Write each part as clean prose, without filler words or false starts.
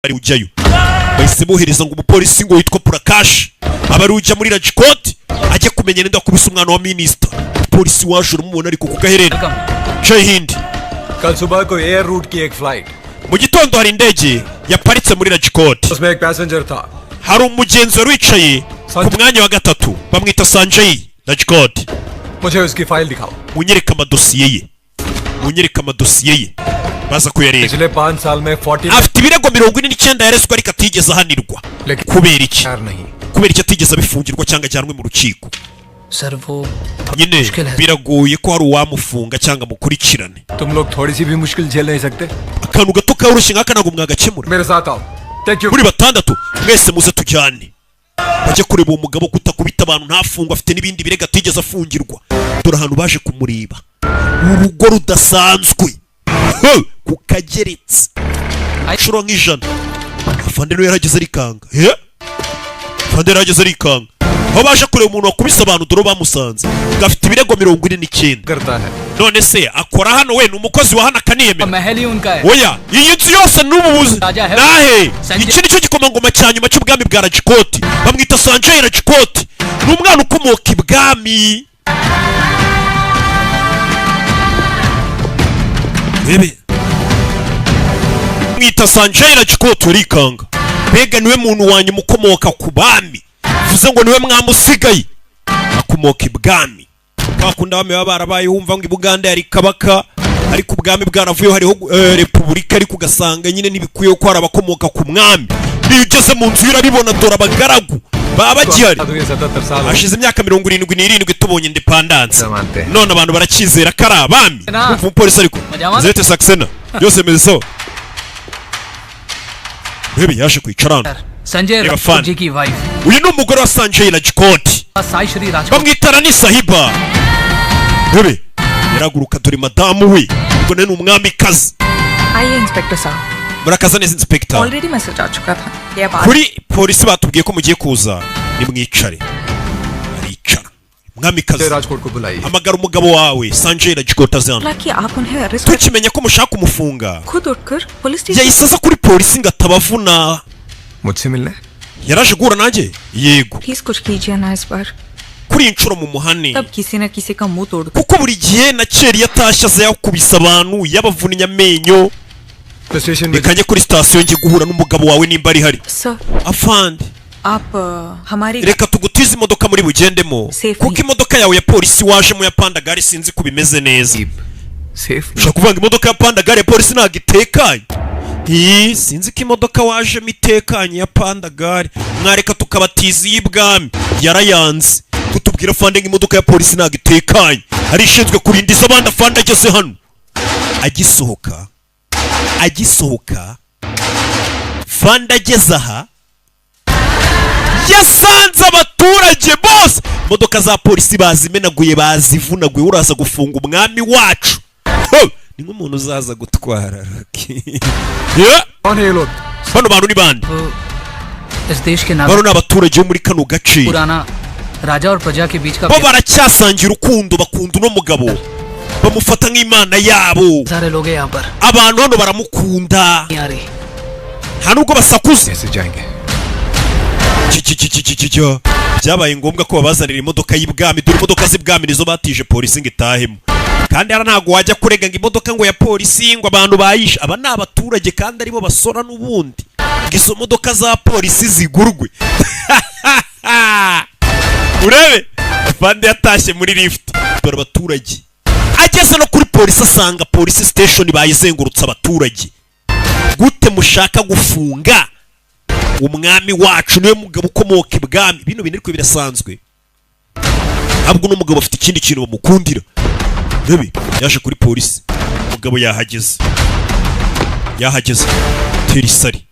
Ari ujyayo, bahise bohereza ngo umupolisi ngo witwa Prakash aba ari ujya muri Rajkot, ajye kumenya ninde wakubise umwana wa minisita. Polisi waje uramubona, ariko ku gaherena. Jai Hind. कल सुबह को air root की एक flight Mu gitondo hari indege yaparitse muri Rajkot. उसमें एक passenger था। Hari umugenzi wari wicaye ku mwanya wa gatatu, bamwita Sanjay Rajkot. मुझे उसकी फाइल दिखाओ। Munyereke amadosiye ye, munyereke amadosiye ye. Baza kuyareba. पिछले 5 साल में 40 Afite ibirego 49 yarezwe ariko atigeze ahanirwa. Kubera iki? नहीं। Kubera iki atigeze abifungirwa cyangwa ajyanwe mu rukiko? Sir, वो Nyine biragoye ko hari uwamufunga cyangwa amukurikirane. तुम लोग थोड़ी सी भी मुश्किल झेल नहीं सकते। Akantu gato koroshye nk'aka ntabwo mwagakemura? मेरे साथ आओ, thank you. Muri batandatu mwese muze tujyane, bajye kureba uwo mugabo kutakubita abantu ntafungwe, afite n'ibindi birego atigeze afungirwa. Dore ahantu baje kumureba, urugo rudasanzwe. He, ku kageretse inshuro nk'ijana. Afande niwe yarageze arikanga. He, afande yarageze arikanga aho baje kureba umuntu wakubise abantu. Dore bamusanze gafite ibirego 49. करता है। None se akora hano? We ni umukozi wa hano akaniyemera? महल ही उनका है। Oya, iyi nzu yose n'ubu buzi nahe. Iki nicyo gikomangoma cya nyuma cy'ubwami bwa Rajikoti, bamwita Sanjay Rajikoti, ni umwana ukomoka ibwami. Bebe mwita Sanjay Rajikoti, urikanga mbega niwe muntu wa nyuma ukomoka ku bami, bivuze ngo niwe mwami usigaye akomoka ibwami. Kwa kundi abami baba barabaye, wumva ngo i Buganda yari kabaka, ariko ubwami bwaravuyeho hariho repubulika, ariko ugasanga nyine ntibikwiye ko hari abakomoka ku mwami. Niyo ugeze mu nzu urabibona, dore abagaragu baba bagihari. तो ये 77 साल Hashize imyaka 77 tubonye independence, none abantu baracyizera ko ari abami. Na. Umva umupolisi ariko. Majyamana. Zete Saxena, byose bimeze sawa. Rebe yaje kwicara hano. Sanjay Reba Rajput fan. जी की wife. Uyu ni umugore wa Sanjay Rajkot. Sai Shri Rajkot. Bamwita Rani Sahiba. Rebe yaraguruka, dore madamu we, ubwo nawe ni umwamikazi. आइए inspector साहब। Murakaza neza, inspector. Already message आ चुका था ये बात। Kuri polisi batubwiye ko mugiye kuza, nimwicare. Aricara umwamikazi. Rajkot को बुलाइए। Hamagara umugabo wawe Sanjay Rajkot aze hano. कि आप उन्हें arrest Tukimenya ko mushaka kumufunga, खुद उठकर police station yahise aza kuri polisi ngo atabavuna. मुझसे मिलने? Yaraje guhura nanjye, yego. Please कुछ कीजिए ना इस बार। Kuri iyi nshuro mu muhane. तब किसी न किसी का मुंह तोड़। Kuko buri gihe na kera iyo atashye aza yakubise abantu, yabavunnye amenyo. Station में। Reka njye kuri sitasiyo njye guhura n'umugabo wawe nimba ari hari. Sir. Afande. आप हमारी Reka tugutize imodoka muri bugendemo, Safe. kuko imodoka yawe ya polisi wajemo ya pandagari sinzi ko bimeze neza. Safe? Ushobora kuvuga ngo imodoka ya pandagari ya polisi ntabwo itekanye. Ii, sinzi ko imodoka wajemo itekanye ya pandagari, mwareka tukabatiza iy'ibwami. Yarayanze kutubwira afande ngo imodoka ya polisi ntabwo itekanye, ari ishinzwe kurinda iz'abandi. Afande ageze hano, agisohoka, agisohoka fande ageze aha yasanze abaturage bose imodoka za polisi bazimenaguye, bazivunaguye. Uraza gufunga umwami wacu? Ho! Ni nk'umuntu uzaza gutwara Rocky. Yeah! कौन है ये लोग? Bano bantu ni bande? इस देश के Bano नागरिक ni abaturage bo muri kano gace. पुराना राजा और प्रजा के बीच का Bo baracyasangira urukundo, bakunda uno mugabo, bamufata nk'imana yabo. सारे लोग हैं यहाँ पर। Abantu hano baramukunda. नहीं आ रही। Nta nubwo basakuza. कैसे जाएंगे? Ki. Byabaye ngombwa ko babazanira imodoka y'ibwami. Dore imodoka z'ibwami nizo batije polisi ngo itahemo. Kandi hano ntabwo wajya kurega ngo imodoka ngo ya polisi ngo abantu bayishe. Aba ni abaturage kandi aribo basora n'ubundi ngo izo modoka za polisi zigurwe. Urebe afande yatashye muri lift, dore abaturage. Ageze no kuri polisi asanga polisi station bayizengurutse abaturage. Gute mushaka gufunga umwami wacu? Niwe mugabo ukomoka ibwami. Bino bintu ariko birasanzwe, ntabwo uno mugabo afite ikindi kintu bamukundira. Rebe yaje kuri polisi, umugabo yahageze, yahageze tera isari.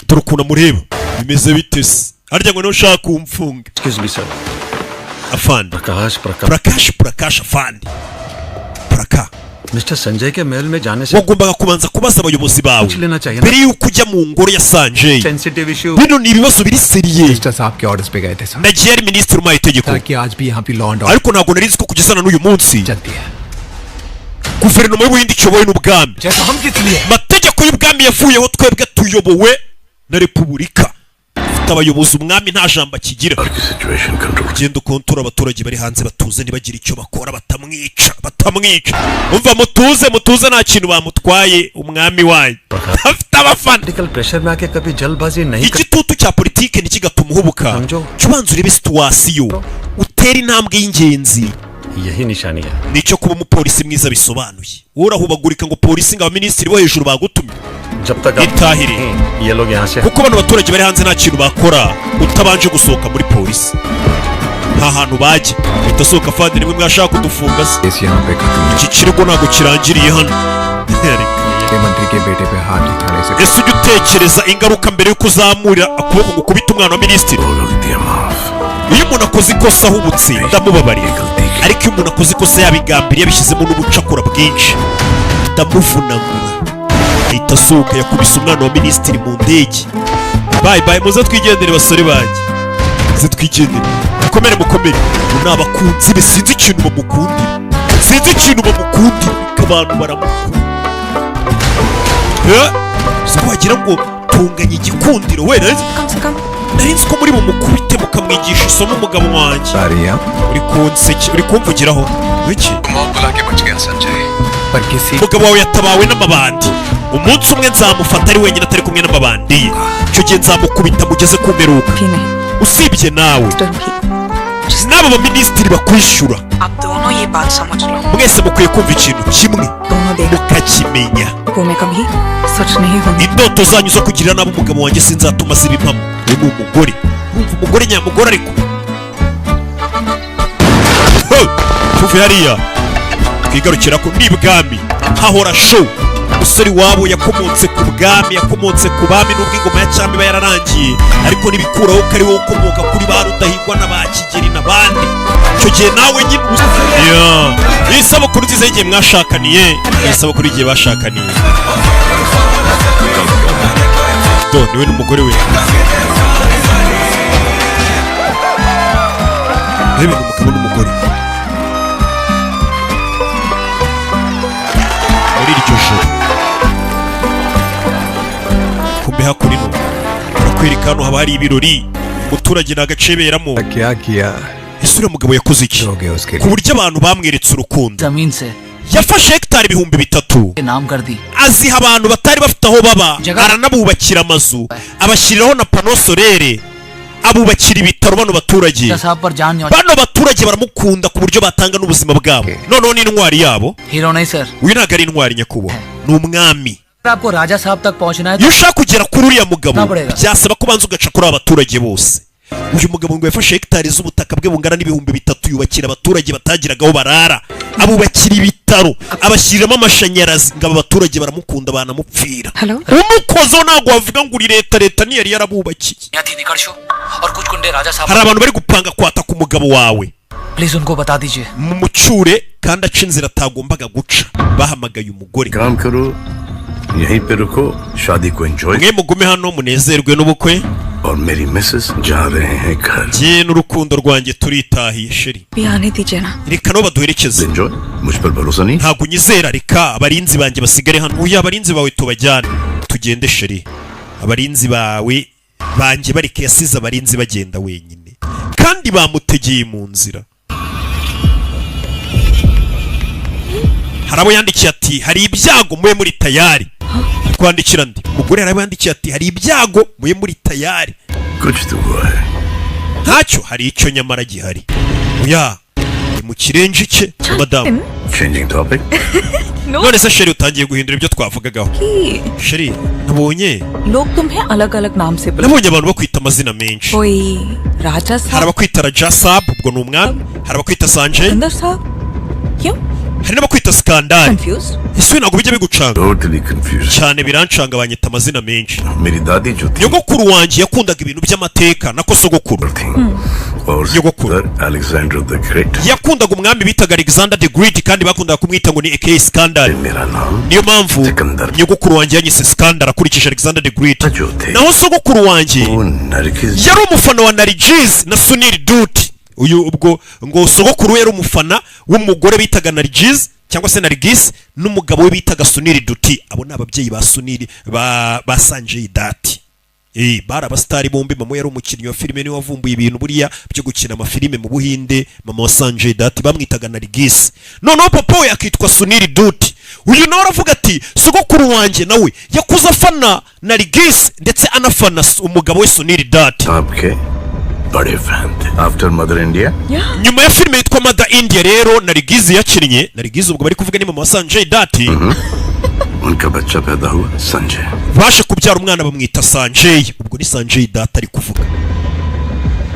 Dore ukuntu amureba, bimeze bite se harya ngo niwe ushaka kumfunga? Excuse me, sir. Afande. Prakash, Prakash. Prakash, Prakash, afande Praka. Mister Sanjay के महल में जाने से Wagombaga kubanza kubaza abayobozi bawe पूछ लेना चाहिए ना। Mbere y'uko ujya mu ngoro ya Sanjay. Sensitive issue. Bino ni ibibazo biri sérieux. Mister साहब के orders पे गए थे sir. Nagiye ari minisitiri umpaye itegeko. ताकि आज भी यहाँ पे law and Ariko ntabwo nari nzi ko kugeza na n'uyu munsi चलती है। Guverinoma y'Ubuhinde iyobowe n'ubwami. जैसा हम किस लिए? Amategeko y'ubwami yavuyeho, twebwe tuyobowe na repubulika. Ufite abayobozi, umwami nta jambo akigira. Situation control. Genda ukontora abaturage bari hanze batuze, ntibagire icyo bakora, batamwica, batamwica. Umva, mutuze, mutuze, nta kintu bamutwaye. Umwami wanyu afite abafana. Political pressure में आके कभी जल्दबाजी नहीं कर Igitutu cya politike ntikigatuma uhubuka. Sanjo. Jya ubanza urebe situation, utere intambwe y'ingenzi. यही निशानी है। Nicyo kuba umupolisi mwiza bisobanuye. Wowe urahubagurika ngo polisi, ngo abaminisitiri bo hejuru bagutumye. जब तक आप Itahire. ये लोग यहाँ से Kuko bano baturage bari hanze nta kintu bakora utabanje gusohoka muri polisi, nta hantu bajya. Uhita asohoka. Fandi, nimwe mwashaka kudufunga se? Case यहाँ पे खत्म नहीं। Iki kirego ntabwo kirangiriye hano. के मंत्री के बेटे पे हाथ उठाने से Ese ujya utekereza ingaruka mbere y'uko uzamurira akuboko ngo ukubite umwana wa minisitiri? Iyo umuntu akoze ikosa ahubutse ndamubabarira, ariko iyo umuntu akoze ikosa yabigambiriye, yabishyizemo n'ubucakura bwinshi, ndamuvunagura. Ahita asohoka. Yakubise umwana wa minisitiri mu ndege. Bye bye, muze twigendere basore banjye, muze twigendere. Mukomere, mukomere. Ubu ni abakunzi be. Sinzi ikintu bamukundira, sinzi ikintu bamukundira, ariko abantu baramukunda. Eh, si ko wagira ngo tunganya igikundiro we. कम से कम Nari nzi ko muri bumukubite mukamwigisha isomo umugabo wanjye. आ रही है। Uri kunseke, uri kumvugiraho wiki? मौत बुला के बच गया संजय, पर किसी Umugabo wawe yatabawe n'amabandi. Umunsi umwe nzamufata ari wenyine, atari kumwe n'amabandi ye. Icyo gihe nzamukubita mugeze ku mperuka. भी नहीं। Usibye nawe, mister भी, n'aba baminisitiri bakwishyura. आप दोनों ये बात समझ लो। Mwese mukwiye kumva ikintu kimwe, दोनों देख mukakimenya. वो मैं कभी सच नहीं होंगी। Indoto zanyu zo kugirira nabi umugabo wanjye sinzatuma ziba impamo. Uyu ni umugore, urumva, umugore nyamugore. Ariko ho, tuve hariya twigarukira ko n'ibwami hahora show. Umusore wabo yakomotse ku bwami, yakomotse ku bami. Nubwo ingoma ya cyami iba yararangiye, ariko ntibikuraho ko ari wowe ukomoka kuri ba Rudahigwa na ba Kigeli n'abandi. Icyo gihe nawe nyine Yeah. Iyi sabukuru nziza y'igihe mwashakaniye, iyi sabukuru y'igihe bashakaniye. Do niwe n'umugore we. Reba, ni umugabo n'umugore. Muri iryo joro, kumbe hakurino barakwereka hano haba hari ibirori, umuturage ni agaceberamo. क्या किया? Ese uriya mugabo yakoze iki हो गया उसके ku buryo abantu bamweretse urukundo? जमीन से Yafashe hegitari 3000 नाम कर दी। aziha abantu batari bafite aho baba, Jaga- aranabubakira amazu, abashyiriraho na panneau solaire, abubakira ibitaro bano baturage. साहब पर जान Bano baturage baramukunda ku buryo batanga n'ubuzima bwabo. Noneho n'intwari yabo. Hero नहीं sir. Uyu ntabwo ari intwari nyakubahwa, ni umwami. अगर आपको राजा साहब तक पहुंचना है Iyo ushaka kugera kuri uriya mugabo, Ntaburega. byasaba ko ubanza ugaca kuri aba baturage bose. Uyu mugabo ngo yafashe hegitari z'ubutaka bwe bungana n'3000, yubakira abaturage batagiraga aho barara, abubakira ibitaro, abashyiriramo amashanyarazi, ngo aba baturage baramukunda banamupfira. Hello? Umukozeho ntabwo wavuga ngo uri leta, leta ntiyari yarabubakiye. यहाँ थी निकल शो और कुछ गुंडे राजा साहब Hari abantu bari gupanga kwataka umugabo wawe. Please उनको बता दीजिए। Mumucyure kandi aca inzira atagombaga guca. Bahamagaye umugore. काम करो, यहीं पे रुको, शादी को enjoy Mwe mugume hano munezerwe n'ubukwe. और मेरी मिसेस जा रहे हैं घर। Njye n'urukundo rwanjye turitahiye, chérie. भी आने दीजिए ना। Reka nabo baduherekeze. Enjoy, मुझ पर भरोसा नहीं? Ntabwo unyizera? Reka abarinzi banjye basigare hano. Uyu, abarinzi bawe tubajyane, tugende chérie. Abarinzi bawe banjye bareke. Yasize abarinzi bagenda wenyine kandi bamutegeye mu nzira. Hari abo yandikiye ati hari ibyago, mube muri tayari. Kwandikira ndi mugore, hari abo yandikiye ati hari ibyago, mube muri tayari. कुछ तो हुआ है। Ntacyo, hari icyo nyamara gihari. Oya, ni mu kirenje cye madamu. Changing topic. None se chérie, utangiye guhindura ibyo twavugagaho? कि Chérie, nabonye लोग तुम्हें अलग अलग नाम से बुला nabonye abantu bakwita amazina menshi. कोई राजा Hari साहब, abakwita Raja Sab, ubwo ni umwami, hari abakwita Sanjay, अंदर साहब, क्यों hari n'abakwita Skandari. Confuse? Ese we ntabwo bijya bigucanga? Totally confuse. Cyane, birancanga, banyita amazina menshi. मेरी दादी जो थी Nyogokuru wanjye yakundaga ibintu by'amateka, nako sogokuru. थी और Nyogokuru. Alexander the Great. Yakundaga umwami bitaga Alexander the Great, kandi bakundaga kumwita ngo ni aka Skandari. मेरा नाम Niyo mpamvu Sikandar. nyogokuru wanjye yanyise Skandar akurikije Alexander the Great. जो थे Naho sogokuru wanjye वो Nargis yari umufana wa Nargis na Sunil Dutt. Uyu ubwo ngo sogokuru we yari umufana w'umugore bitaga Nargis cyangwa se Nargis, n'umugabo we bitaga Sunil Dutt. Abo ni ababyeyi ba Sunil ba Sanjay Dutt. Bari abasitari bombi. Mama yari umukinnyi wa filime, niwe wavumbuye ibintu buriya byo gukina amafilime mu Buhinde. Mama wa Sanjay Dutt bamwitaga Nargis, noneho papa we akitwa Sunil Dutt. Uyu nawe aravuga ati sogokuru wanjye nawe yakuze afana Nargis ndetse anafana umugabo we Sunil Dutt. साहब के बड़े फैन थे after Mother India. Nyuma ya filime yitwa Mother India rero Nargis yakinnye, Nargis ubwo bari kuvuga ni mama wa Sanjay Dutt, उनका बच्चा पैदा हुआ Sanjay. Baje kubyara umwana bamwita Sanjay, ubwo ni Sanjay Dutt ari kuvuga.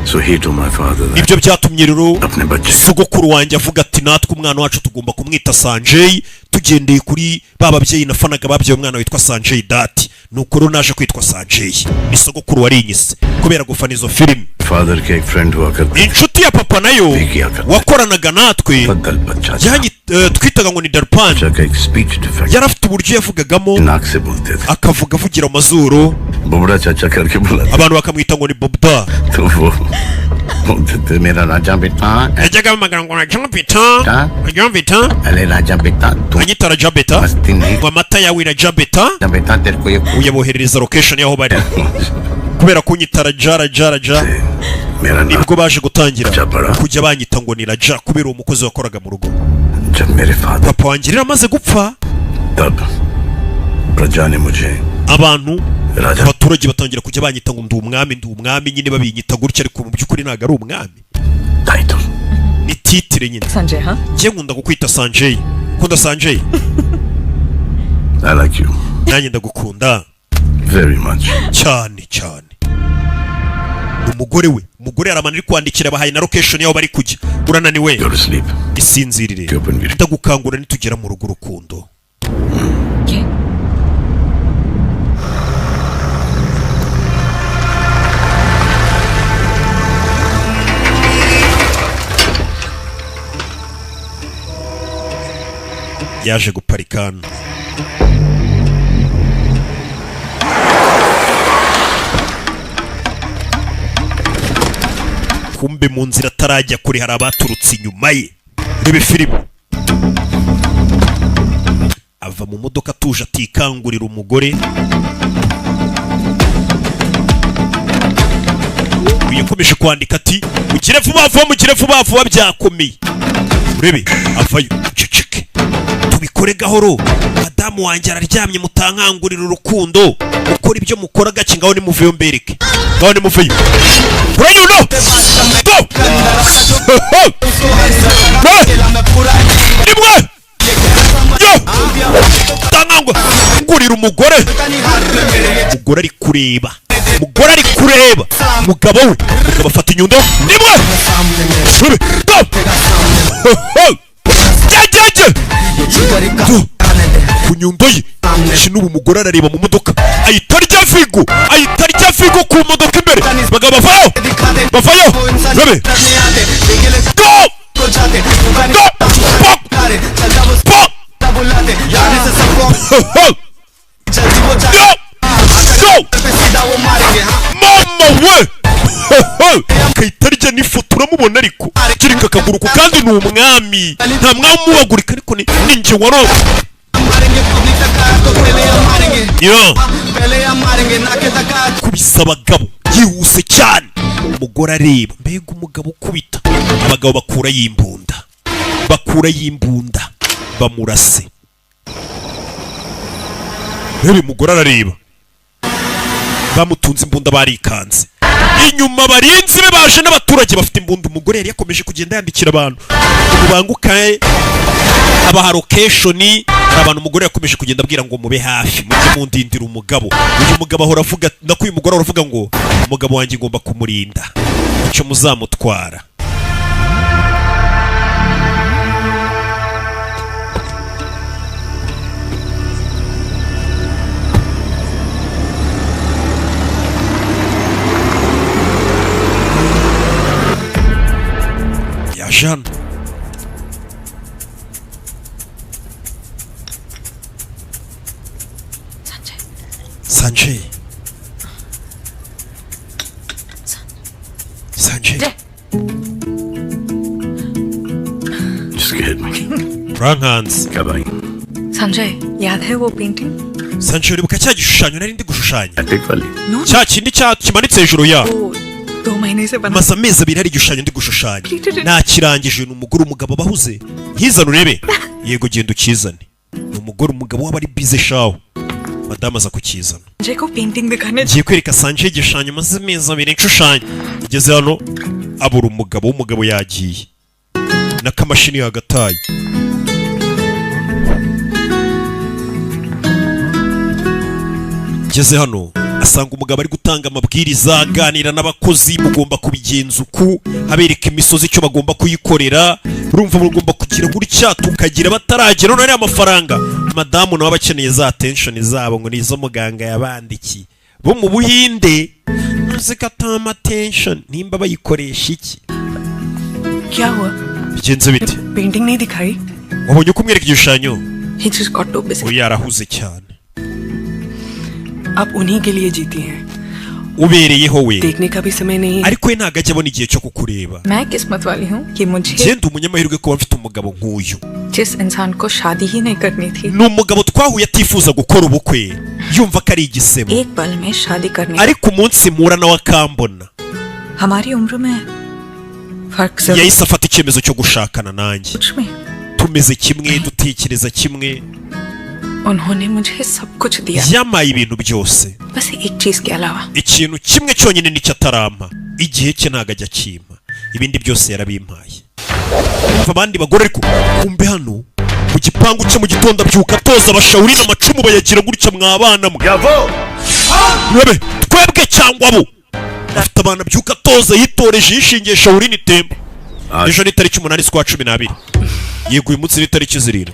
So he to my father Nibyo byatumye rero अपने बच्चे sogokuru wanjye avuga ati natwe umwana wacu tugomba kumwita Sanjay, tugendeye kuri ba babyeyi nafanaga babyaye umwana witwa Sanjay Dutt. Nuko rero naje kwitwa Sanjay, ni sogokuru warinyise kubera gufana izo filime. Father के एक friend हुआ करते Inshuti ya papa nayo wakoranaga natwe बदल बच्चा था। twitaga ngo ni Darpan. बच्चा का एक speech defect Yari afite uburyo yavugagamo, नाक से बोलते थे। akavuga avugira mu mazuru. Bobra चाचा करके बुलाते Abantu bakamwita ngo ni Bobda. तो वो बोलते थे मेरा राजा बेटा। Yajyaga ahamagara ngo Rajabita, Rajabita. अरे राजा बेटा तू Anyita Rajabita, मस्ती नहीं ngo amata yawe Rajabita. राजा बेटा तेरे को ये Uyaboherereza location y'aho bari kubera kunyita Raja, Raja, Raja. मेरा नाम Nibwo baje gutangira Jabara. kujya banyita ngo ni Raja kubera uwo mukozi wakoraga mu rugo. जब मेरे father Papa wanjye rero amaze gupfa, तब प्रजा ने मुझे abantu, राजा abaturage batangira kujya banyita ngo ndi umwami, ndi umwami nyine, babinyita gutya, ariko mu by'ukuri ntabwo ari umwami. Title. Ni title nyine. Sanjay हाँ। Njye nkunda kukwita Sanjay, ukunda Sanjay? I like you Nanjye ndagukunda very much. cyane cyane. Ni umugore we, umugore aramana ari kwandikira, bahaye na location y'aho bari kujya. Urananiwe? Go to sleep. Isinzirire, Open your ndagukangura nitugera mu rugo, urukundo. Okay. Yaje guparika hano. Kumbe mu nzira atarajya kure hari abaturutse inyuma ye. Rebe filime, ava mu modoka atuje, atikangurira umugore. Uyu yakomeje kwandika ati mugire vuba vuba, mugire vuba vuba, byakomeye. Urebe avayo, ceceke, tubikore gahoro, madamu wanjye araryamye, mutankangurira urukundo, mukora ibyo mukora gake. Ngaho nimuveyo mbereke, ngaho nimuveyo. Uranyuno go rimwe yo tankangwa ngurira umugore. Umugore ari kureba, umugore ari kureba umugabo we. Umugabo afata inyundo rimwe. Rebe, go jye ku nyundo ye. N'ubu umugore arareba mu modoka, ahita arya vigo, ahita arya vigo ku modoka imbere. Bagabo bavayo, bavayo. Rebe, go go, pop pop, go go, mama we, akahita arya n'ifoto. Uramubona ariko kirika akaguru ku kandi, ni umwami, nta mwami umubagurika, ariko ni njye waroba yo kubisa abagabo yihuse cyane. Umugore areba, mbega umugabo ukubita abagabo. Bakura y'imbunda, bakura y'imbunda, bamurase. Reba, umugore arareba, bamutunze imbunda, barikanze. Inyuma barinzi be baje n'abaturage bafite imbunda. Umugore yari yakomeje kugenda yandikira abantu mubangukaye, abaha location. Hari abantu umugore yakomeje kugenda abwira ngo mube hafi, mujye mundindira umugabo. Uyu mugabo ahora avuga, nako uyu mugore ahora avuga ngo umugabo wanjye ngomba kumurinda, icyo muzamutwara. Yaje hano. Sanjay. Sanjay, Sanjay. Jay. Urankanze. क्या भाई? Sanjay, याद है वो painting? Sanjay, uribuka cya gishushanyo nari ndi gushushanya? Attic वाली? Cya kindi cya kimanitse hejuru ya वो 2 महीने से बना Maze amezi 2 hari igishushanyo ndi gushushanya, nakirangije. Ni umugore, umugabo abahuze. Nkizane urebe? Yego, genda ukizane. Ni umugore, umugabo waba ari bize shawo. Madamu aza kukizana. Sanjay को painting दिखाने Ngiye kwereka Sanjay igishushanyo maze amezi 2 nshushanya. Igeze hano abura umugabo, w'umugabo yagiye n'akamashini yagataye. Ngeze hano asanga umugabo ari gutanga amabwiriza, aganira n'abakozi: mugomba kubigenza uku, abereka imisozi icyo bagomba kuyikorera. Urumva mugomba kugira gutya, tukagira bataragera none ariya mafaranga. Madamu nawe aba akeneye za attention zabo, ngo nizo muganga yabandikiye bo mu Buhinde, ntuzi ko atama attention nimba bayikoresha iki. क्या हुआ? Bigenze bite? Painting नहीं दिखाई? Wabonye uko umwereka igishushanyo? He just got too busy. Uyu yarahuze cyane. आप उन्हीं के लिए जीती हैं। Ubereyeho we. देखने का भी समय नहीं है। Ariko we ntabwo ajya abona igihe cyo kukureba. मैं किस्मत वाली हूँ कि मुझे Genda, umunyamahirwe kuba mfite umugabo nk'uyu. जिस इंसान को शादी ही नहीं करनी थी, Ni umugabo twahuye atifuza gukora ubukwe, yumva ko ari igisebo. एक पल में शादी करने। Ariko umunsi mpura nawe akambona, हमारी उम्र में फर्क जरूर yahise afata icyemezo cyo gushakana nanjye. कुछ में Tumeze kimwe, dutekereza kimwe. उन्होंने मुझे सब कुछ दिया, Yampaye ibintu byose, बस एक चीज के अलावा। Ikintu kimwe cyonyine nicyo atarampa, igihe cye ntabwo ajya akimpa, ibindi byose yarabimpaye. Umva abandi bagore. Ariko kumbe hano mu gipangu cye mu gitondo abyuka atoza abashawuri n'amacumu, bayagira gutya mwabana mwe, murabe twebwe cyangwa bo. Afite abantu abyuka atoza, yitoreje, yishingiye Shaolin Temple. Ejo ni tariki 8 z'ukwa 12. Yego, uyu munsi ni tariki 7.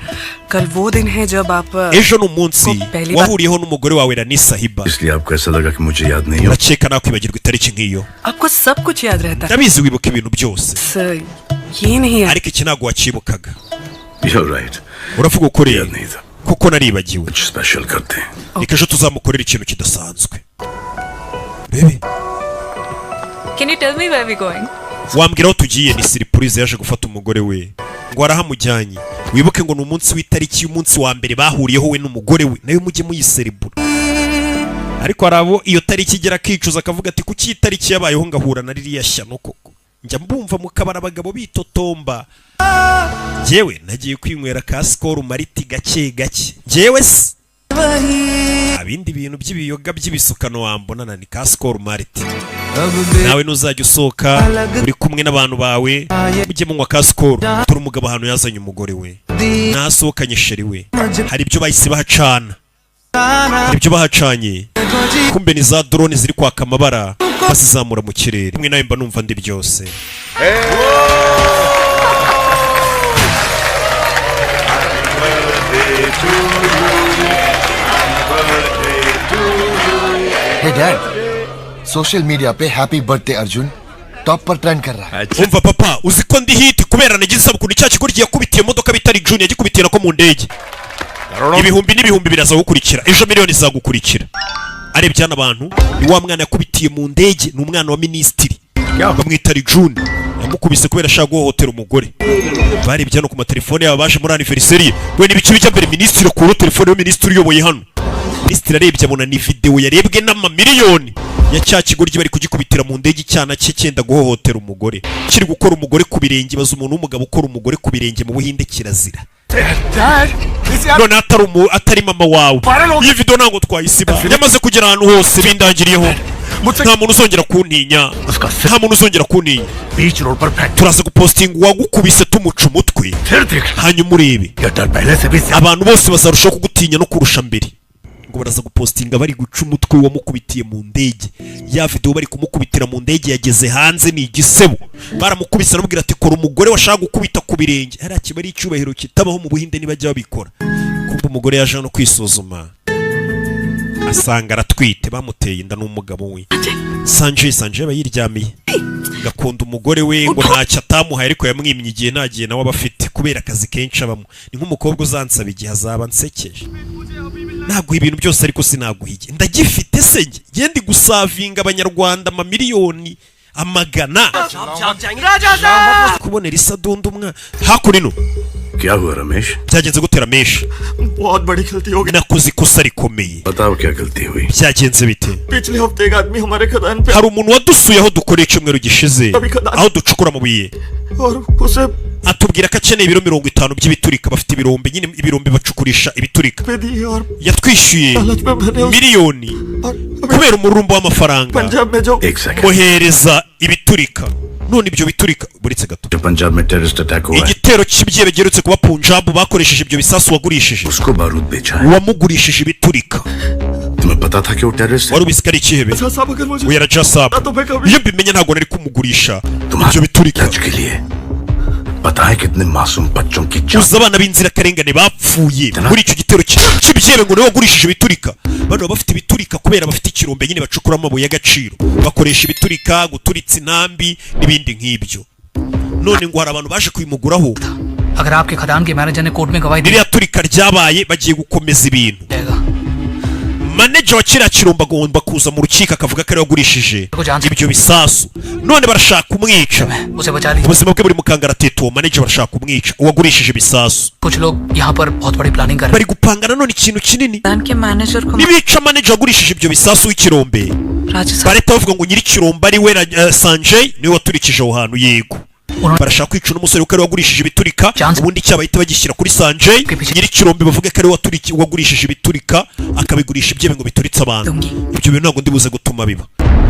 कल वो दिन है जब आप Ejo ni umunsi wahuriyeho n'umugore wawe Rani Sahiba. इसलिए आपको ऐसा लगा कि मुझे याद नहीं हो। Urakeka nakwibagirwa itariki nk'iyo? आपको सब कुछ याद रहता है। Ndabizi wibuka ibintu byose. बस ये नहीं याद। Ariko iki ntabwo wakibukaga. You're right. Uravuga ukuri. याद नहीं था। Kuko naribagiwe. कुछ special करते हैं। Reka ejo tuzamukorera ikintu kidasanzwe, rebe. Can you tell me where we going? Wambwira aho tugiye? Ni surprise, yaje gufata umugore we ngo arahamujyanye. Wibuke ngo ni umunsi w'itariki y'umunsi wa mbere bahuriyeho we n'umugore we, nawe mujye muyiserebura. Ariko hari abo iyo tariki igera akicuza, akavuga ati: "Kuki iyi tariki yabayeho ngahura na ririya shyano koko?" Njya mbumva mu kabari abagabo bitotomba: "Njyewe nagiye kwinywera ka Skol Malt gake gake, njyewe se abindi bintu by'ibiyoga by'ibisukano wambonana ni ka Skol Malt." Nawe nuzajya usohoka uri kumwe n'abantu bawe, mujye munywa ka Skol. Turi umugabo ahantu yazanye umugore we, nasohokanye chérie we, hari ibyo bahise bahacana, hari ibyo bahacanye. Kumbe ni za drone ziri kwaka amabara, bazizamura mu kirere. Kumwe nawe mba numva ndi byose. Hey dad, social media पे happy birthday Arjun top पर trend कर रहा है। Umva papa, uzi ko ndi hit kubera nagize isabukuru? Cya kigo yakubitiye imodoka bita Junior, yagikubitiye nako mu ndege. Ibihumbi n'ibihumbi biraza gukurikira ejo, miliyoni zizagukurikira. Arebye hano abantu, ni wa mwana yakubitiye mu ndege, ni umwana wa minisitiri, bamwita June. Yamukubise kubera ashaka guhohotera umugore. Barebye hano ku matelefone yabo baje muri anniversaire ye. We n'ibiki bijya mbere, minisitiri akuraho telefone yo, minisitiri uyoboye hano. Minisitiri arebye abona ni videwo yarebwe n'amamiliyoni ya cya kigoryi bari kugikubitira mu ndege, icyana cye cyenda guhohotera umugore, kiri gukora umugore ku birenge. Baza umuntu w'umugabo ukora umugore ku birenge mu Buhinde kirazira. None atari mama wawe, iyi video ntabwo twayisiba, yamaze kugera ahantu hose. Bindangiriyeho, nta muntu uzongera kuntinya, nta muntu uzongera kuntinya. बीच road पर फेंक Turaza gupostinga uwagukubise tumuca umutwe, फिर देख hanyuma urebe, यह डर पहले से भी abantu bose bazarushaho kugutinya no kurusha mbere. Ngo baraza gupostinga bari guca umutwe wamukubitiye mu ndege. Ya video bari kumukubitira mu ndege yageze hanze, ni igisebo. Baramukubise, aramubwira ati: "Kora umugore washaka gukubita ku birenge." Hariya kiba ari icyubahiro kitabaho mu Buhinde, ntibajya babikora. Kumva umugore yaje no kwisuzuma, asanga aratwite, bamuteye inda n'umugabo we Sanjay. Sanjay aba yiryamiye, gakunda umugore we, ngo ntacyo atamuhaye, ariko yamwimye igihe, nta gihe nawe aba afite kubera akazi kenshi abamo. Ni nk'umukobwa uzansaba igihe, azaba ansekeje. Naguha ibintu byose ariko sinaguha igihe. Ndagifite se? Njye njye ndi gusavinga abanyarwanda amamiliyoni amagana kubonera isadunda umwana hakuno. क्या हुआ Ramesh? Byagenze gute, Ramesh? बहुत बड़ी गलती हो गई। Nakoze ikosa rikomeye. बताओ, क्या गलती हुई? Byagenze bite? पिछले हफ्ते एक आदमी हमारे खदान पे Hari umuntu wadusuye aho dukoreye icyumweru gishize, aho ducukura amabuye, और उसे atubwira ko akeneye ibiro 50 by'ibiturika. Bafite ibirombe nyine, ibirombe bacukurisha ibiturika. पे दिए और Yatwishyuye लालच में मैंने उस miliyoni kubera umururumbo w'amafaranga, Punjab में जो एक second. muhereza ibiturika. None ibyo biturika, buretse gato. जो पंजाब में terrorist attack हुआ है, Igitero cy'ibyihebe giherutse kuba Punjab, bakoresheje ibyo bisasu wagurishije. उसको बारूद बेचा है। Uwamugurishije ibiturika. तुम्हें पता था कि वो terrorist है? Wari ubizi ko ari ikihebe? अच्छा साहब, अगर मुझे Oya Raja Sabu, तो मैं कभी iyo mbimenya ntabwo nari kumugurisha ibyo biturika. लज के लिए पता है कितने मासूम बच्चों की जान Uzi abana b'inzirakarengane bapfuye muri icyo gitero cy'ibyihebe ngo niwe wagurishije ibiturika? Bano baba bafite ibiturika kubera bafite ikirombe nyine bacukuramo amabuye y'agaciro, bakoresha ibiturika guturitsa intambi n'ibindi nk'ibyo. None ngo hari abantu baje kubimuguraho. अगर आपके खदान के मैनेजर ने कोर्ट में गवाही दी Ririya turika ryabaye, bagiye gukomeza ibintu. जाएगा। Manager wa kiriya kirombe agomba kuza mu rukiko akavuga ko ariwe wagurishije ibyo bisasu. None barashaka kumwica. उसे बचा लीजिए। Ubuzima bwe buri mu kangaratete. Uwo manager barashaka kumwica, uwagurishije ibisasu. कुछ लोग यहाँ पर बहुत बड़ी planning कर रहे Bari gupanga nanone ikintu kinini. खदान के manager को Nibica manager wagurishije ibyo bisasu w'ikirombe, Raja साहब barahita bavuga ngo nyir'ikirombe ari we Sanjay, niwe waturikije aho hantu. Yego, barashaka kwica uno musore kuko ariwe wagurishije ibiturika. Ubundi icyaha bahita bagishyira kuri Sanjay nyir'ikirombe, bavuge ko ariwe wagurishije ibiturika, akabigurisha ibye ngo bituritse abantu. Ibyo bintu ntabwo ndibuze gutuma biba.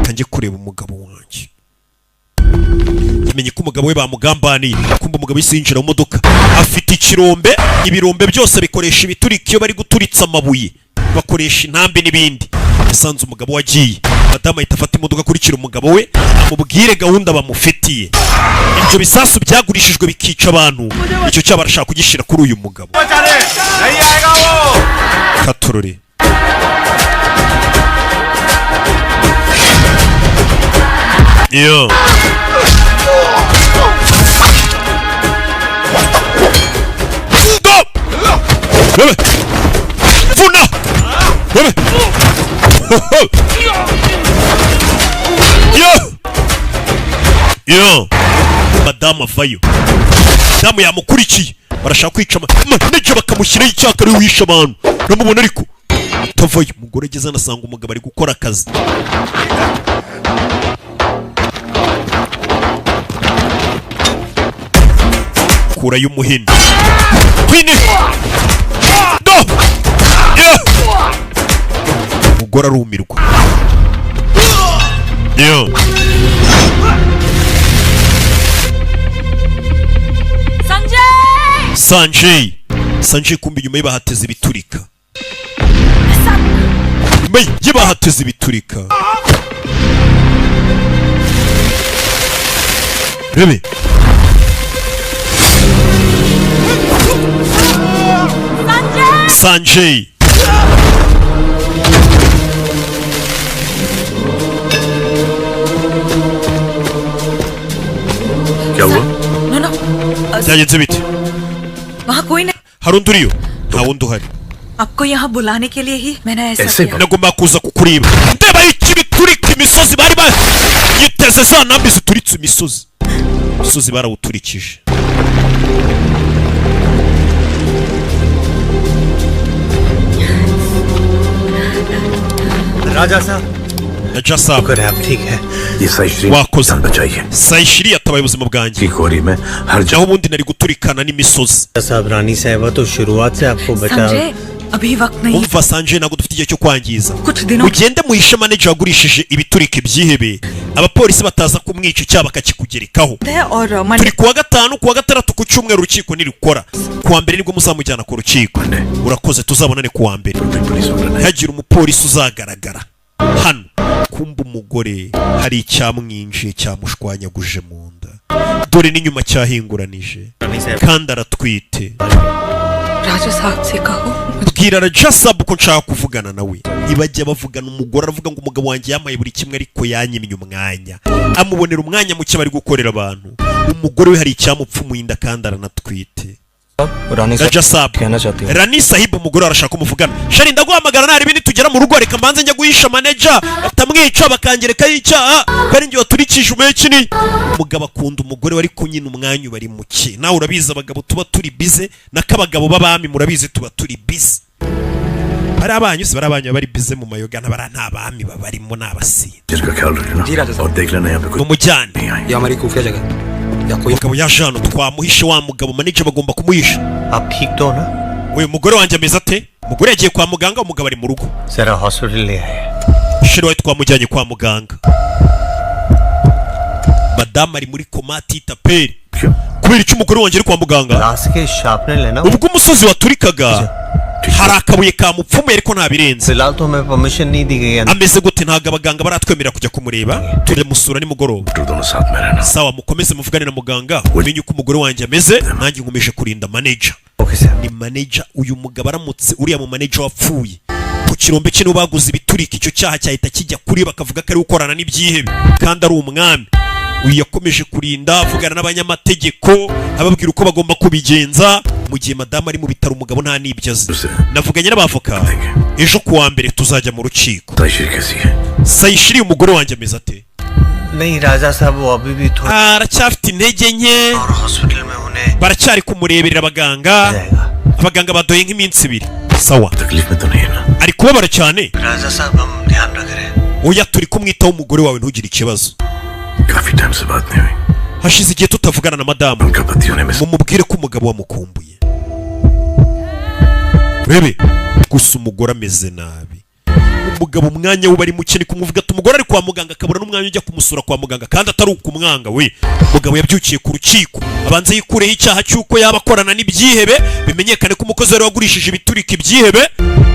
Kanjye kureba umugabo wanjye. Yamenye ko umugabo we bamugambaniye. Kumva umugabo yahise yinjira mu modoka. Afite ikirombe, ibirombe byose bikoresha ibiturika. Iyo bari guturitsa amabuye bakoresha intambi n'ibindi. Yasanze umugabo we agiye. Madamu ahita afata imodoka akurikira umugabo we, amubwire gahunda bamufitiye. Ibyo bisasu byagurishijwe bikica abantu, icyo cyaha barashaka kugishyira kuri uyu mugabo. Katorore yo. Go! Bebe! Vuna! Bebe! Yo! Yo! Madamu avayo. Madamu yamukurikiye. Barashaka kwica manager, bakamushyiraho icyaha ari we wishe abantu. Uramubona ariko? Atavayo. Umugore ageze anasanga umugabo ari gukora akazi. Kurayo umuhini. Hini! Do! Yo! Umugore arumirwa. Yo! Sanjay! Sanjay! Sanjay, kumbe inyuma ye bahateze ibiturika. Inyuma ye bahateze ibiturika. Rebe! Sanjay! क्या हुआ? No no, Byagenze bite? वहाँ कोई नहीं। Hari undi uriyo? Nta wundi uhari. आपको यहाँ बुलाने के लिए ही मैंने ऐसा किया। Nagomba kuza kukureba. Ndeba iki biturika imisozi, bari bayiteze za ntambi zituritse imisozi. Imisozi barawuturikije. Raja साहब। Raja Sabu. आप ठीक है? ये Saishree Wakoze. जान बचाई है। Sayishiri yatabaye ubuzima bwanjye. कोरी में हर Naho ubundi nari guturikana n'imisozi. साहब, रानी साहिबा तो शुरुआत से आपको बचा Sanjay, अभी वक्त नहीं। Umva Sanjay, ntabwo dufite igihe cyo kwangiza. कुछ दिनों Mugende muhishe manager wagurishije ibiturika ibyihebe, abapolisi bataza kumwica, icyaha bakakikugerekaho. है और Monday Turi kuwa gatanu, kuwa gatandatu, ku cyumweru urukiko nirukora, kuwa mbere nibwo muzamujyana ku rukiko. Urakoze, tuzabonane kuwa mbere. Ntihagire umupolisi uzagaragara hano. Kumba umugore hari icyamwinjiye, cyamushwanyaguje mu nda. Dore n'inyuma cyahinguranije, kandi aratwite. Raja साहब से कहो। Bwira Raja Sabu ko nshaka kuvugana nawe. Ntibajya bavugana. Umugore aravuga ngo umugabo wanjye yamaye buri kimwe, ariko yanyimye umwanya, amubonera umwanya muke bari gukorera abantu. Umugore we hari icyamupfumuye inda kandi aranatwite. Rani Raja Saab. कहना चाहती हूँ। Rani Sahib, umugore arashaka kumuvugana. Chéri, ndaguhamagara nta ibindi, tugera mu rugo. Reka mbanze njya guhisha manager batamwica bakangerekaho icyaha kandi njye waturikije umukini. Umugabo akunda umugore wari kunyina, umwanya bari muke. Nawe urabizi, abagabo tuba turi bize, nako abagabo b'abami murabizi tuba turi bize. Bari abanyu se, bari abanyu bari bize mu mayoga, n'abara nta bami babarimo, ni abasinzi. जिसका ख्याल रखना और देख लेना यहाँ पे कुछ Mumujyane. ये हमारी खुफिया जगह या कोई Umugabo yaje hano, twamuhishe wa mugabo manager bagomba kumuhisha. आप ठीक तो हो ना? Uyu mugore wanjye ameze ate? Umugore yagiye kwa muganga, umugabo ari mu rugo. जरा hospital ले आए। Chéri wawe twamujyanye kwa muganga, madamu ari muri koma titaperi. Kubera icyo umugore wanjye ari kwa muganga? Last के shrapnel है ना? Ubwo umusozi waturikaga hari akabuye kamupfumuye, ariko ntabirenze. फिलहाल तो हमें permission नहीं दी गई है। Ameze gute? Ntabwo abaganga baratwemerera kujya kumureba, turamusura nimugoroba. दोनों साथ में रहना। Sawa, mukomeze muvugane na muganga umenye uko umugore wanjye ameze, nanjye nkomeje kurinda manager. Okay sir. Ni manager uyu mugabo aramutse, uriya mu manager wapfuye ku kirombe cye nibo baguze ibiturika, icyo cyaha cyahita kijya kuri we, bakavuga ko ari gukorana n'ibyihebe kandi ari umwami. Uyu yakomeje kurinda, avugana n'abanyamategeko, ababwira uko bagomba kubigenza mu gihe madamu ari mu bitaro, umugabo nta n'ibyo azi. Navuganye n'abavoka, ejo kuwa mbere tuzajya mu rukiko. Sayishri कैसी है? Sayishiri, umugore wanjye ameze ate? नहीं राजा साहब, वो अभी भी थोड़ा Aracyafite intege nke, और hospital में उन्हें baracyari kumureberera abaganga. Abaganga baduhaye nk'iminsi 2. Sawa. तकलीफ में तो नहीं है ना? Ari kubabara cyane? राजा साहब, हम ध्यान रख रहे हैं। Oya, turi kumwitaho, umugore wawe, ntugire ikibazo. काफी टाइम से बात नहीं हुई। Hashize igihe tutavugana na madamu. उनका पति उन्हें miss Mumubwire ko umugabo wamukumbuye. Urebe gusa umugore ameze nabi, umugabo umwanya we bari muke, ni kumuvuga ati umugore ari kwa muganga, akabura n'umwanya ujya kumusura kwa muganga, kandi atari ukumwanga we. Umugabo yabyukiye ku rukiko, abanza yikureho icyaha cy'uko yaba akorana n'ibyihebe, bimenyekane ko umukozi wari wagurishije ibiturika ibyihebe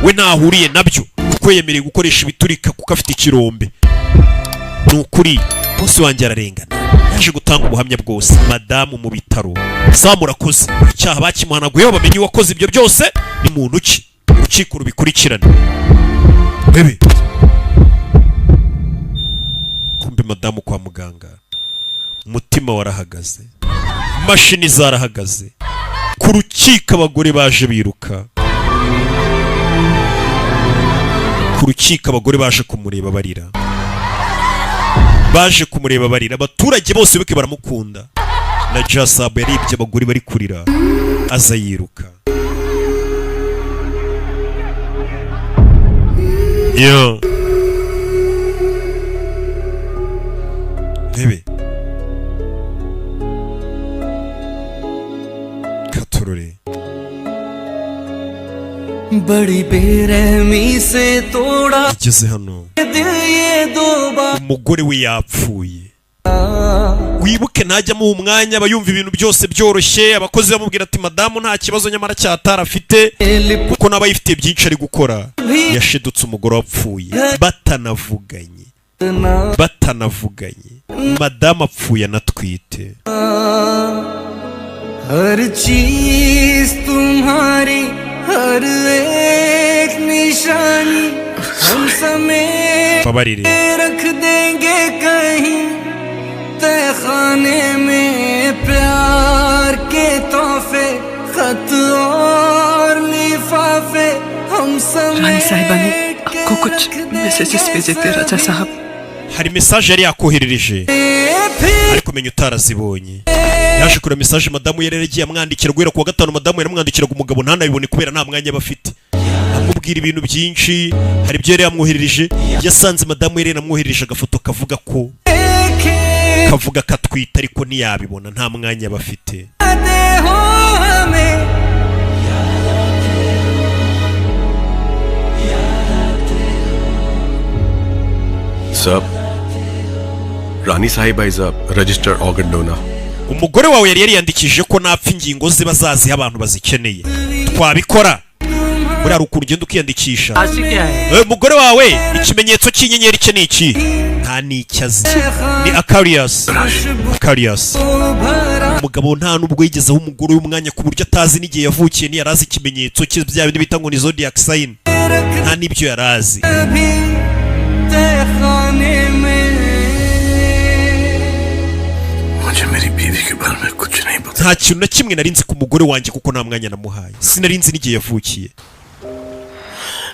we ntahuriye nabyo, kuko yemerewe gukoresha ibiturika kuko afite ikirombe. Ni ukuri bosi wanjye ararengana, yaje gutanga ubuhamya bwose, madamu mu bitaro. Sawa, murakoze. Icyaha bakimuhanaguyeho, bamenye uwakoze ibyo byose ni muntu ki, urukiko rubikurikirane. Bebe kumbe madamu kwa muganga umutima warahagaze, imashini zarahagaze. Ku rukiko abagore baje biruka, ku rukiko abagore baje kumureba barira, baje kumureba barira. Abaturage bose buke baramukunda na Jasabu yarebye abagore bari kurira, aza yiruka yo rebe katurore. बड़ी बेरहमी से तोड़ा Ageze hano, दिल ये दो बार। umugore we yapfuye. Wibuke ntajya amuha umwanya, aba yumva ibintu byose byoroshye. Abakozi bamubwira ati madamu nta kibazo, nyamara cyatara afite, kuko n'aba yifitiye byinshi ari gukora. Yashidutse umugore wapfuye batanavuganye, batanavuganye. Madamu apfuye anatwite. हर चीज तुम्हारी, हर एक निशानी हम समेट Babarire. रख देंगे कहीं तहखाने में, प्यार के तोहफे, खत और लिफाफे हम रानी साहिबा ने समेट के आपको कुछ messages भेजे थे राजा साहब। Hari message yari yakoherereje, ariko menya utarazibonye. Yaje kureba message madamu yari yaragiye amwandikira guhera kuwa gatanu. Madamu yaramwandikiraga, umugabo ntanabibone kubera nta mwanya aba afite, amubwira ibintu byinshi. Hari ibyo yari yamwoherereje. Yasanze madamu yari yaramwoherereje agafoto kavuga ko atwite, ariko ntiyabibona, nta mwanya aba afite. दे हो हमें। Sir, Rani Sahiba is a registered organ donor. Umugore wawe yari yariyandikishije ko napfa ingingo ze bazaziha abantu bazikeneye. Twabikora? Buriya hari ukuntu ugenda ukiyandikisha. Umugore wawe ikimenyetso cy'inyenyeri cye ni iki? Nta n'icyo azi. Ni Aquarius, Aquarius. Umugabo nta nubwo yigeze aho umugore w'umwanya, ku buryo atazi n'igihe yavukiye, ntiyari azi ikimenyetso cye, bya bindi bita ngo ni zodiac sign, nta n'ibyo yari azi. अभी तहखाने में मुझे मेरी बीवी के बारे में कुछ नहीं पता। Nta kintu na kimwe nari nzi ku mugore wanjye kuko nta mwanya namuhaye. Sinari nzi n'igihe yavukiye.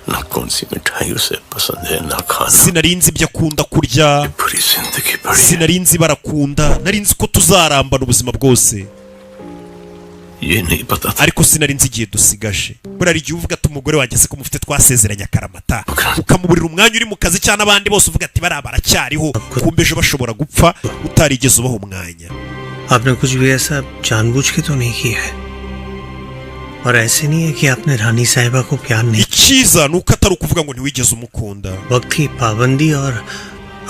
ना कौन सी मिठाई उसे पसंद है, ना खाना। Sinari nzi ibyo akunda kurya. पूरी जिंदगी पड़ी। Sinari nzi barakunda. Nari nzi ko tuzarambana ubuzima bwose. ये नहीं पता था। Ariko sinari nzi igihe dusigaje. Buriya hari igihe uvuga ati umugore wanjye se ko mufite twasezeranye akaramata, ukamuburira umwanya uri mu kazi cyangwa n'abandi bose, uvuga ati bariya baracyariho, kumbe ejo bashobora gupfa utarigeze ubaha umwanya. आपने कुछ भी ऐसा जानबूझ के तो नहीं किया है और ऐसे नहीं है कि आपने रानी साहिबा को प्यार नहीं। Icyiza ni uko atari ukuvuga ngo ntiwigeze umukunda. वक्त की पाबंदी और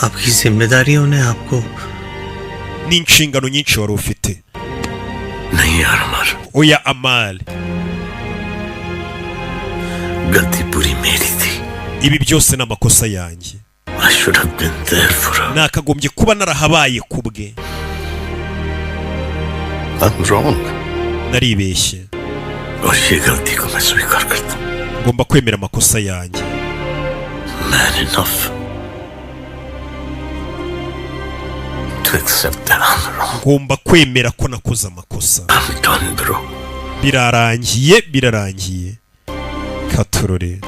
आपकी जिम्मेदारियों ने आपको N'inshingano nyinshi wari ufite. नहीं यार अमर, Oya Amari, गलती पूरी मेरी थी। Ibi byose ni amakosa yanjye. I should have been there for her. Nakagombye kuba narahabaye ku bwe. I'm wrong. Naribeshye. और ये गलती को मैं स्वीकार करता हूँ। Ngomba kwemera amakosa yanjye. Man enough to accept that I'm wrong. Ngomba kwemera ko nakoze amakosa. I'm done, bro. Birarangiye, birarangiye, katurore.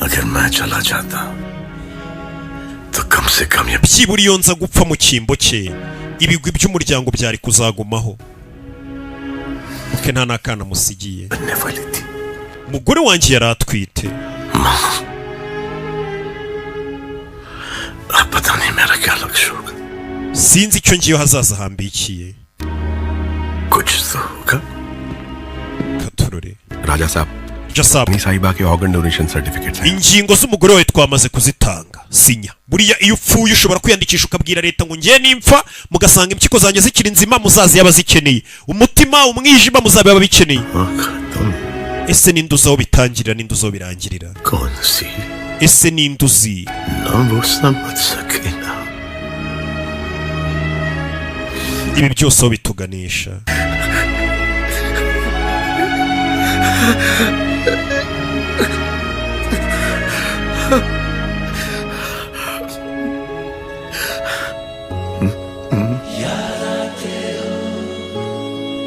अगर मैं चला जाता तो कम से कम ये Byibura iyo nza gupfa mu cyimbo cye, ibigwi by'umuryango byari kuzagumaho. Oke, nta n'akana musigiye. बनने वाली थी। Umugore wanjye yari atwite. अब पता नहीं मेरा क्या लक्ष्य होगा। Sinzi icyo ngiyo hazaza hambikiye. कुछ तो होगा। Katurore. राजा साहब, Jasab, रानी साहिबा के organ donation certificates हैं। Ingingo z'umugore wawe twamaze kuzitanga, sinya. Buriya iyo upfuye ushobora kwiyandikisha ukabwira leta ngo ngiye nimpfa mugasanga impyiko zanjye zikiri nzima, muzazi abazikeneye, umutima, umwijima, muzabe ababikeneye. Ese ninde uzi aho bitangirira, ninde uzi aho birangirira? कौन सी Ese ninde uzi? ना वो समझ सके ना। Ibi byose aho bituganisha.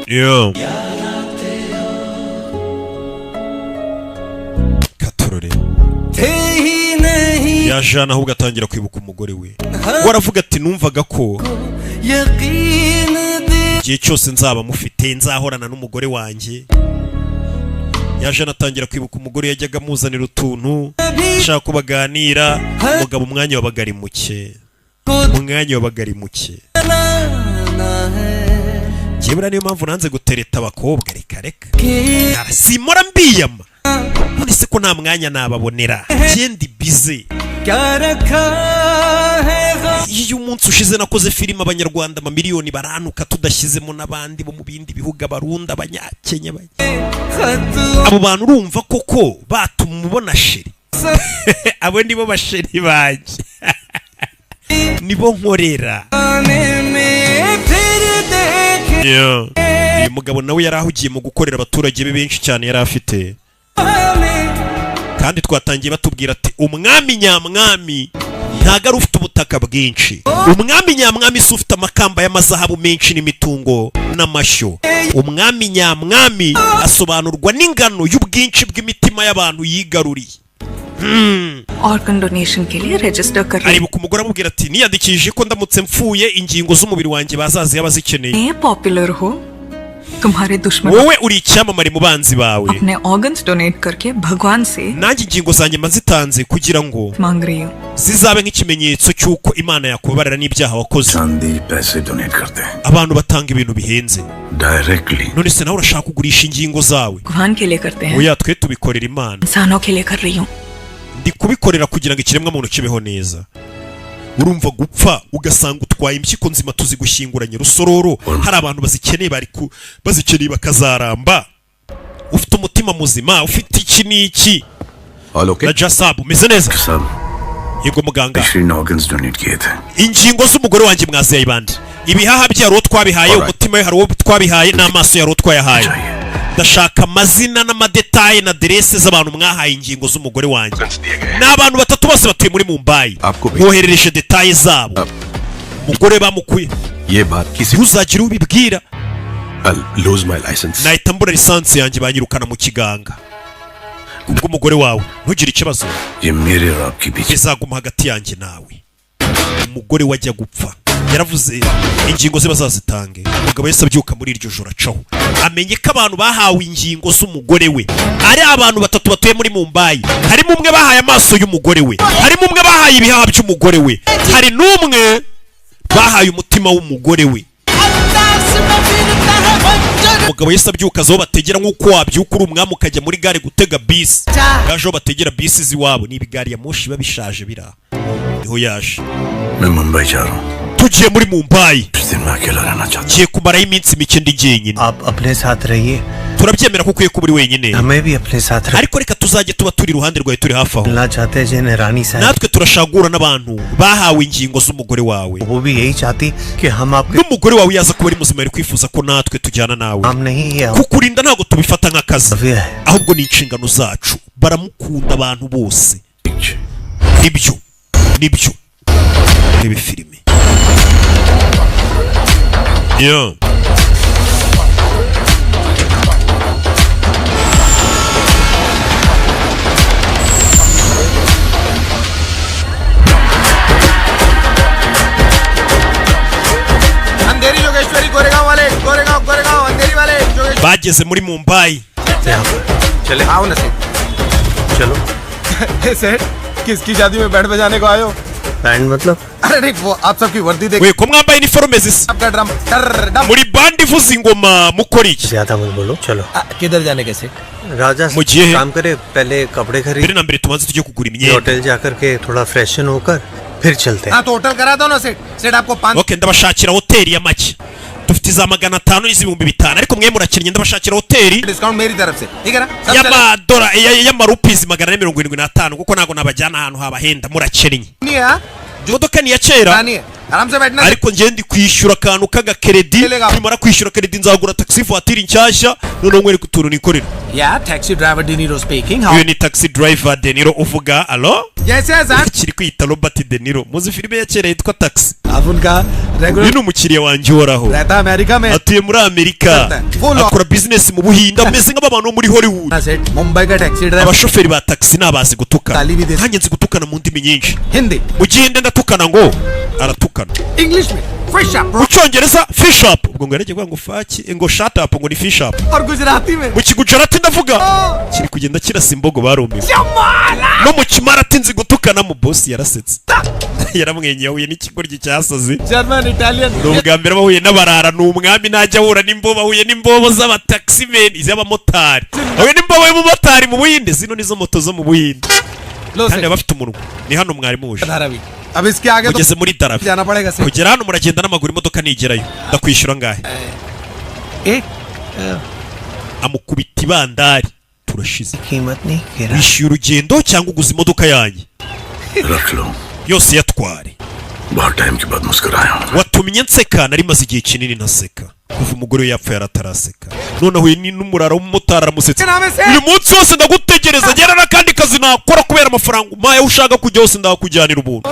Yeah. Katurore. थे ही नहीं। Yajana ahubwo atangira kwibuka umugore we, we aravuga ati numvaga ko यकीन दे igihe cyose nzaba mufite nzahorana n'umugore wanjye. Yajana atangira kwibuka umugore yajyaga amuzanira utuntu, ashaka ko baganira. Umugabo umwanya wabaga ari muke, umwanya wabaga ari muke. लाना है। Njyewe buriya niyo mpamvu nanze gutereta abakobwa. Reka reka. कि Simora mbiyama, none se ko nta mwanya nababonera, ndi bize. क्या रखा है गम। Iyo umunsi ushize nakoze filime, abanyarwanda amamiliyoni baranuka, tudashyizemo n'abandi bo mu bindi bihugu, abarundi, abanyakenya, खत abo bantu urumva koko batuma ubona chérie? Abo nibo ba chérie banjye, nibo nkorera. आने में फिर देखे। Uyu mugabo nawe yari ahugiye mu gukorera abaturage be benshi cyane yari afite. हमें Kandi twatangiye batubwira ati umwami nyamwami ntago ari ufite ubutaka bwinshi, umwami nyamwami si ufite amakamba y'amazahabu menshi n'imitungo n'amashyo. Umwami nyamwami asobanurwa n'ingano y'ubwinshi bw'imitima y'abantu yigaruriye. Organ donation के लिए register कर रही Aribuka umugore amubwira ati niyandikishije ko ndamutse mfuye ingingo z'umubiri wanjye bazazi abazikeneye. हूँ। Popular हो तुम्हारे दुश्मन Wowe uri icyamamare mu banzi bawe. अपने organs donate करके भगवान से Nanjye ingingo zanjye mba zitanze kugira ngo मांग रही हूँ। Zizabe nk'ikimenyetso cy'uko Imana yakubabarira n'ibyaha wakoze. चांदी पैसे donate करते हैं। Abantu batanga ibintu bihenze. Directly. None se nawe urashaka kugurisha ingingo zawe? भगवान के लिए करते हैं। Oya, twe tubikorera Imana. इंसानों के लिए कर रही हूँ। Ndi kubikorera kugira ngo ikiremwamuntu kibeho neza. Urumva gupfa ugasanga utwaye impyiko nzima tuzigushyinguranye rusororo, hari abantu bazikeneye, bari ku bazikeneye bakazaramba, ufite umutima muzima, ufite iki n'iki. All okay? Na Jasabu, umeze neza? साहब। Yego muganga. Shri ने organs donate किए थे। Ingingo z'umugore wanjye mwazihaye bande? Ibihaha bye hari uwo twabihaye, umutima we hari uwo twabihaye, n'amaso ye hari uwo twayahaye. Ndashaka amazina n'amadetaye na aderese z'abantu mwahaye ingingo z'umugore wanjye. Ni abantu batatu, bose batuye muri Mumbai. Mwoherereje détails zabo. Umugore bamukuye. ये बात किसी Ntuzagire ubibwira. I'll lose my license. Nahita mbura lisansi yanjye, banyirukana mu kiganga kubw'umugore wawe. Ntugire ikibazo. ये मेरे और आपके बीच Bizaguma hagati yanjye nawe. Umugore we ajya gupfa yaravuze ingingo ze bazazitange. Umugabo yahise abyuka muri iryo joro, acaho amenye ko abantu bahawe ingingo z'umugore we ari abantu batatu batuye muri Mumbai. Harimo umwe bahaye amaso y'umugore we, harimo umwe bahaye ibihaha by'umugore we, hari n'umwe bahaye umutima w'umugore we. Umugabo yahise abyuka aza aho bategera, nk'uko wabyuka uri umwami ukajya muri gare gutega bisi. Yaje aho bategera bisi z'iwabo, ni ibigari ya moshi biba bishaje biri aho, niho yaje. मैं मुंबई जा रहा हूँ। Tugiye muri Mumbai. कुछ दिन मैं अकेला रहना चाहता Ngiye kumarayo iminsi mike ndi jyenyine. आप अपने साथ रहिए। Turabyemera ko ukwiye kuba uri wenyine. हमें भी अपने साथ Ariko reka tuzajye tuba turi iruhande rwawe, turi hafi aho. रखना चाहते हैं जिन्हें रानी साहब Natwe turashagura n'abantu bahawe ingingo z'umugore wawe. वो भी यही चाहती कि हम आपके N'umugore wawe yaza kuba ari muzima yari kwifuza ko natwe tujyana nawe. काम नहीं है। Kukurinda ntabwo tubifata nk'akazi, ahubwo ni inshingano zacu. Baramukunda abantu bose. Nibyo, nibyo. Reba filime yo. Andheri Jogeshwari Goregaon वाले, गोरेगांव, गोरेगांव, अंधेरी वाले Jogeshwari. Bageze muri Mumbai. चले आओ ना सेठ। चलो। सेठ, किसकी शादी में बैंड बजाने को आए हो? बैंड मतलब? अरे नहीं, वो आप सबकी वर्दी देख We, ko mwambaye iniforume zisa? आपका ड्रम टर डम। Muri band ivuza ingoma mukora iki? ज्यादा मत बोलो, चलो। किधर जाने के सेठ? राजा मुझे काम करे, पहले कपड़े खरीद। Mbere na mbere tubanze tujye kugura imyenda. Hotel जाकर के थोड़ा freshen होकर फिर चलते हैं। हाँ, तो होटल करा दो ना सेठ। सेठ, आपको पाँच Okay, ndabashakira hoteli ya make. Dufite iza 500 n'iz'ibihumbi 5,000, ariko mwe murakennye, ndabashakira hoteli discount मेरी तरफ से, ठीक है ना? सब चले y'amadora y'amarupizi 475, kuko ntabwo nabajyana ahantu habahenda, murakennye. नहीं है, हाँ? Imodoka ni iya kera. नहीं है, आराम से बैठना। Ariko njye ndi kwishyura akantu k'agakeredi. Nimara kwishyura keredi nzagura taxi voiture nshyashya, noneho nkwereke utuntu nikorera. Yeah, taxi driver Deniro speaking. Uyu ni taxi driver Deniro uvuga. Alo? Yes yes, हाँ। Kiri kwita Robert De Niro. Muzi filime ya kera yitwa Taxi? आप उनका regular Uyu ni umukiriya wanjye uhoraho. रहता है America में। Atuye muri Amerika, akora business mu Buhinde, ameze nk'abantu bo muri Hollywood. ना सेठ, मुंबई का taxi driver. Abashoferi ba taxi ni abazi gutukana. Nanjye nzi gutukana mu ndimi nyinshi. Hindi. Mu Gihinde ndatukana ngo aratukana. English में fish up. Mu Cyongereza fish up, ubwo ngo yaragiye kuvuga ngo fuck, ngo shut up, ngo ni fish up. और Gujarati में Mu Kigujarati ndavuga kiri kugenda kirasa imbogo, barumiwe. No mu Kimarati nzi gutukana. Mu boss yarasetse, yaramwenyeye, ahuye n'ikigoryi cyasaze. German, Italian. Ni ubwa mbere bahuye n'abarara. Ni umwami ntajya ahura n'imbobo. Ahuye n'imbobo z'abataximen, iz'abamotari. Ahuye n'imbobo y'umumotari mu Buhinde. Zino nizo moto zo mu Buhinde kandi baba bafite umunwa. Ni hano mwari muje. Dharavi, अब इसके आगे तो Mugeze muri Dharavi. जाना पड़ेगा सेठ। Kugera hano muragenda n'amaguru, imodoka nigerayo. Ndakwishyura ngahe? एक Amukubita ibandari, turashize. कीमत नहीं गिरा। Wishyuye urugendo cyangwa uguze imodoka yanjye? रख लो। Yose yatware. बहुत टाइम के बाद मुस्कुराया हूँ। Watumye nseka, nari maze igihe kinini ntaseka. Kuva umugore we yapfa yarataraseka, none ahuye n'umurara w'umumotari aramusetsa. Uyu munsi wose ndagutegereza, ngera n'akandi kazi nakora kubera amafaranga umpaye, aho ushaka kujya hose ndakujyanira ubuntu.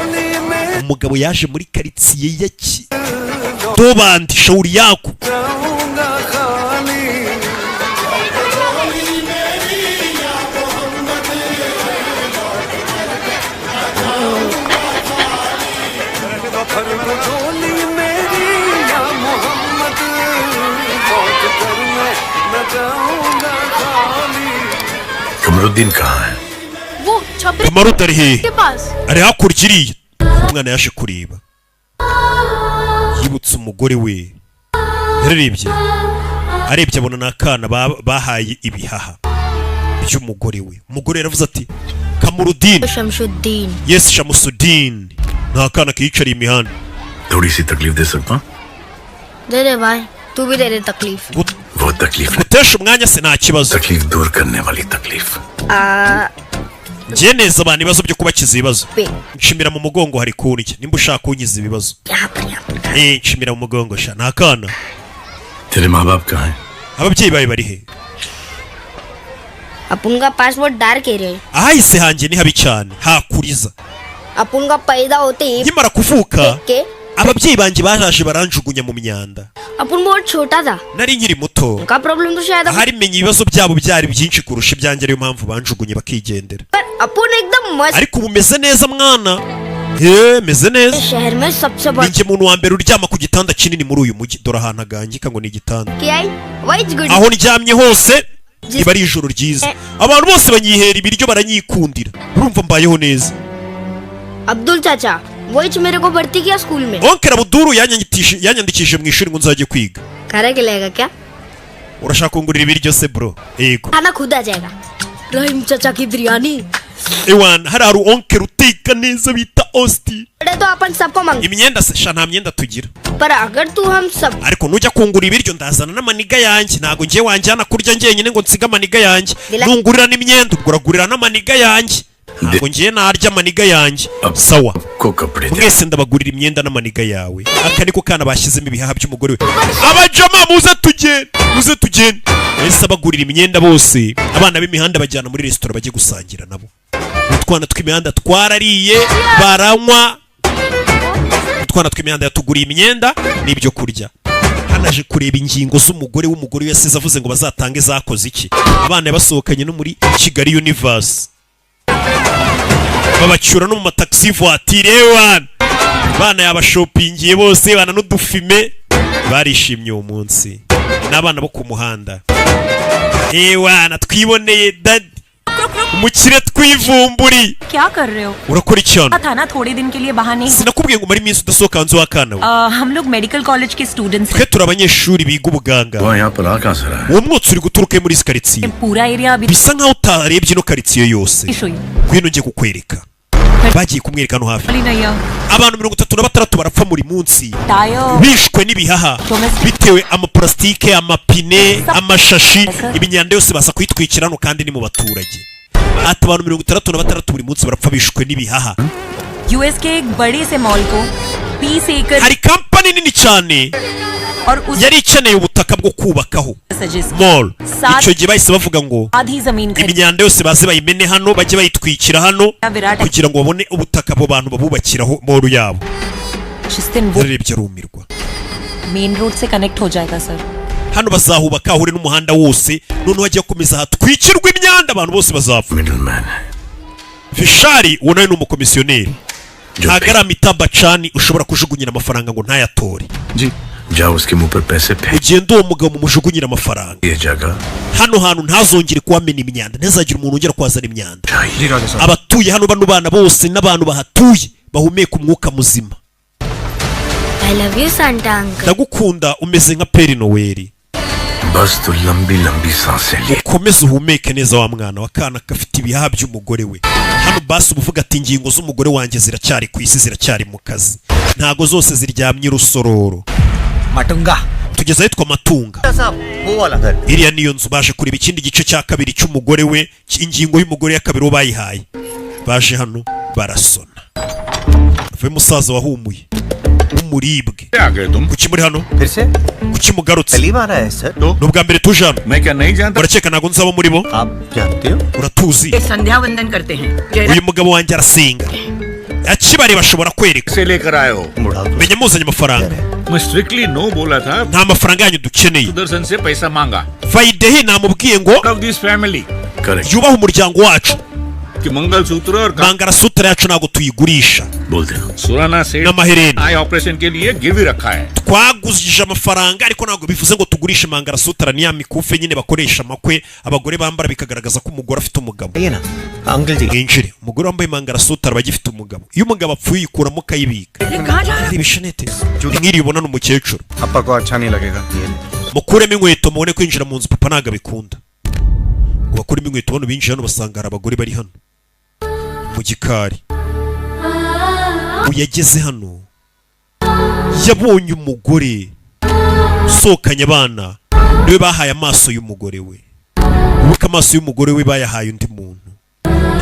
Umugabo yaje muri karitsiye ya ki dobandi shawuri yako. Qamaruddin कहाँ है? वो छपरी Kamarudi ari hehe? के पास। Ari hakurya iriya. Umwana yaje kureba, yibutse umugore we. Yararebye, arebye abona ni akana bahaye ibihaha by'umugore we. Umugore yaravuze ati Kamurudini. Shamsuddin. Yes, Shamusudin, ni akana kiyicariye imihanda. थोड़ी सी तकलीफ दे सकता हूँ? दे दे भाई, तू भी दे दे तकलीफ। वो तकलीफ Gutesha umwanya se nta kibazo. तकलीफ दूर करने वाली तकलीफ। आ Njye neza abantu ibibazo byo kubakiza ibibazo. पे। Nshimira mu mugongo hari kundya, nimba ushaka kunkiza ibibazo. यहाँ पर, यहाँ पर। Nshimira mu mugongo sha, ni akana. तेरे माँ बाप कहाँ हैं? Ababyeyi bawe bari he? अपन का पास बहुत dark area है। Ahahise hanjye ni habi cyane, hakuriza. अपन का पैदा होते ही Nkimara kuvuka, के ababyeyi banjye baraje baranjugunya mu myanda. अपन बहुत छोटा था। Nari nkiri muto. उनका problem तो शायद Ahari menya ibibazo byabo byari byinshi kurusha ibyanjye, ariyo mpamvu banjugunye bakigendera. पर अपन एकदम मस्त। Ariko ubu meze neza mwana, ye meze neza. शहर में सबसे Ni बड़ा njye muntu wa mbere uryama ku gitanda kinini muri uyu mujyi. Dore ahantu agangika ngo ni igitanda. की आई वही good. Aho ndyamye hose riba ari ijoro ryiza, abantu bose banyihera ibiryo, baranyikundira, urumva mbayeho neza. Abdul चाचा वही मेरे को भर्ती किया school में। Oncle Abuduru yanyandikishije mu ishuri ngo nzajye kwiga. खाना खिलाएगा क्या? Urashaka kungurira ibiryo se bro? Yego. खाना खुद आ जाएगा। रहीम चाचा की biryani. Ewana, hari oncle uteka neza bita Austin. अरे तो अपन सबको मांग। Imyenda se sha, nta myenda tugira. पर अगर तू हम सब Ariko nujya kungura ibiryo ndazana n'amaniga yanjye, ntabwo ngiye wanjyana kurya njyenyine ngo nsige amaniga yanjye. Nungurira n'imyenda ubwo uragurira n'amaniga yanjye, ntabwo ngiye narya amaniga yanjye. Sawa. को कपड़े दे। Mwese ndabagurira imyenda n'amaniga yawe. Aka niko kana bashyizemo ibihaha by'umugore we. Abajama, muze tugende, muze tugende. Yahise abagurira imyenda bose, abana b'imihanda bajyana muri resitora bajye gusangira nabo. Utwana tw'imihanda twarariye, baranywa. Utwana tw'imihanda yatuguriye imyenda n'ibyo kurya. Hanaje kureba ingingo z'umugore w'umugore we yasize avuze ngo bazatange zakoze iki. Abana yabasohokanye no muri Kigali Universe, babacyura no mu mataxi voiture. Ewana, abana yabashopingiye bose, bana n'udufime barishimye uwo munsi. N'abana bo ku muhanda, ewana, twiboneye daddy umukire, twivumburi. क्या कर रहे हो? Urakora iki hano? था ना थोड़े दिन के लिए बहाने। Sinakubwiye ngo umare iminsi udasohoka hanze w'akana we? हम लोग medical college के students. Twe turi abanyeshuri biga ubuganga. वहाँ यहाँ पर आ कहाँ से रहा है? Uwo mwotsi uri guturuka muri izi karitsiye. पूरा area अभी Bisa nkaho utarebye ino karitsiye yose. हुई। Ngwino njye kukwereka. Bagiye kumwereka hano hafi. नहीं। Abantu 36 barapfa buri munsi tyre bishwe n'ibihaha bitewe amaparasitike, amapine, amashashi, imyanda yose baza kuyitwikira hano, kandi ni mu baturage. Ati abantu 66 buri munsi barapfa bishwe n'ibihaha. US के एक बड़े से mall को 20 एकड़ Hari kampani nini cyane और उस yari ikeneye ubutaka bwo kubakaho suggest mall. Icyo gihe bahise bavuga ngo आधी जमीन खरीद imyanda yose baze bayimene hano, bajye bayitwikira hano Virat kugira ngo babone ubutaka abo bantu babubakiraho mall yabo. जिस दिन वो Yararebye arumirwa. Main road से connect हो जाएगा sir. Hano bazahubaka ahure n'umuhanda wose, noneho hagiye gukomeza hatwikirwa imyanda, abantu bose bazapfa. Vishari uwo nawe ni umukomisiyoneri, ntabwo ari Amitabh Bachchan ushobora kujugunyira amafaranga ngo ntayatore. जी। जाओ, उसके मुंह पर पैसे फेंक। Ugende uwo mugabo mumujugunyire amafaranga. ये जगह Hano hantu ntazongere kuhamena imyanda, ntazagire umuntu wongera kuhazana imyanda. जी राजा साहब। Abatuye hano, bano bana bose n'abantu bahatuye bahumeka umwuka muzima. I love you, Santa uncle. Ndagukunda, umeze nka Père Noël. बस तू लंबी लंबी सांसें ले। Ukomeze uhumeke neza wa mwana wa kana gafite ibihaha by'umugore we hano. Basi uba uvuga ati ingingo z'umugore wanjye ziracyari ku isi, ziracyari mu kazi, ntago zose ziryamye urusororo. Matunga. Tugeze ahitwa Matunga. वो वाला घर। Iriya niyo nzu. Baje kureba ikindi gice cya kabiri cy'umugore we, ingingo y'umugore ya kabiri uwo bayihaye. Baje hano barasona, avuye musaza wahumuye w'umuribwe. आ गए तुम? Kuki muri hano? फिर से? Kuki mugarutse? पहली बार आए sir. Ni ubwa mbere tuje hano. मैं क्या नहीं जानता? Urakeka ntabwo nzaba muri bo? आप जानते हो? Uratuzi? संध्या वंदन करते हैं। Uyu mugabo wanjye arasenga, akibareba ashobora kwereka. से लेकर आए हो? Menya muzanye amafaranga. मैं strictly no बोला था। Nta mafaranga yanyu dukeneye. Sudarshan से पैसा मांगा। Vaidehi namubwiye ngo of this family yubahe umuryango wacu. कि मंगलसूत्र और Mangalasutra yacu ntabwo tuyigurisha. बोल देना। Surana से N'amaherena. Eye operation के लिए गिरवी रखा है। Twagujije amafaranga, ariko ntabwo bivuze ngo tugurishe mangalasutra. Ni ya mikufe nyine bakoresha amakwe, abagore bambara bikagaragaza ko umugore afite umugabo. ये ना uncle जी। Mwinjire. Umugore wambaye mangalasutra aba agifite umugabo. Iyo umugabo apfuye uyikuramo ukayibika. Reba ishanete nk'iri ubona ni umukecuru. अप्पा को अच्छा नहीं लगेगा। Mukuremo inkweto mubone kwinjira mu nzu, papa ntabwo abikunda ngo bakuremo inkweto. Bano binjiye hano basanga hari abagore bari hano mu gikari. Uyu yageze hano yabonye umugore usohokanye abana, niwe bahaye amaso y'umugore we. Wibuke amaso y'umugore we bayahaye undi muntu,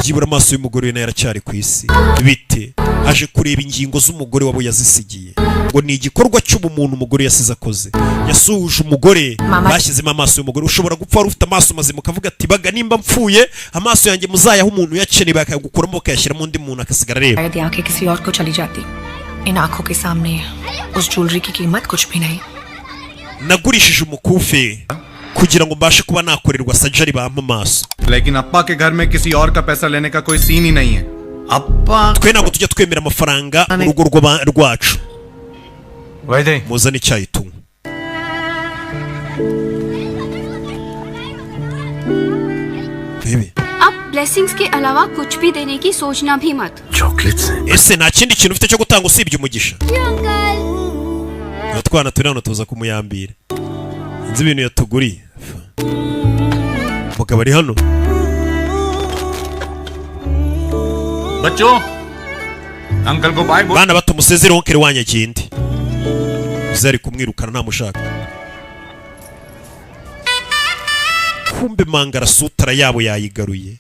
byibura amaso y'umugore we nayo aracyari ku isi. Bite aje kureba ingingo z'umugore wabo yazisigiye. Ngo ni igikorwa cy'ubumuntu umugore yasize akoze, yasuhuje umugore. Mama- Bashyizemo amaso y'umugore. Ushobora gupfa wari ufite amaso mazima, ukavuga ati: "Baga nimba mpfuye, amaso yanjye muzayahe umuntu uyakeneye," bakayagukuramo bakayashyiramo undi muntu akasigara areba. शायद ये आंखें किसी और को चली जाती। इन आंखों के सामने उस ज्वेलरी की कीमत कुछ भी नहीं। Nagurishije umukufi kugira ngo mbashe kuba nakorerwa surgery, bampa amaso. लेकिन अप्पा के घर में किसी और का पैसा लेने का कोई सीन ही नहीं है अप्पा। Twe ntabwo tujya twemera amafaranga mu rugo rwacu. Muzane icyayi tunywa. Bebe. अब ब्लेसिंग्स के अलावा कुछ भी देने की सोचना भी मत। Chocolates हैं। Ese nta kindi kintu ufite cyo gutanga usibye umugisha? Utwana turi hano tuza kumuyambira, nzi ibintu yatuguriye. Umugabo ari hano. बच्चों, uncle को bye बोल। Bana bato, musezere oncle wanyu agende. Uze ari kumwirukana, ntamushaka. Kumbe mangalasutra yabo yayigaruye,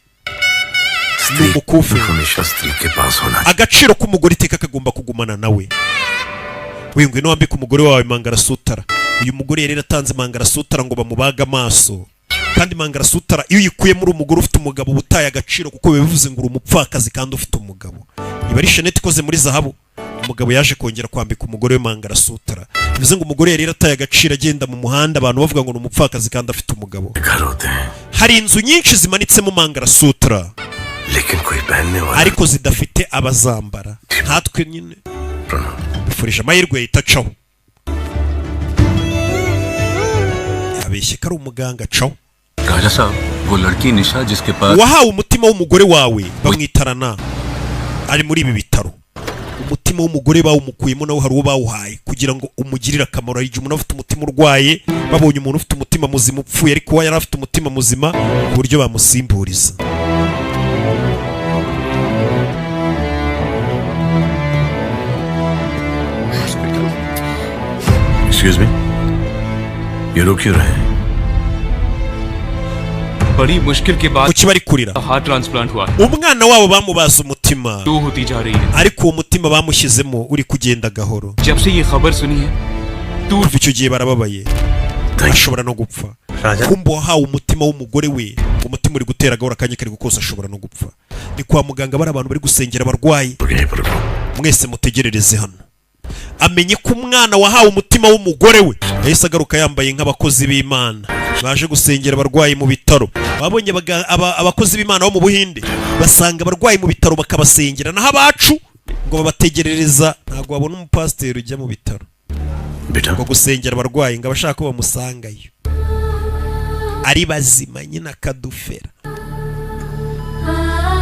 ni umukufi. हमेशा स्त्री के पास होना। Agaciro k'umugore iteka kagomba kugumana nawe. We, ngwino wambike umugore wawe mangalasutra. Uyu mugore yari yaratanze mangalasutra ngo bamubage amaso, kandi mangalasutra iyo uyikuye muri umugore ufite umugabo uba utaye agaciro, kuko biba bivuze ngo uri umupfakazi kandi ufite umugabo. Iba ari chaînette ikoze muri zahabu. Umugabo yaje kongera kwambika umugore we mangalasutra, bivuze ngo umugore yari yarataye agaciro agenda mu muhanda abantu bavuga ngo ni umupfakazi kandi afite umugabo. घर होते हैं, Hari inzu nyinshi zimanitsemo mangalasutra, लेकिन कोई पहनने वाला ariko zidafite abazambara nkatwe nyine. Bifurije amahirwe itacaho, yabeshye ko ari umuganga, acaho. राजा साहब, वो लड़की निशा जिसके पास Wahawe umutima w'umugore wawe bamwitarana, ari muri ibi bitaro. Umutima w'umugore bawumukuyemo, nawe hari uwo bawuhaye kugira ngo umugirire akamaro. Hari igihe umuntu afite umutima urwaye, babonye umuntu ufite umutima muzima upfuye, ariko we yari afite umutima muzima ku buryo bamusimburiza. Excuse me, ये लोग क्यों रहे हैं? बड़ी मुश्किल के बाद Kuki bari kurira? Heart transplant हुआ। Umwana wabo bamubaza umutima, दो होती जा रही है। ariko uwo mutima bamushyizemo uri kugenda gahoro. जब से ये खबर सुनी है, Kuva icyo gihe barababaye, ashobora no gupfa. Kumva wahawe umutima w'umugore we, umutima uri gutera gahoro, akanya kari kose ashobora no gupfa. Ni kwa muganga, bari abantu bari gusengera abarwayi. Mwese mutegerereze hano. Amenye ko umwana wahawe umutima w'umugore we yahise agaruka yambaye nk'abakozi b'Imana baje gusengera abarwayi mu bitaro. Babonye abakozi b'Imana bo mu Buhinde basanga abarwayi mu bitaro bakabasengera, naho abacu ngo babategerereza. Ntabwo wabona umupasiteri ujya mu bitaro ngo gusengera abarwayi, ngo abashaka ko bamusangayo ari bazima nyine akadufera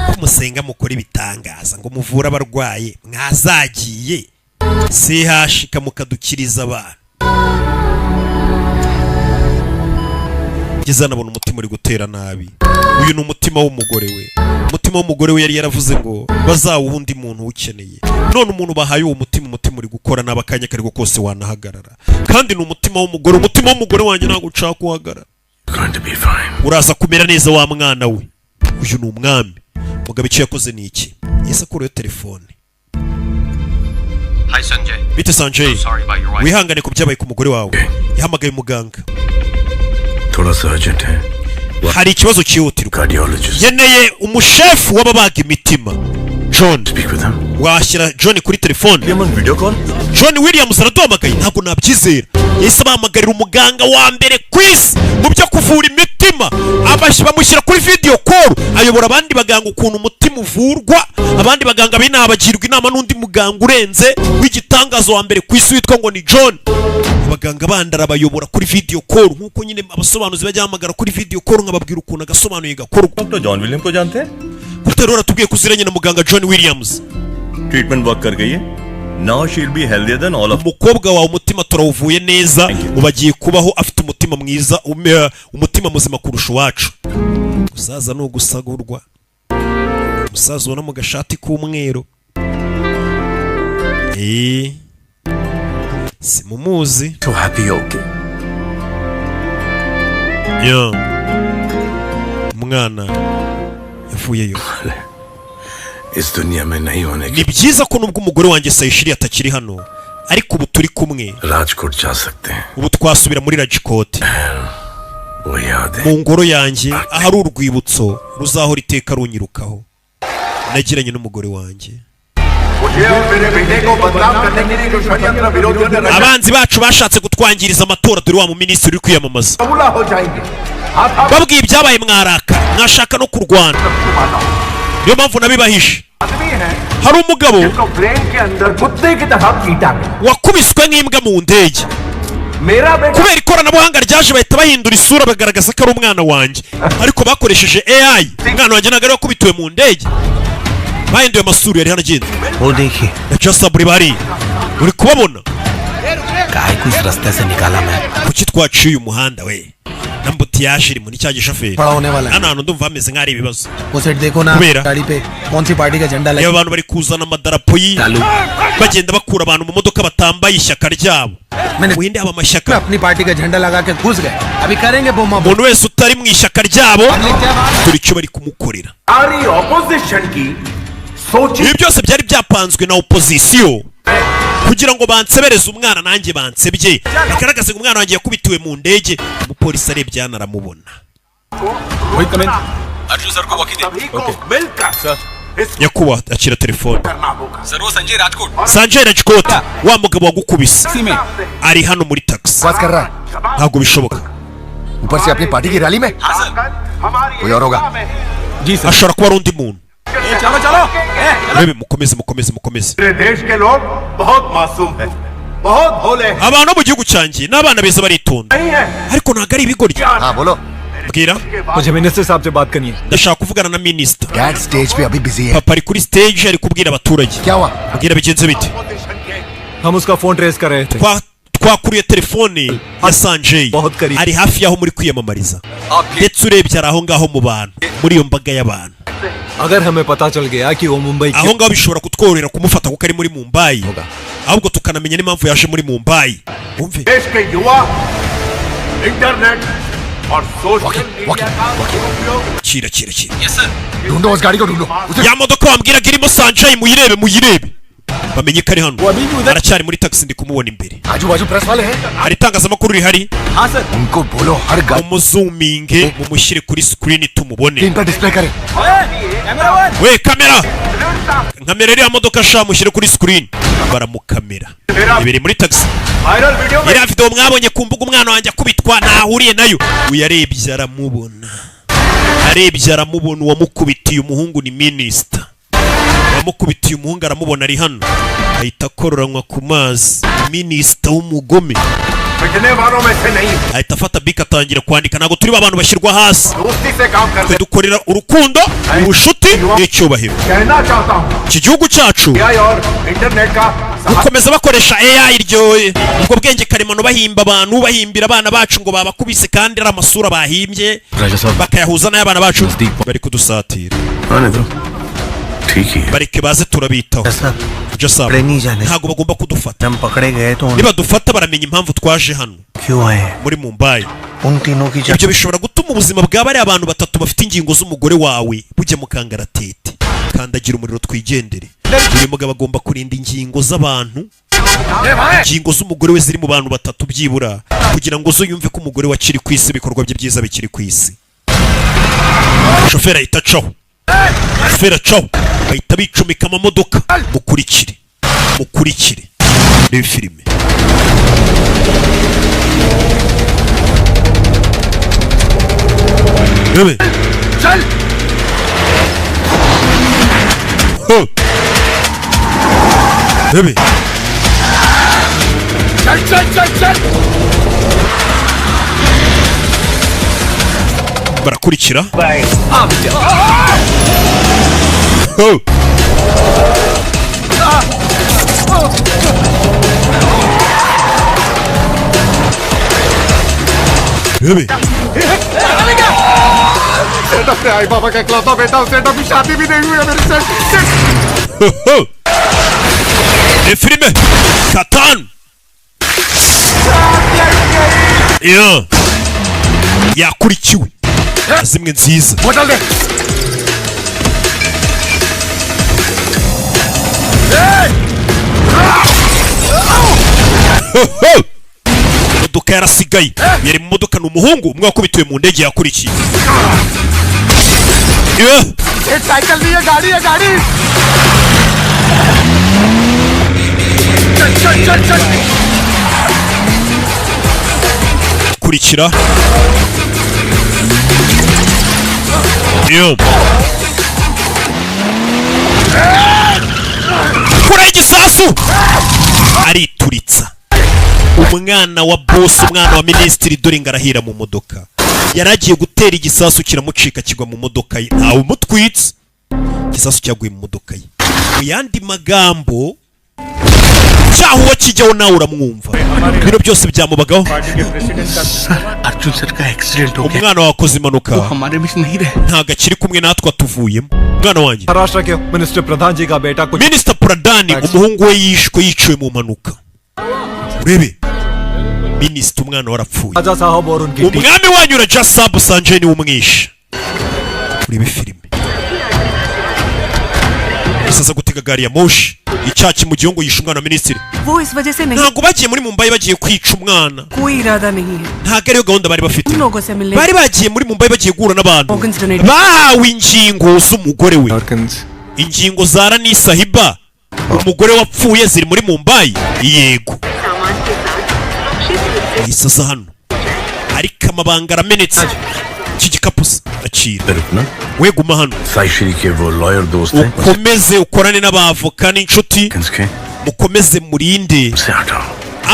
ko musenga mukora ibitangaza ngo muvure abarwayi, mwazagiye sehashika mukadukiriza abantu. Ngeze anabona umutima uri gutera nabi. Uyu ni umutima w'umugore we. Umutima w'umugore we yari yaravuze ngo bazawuha undi muntu uwukeneye. None umuntu bahaye uwo mutima, umutima uri gukora nabi, akanya kariko kose wanahagarara, kandi ni umutima w'umugore. Umutima w'umugore wanjye ntabwo ushaka guhagarara. Uraza kumera neza wa mwana we. Uyu ni umwami. Mugabo icyo yakoze ni iki? Yahise akurayo telefone. Hi, Sanjay. Bite Sanjay? Sorry about your wife. Wihangane ku byabaye ku mugore wawe. Yahamagaye umuganga. थोड़ा सा urgent है। Hari ikibazo cyihutirwa. Cardiologist. Nkeneye umushefu w'ababaga imitima, John. Washyira John kuri telefone? Video call. John Williams araduhamagaye, ntabwo nabyizera. Yahise bahamagarira umuganga wa mbere ku isi mu byo kuvura imitima, bamushyira kuri video call, ayobora abandi baganga ukuntu umutima uvurwa. Abandi baganga b'inaha bagirwa inama n'undi muganga urenze w'igitangazo wa mbere ku isi witwa ngo ni John. Abaganga bandi arabayobora kuri video call, nk'uko nyine abasobanuzi bajya bahamagara kuri video call nkababwira ukuntu agasobanuye gakorwa. Doctor John William को जानते हैं? Gute rero aratubwiye ko uziranye na muganga John Williams? Treatment work कर गई है। Now she will be healthier than all of. Umukobwa wawe umutima turawuvuye neza, ubu agiye kubaho afite umutima mwiza, umutima muzima kurusha uwacu. Gusaza ni ugusagurwa. Umusaza ubona mu gashati k'umweru, simumuzi. So happy, okay. Yo. Umwana yavuyeyo. इस दुनिया में नहीं होने Ni byiza ko nubwo umugore wanjye Sayishiri atakiri hano, Ariko ubu turi kumwe. Rajkot जा सकते हैं। Ubu twasubira muri Rajkot, वो याद है mu ngoro yanjye, ahari urwibutso ruzahora iteka runyirukaho nagiranye n'umugore wanjye. मुझे और मेरे बेटे को बदनाम करने के लिए जो षड्यंत्र विरोधियों ने रचा Abanzi bacu bashatse kutwangiriza amatora. Dore wa muminisitiri uri kwiyamamaza. कबूला हो जाएंगे। Babwiye ibyabaye, mwaraka mwashaka no kurwana, niyo mpamvu nabibahishe. Hari umugabo plane के अंदर कुत्ते की तरह पीटा गया। wakubiswe nk'imbwa mu ndege. मेरा बेटा Kubera ikoranabuhanga ryaje, bahita bahindura isura, bagaragaza ko ari umwana wanjye, ariko bakoresheje AI. Umwana wanjye ntabwo ari wakubitiwe mu ndege, bahinduye amasura. Yari hano agenda. वो देखिए। Na Jasaburi bari uri kubabona. काय को इस रास्ते से निकाला मैं। Kuki twaciye uyu muhanda we na embouteillage iri muri cya gishoferi? बड़ा होने वाला है। Hano hantu ndumva hameze nk'aho ari ibibazo. वो सेट देखो ना। Kubera? गाड़ी पे कौन सी पार्टी का झंडा Reba, लगा। abantu bari kuzana amadarapo yi, bagenda bakura abantu mu modoka batambaye ishyaka ryabo. Mu haba amashyaka. अपनी पार्टी का झंडा लगा के घुस गए। अभी करेंगे बोमा। Umuntu wese utari mu ishyaka ryabo, dore icyo bari kumukorera. सारी opposition की सोच Ibi byose byari byapanzwe na opozisiyo kugira ngo bansebereze umwana, nanjye bansebye, bigaragaze ngo umwana wanjye yakubitiwe mu ndege. Umupolisi arebye hano aramubona. Arjun sir को walkie दे। मिलकर Nyakubahwa, akira telefone. करना होगा। Sir, वो संजय Rajkot. Sanjay Rajkot, wa mugabo wagukubise, ari hano muri taxi. बात कर रहा है? Ntabwo bishoboka. ऊपर से अपनी पार्टी की रैली में। कोई और होगा। Ashobora kuba ari undi muntu. चलो चलो। Rebe, mukomeze, mukomeze, mukomeze. मेरे देश के लोग बहुत मासूम हैं, बहुत भोले हैं। Abantu bo mu gihugu cyanjye ni abana beza, baritonda, नहीं है। ariko ntabwo ari ibigoryi. हाँ, बोलो। Bwira. मुझे minister साहब से बात करनी है। Ndashaka kuvugana na minisita. Dad stage पे अभी busy है। Papa ari kuri stage, ari kubwira abaturage. क्या हुआ? Mbwira, bigenze bite? हम उसका phone trace कर रहे थे। Twakuriye telefone ya Sanjay, ari hafi y'aho muri kwiyamamariza, ndetse urebye ari aho ngaho mu bantu, muri iyo mbaga y'abantu. अगर हमें पता चल गया कि वो Mumbai Aho ngaho bishobora kutworohera kumufata kuko ari muri Mumbai, ahubwo tukanamenya n'impamvu yaje muri Mumbai. Wumve. देश के युवा इंटरनेट और सोशल मीडिया का उपयोग Kira, kira, kira. Yes sir. ढूंढो, उस गाड़ी को ढूंढो उसे। Ya modoka wambwiraga irimo Sanjay, muyirebe, muyirebe, bamenye ko ari hano. Aracyari muri taxi, ndi kumubona imbere. आजू बाजू press वाले हैं। Hari itangazamakuru rihari. हाँ sir. उनको बोलो हर गाड़ी Mumuzuminge, mumushyire kuri screen tumubone. पर display करें। We kamera, nkamera iriya modoka sha, mushyire kuri screen. Baramukamera ibiri muri taxi. Viral video में Iriya video mwabonye ku mbuga, umwana wanjye akubitwa, ntahuriye nayo. Uyu arebye aramubona, arebye aramubona. Uwamukubitiye umuhungu ni minisita. Uwamukubitiye umuhungu aramubona, ari hano, ahita akororanywa ku mazi. Minisita w'umugome. पिटने वालों में से नहीं। Ahita afata bike, atangira kwandika. Ntabwo turi abantu bashyirwa hasi. दोस्ती से काम Twe करते dukorera urukundo, ubucuti n'icyubahiro. कहना चाहता हूँ Iki gihugu cyacu AI और इंटरनेट का gukomeza bakoresha AI, iryo ubwo bwenge karemano, bahimba abantu, bahimbira abana bacu ngo babakubise kandi ari amasura bahimbye, राजा साहब, bakayahuza n'ay'abana bacu, bari kudusatira. आने दो, ठीक ही है। Bareke baze, turabitaho. Jasab, पकड़े नहीं जाने। ntabwo bagomba kudufata. हम पकड़े गए तो Nibadufata baramenya impamvu twaje hano क्यों आए हैं। muri Mumbai. उन तीनों की Ibyo bishobora gutuma ubuzima bwa bariya abantu batatu bafite ingingo z'umugore wawe bujya mu kangaratete. Kandagira umuriro, twigendere. Uyu mugabo agomba kurinda ingingo z'abantu, ingingo z'umugore we ziri mu bantu batatu byibura, kugira ngo zo yumve ko umugore we akiri ku isi, ibikorwa bye byiza bikiri ku isi. Shoferi ahita acaho, shoferi acaho, bahita bicomeka amamodoka. Mukurikire, mukurikire, reba filime. Rebe. चल। Ho. Rebe. चल चल चल चल। Barakurikira. Ho. Rebe. सेठ, अपने आई बाबा का इकलौता बेटा हूँ, सेठ, अभी शादी भी नहीं हुई है मेरी, सेठ, सेठ। Ho, ho. Ni filime Katan yeah. Yakurikiwe zimwe nziza. बोतल दे। Ho, ho! Imodoka yarasigaye, yari mu modoka, ni umuhungu umwe wakubitiwe mu ndege yakurikiye. Yeah. Cycle नहीं है, गाड़ी है, गाड़ी। चल चल चल चल। Kurikira yo, kura igisasu, arituritsa umwana wa boss, umwana wa minisitiri. Dore ngo arahira mu modoka, yari agiye gutera igisasu kiramucika, kigwa mu modoka ye. Ntawe umutwitse, igisasu cyaguye mu modoka ye. Mu yandi magambo, cyaho uwo kijyaho nawe uramwumva, bino byose byamubagaho. Arjun sir का accident हो गया। Umwana wakoze impanuka. वो हमारे बीच नहीं रहे। Ntabwo akiri kumwe natwe, atuvuyemo umwana wanjye. Maharashtra के minister प्रधान जी का बेटा कुछ Minisita Pradhan, umuhungu we yishwe, yiciwe mu mpanuka. Urebe minisita, umwana warapfuye. राजा साहब और उनकी team Umwami wanyu Raja Sabu Sanjay niwe umwishe. Urebe filime, isaza gutega gari ya moshi icyaci mu gihugu, yishe umwana wa minisitiri. वो इस वजह से नहीं। Ntabwo bagiye muri Mumbai bagiye kwica umwana. कोई इरादा नहीं है। Ntabwo ariyo gahunda bari bafite. उन लोगों से मिलने। Bari bagiye muri Mumbai bagiye guhura n'abantu bahawe ingingo z'umugore we, ingingo za Rani Sahiba, umugore wapfuye, ziri muri Mumbai. Yego, isaza hano, ariko amabanga aramenetse. Iki gikapu se akira, we guma hano. Saishree के वो lawyer दोस्त हैं Ukomeze ukorane n'abavoka n'inshuti, mukomeze murinde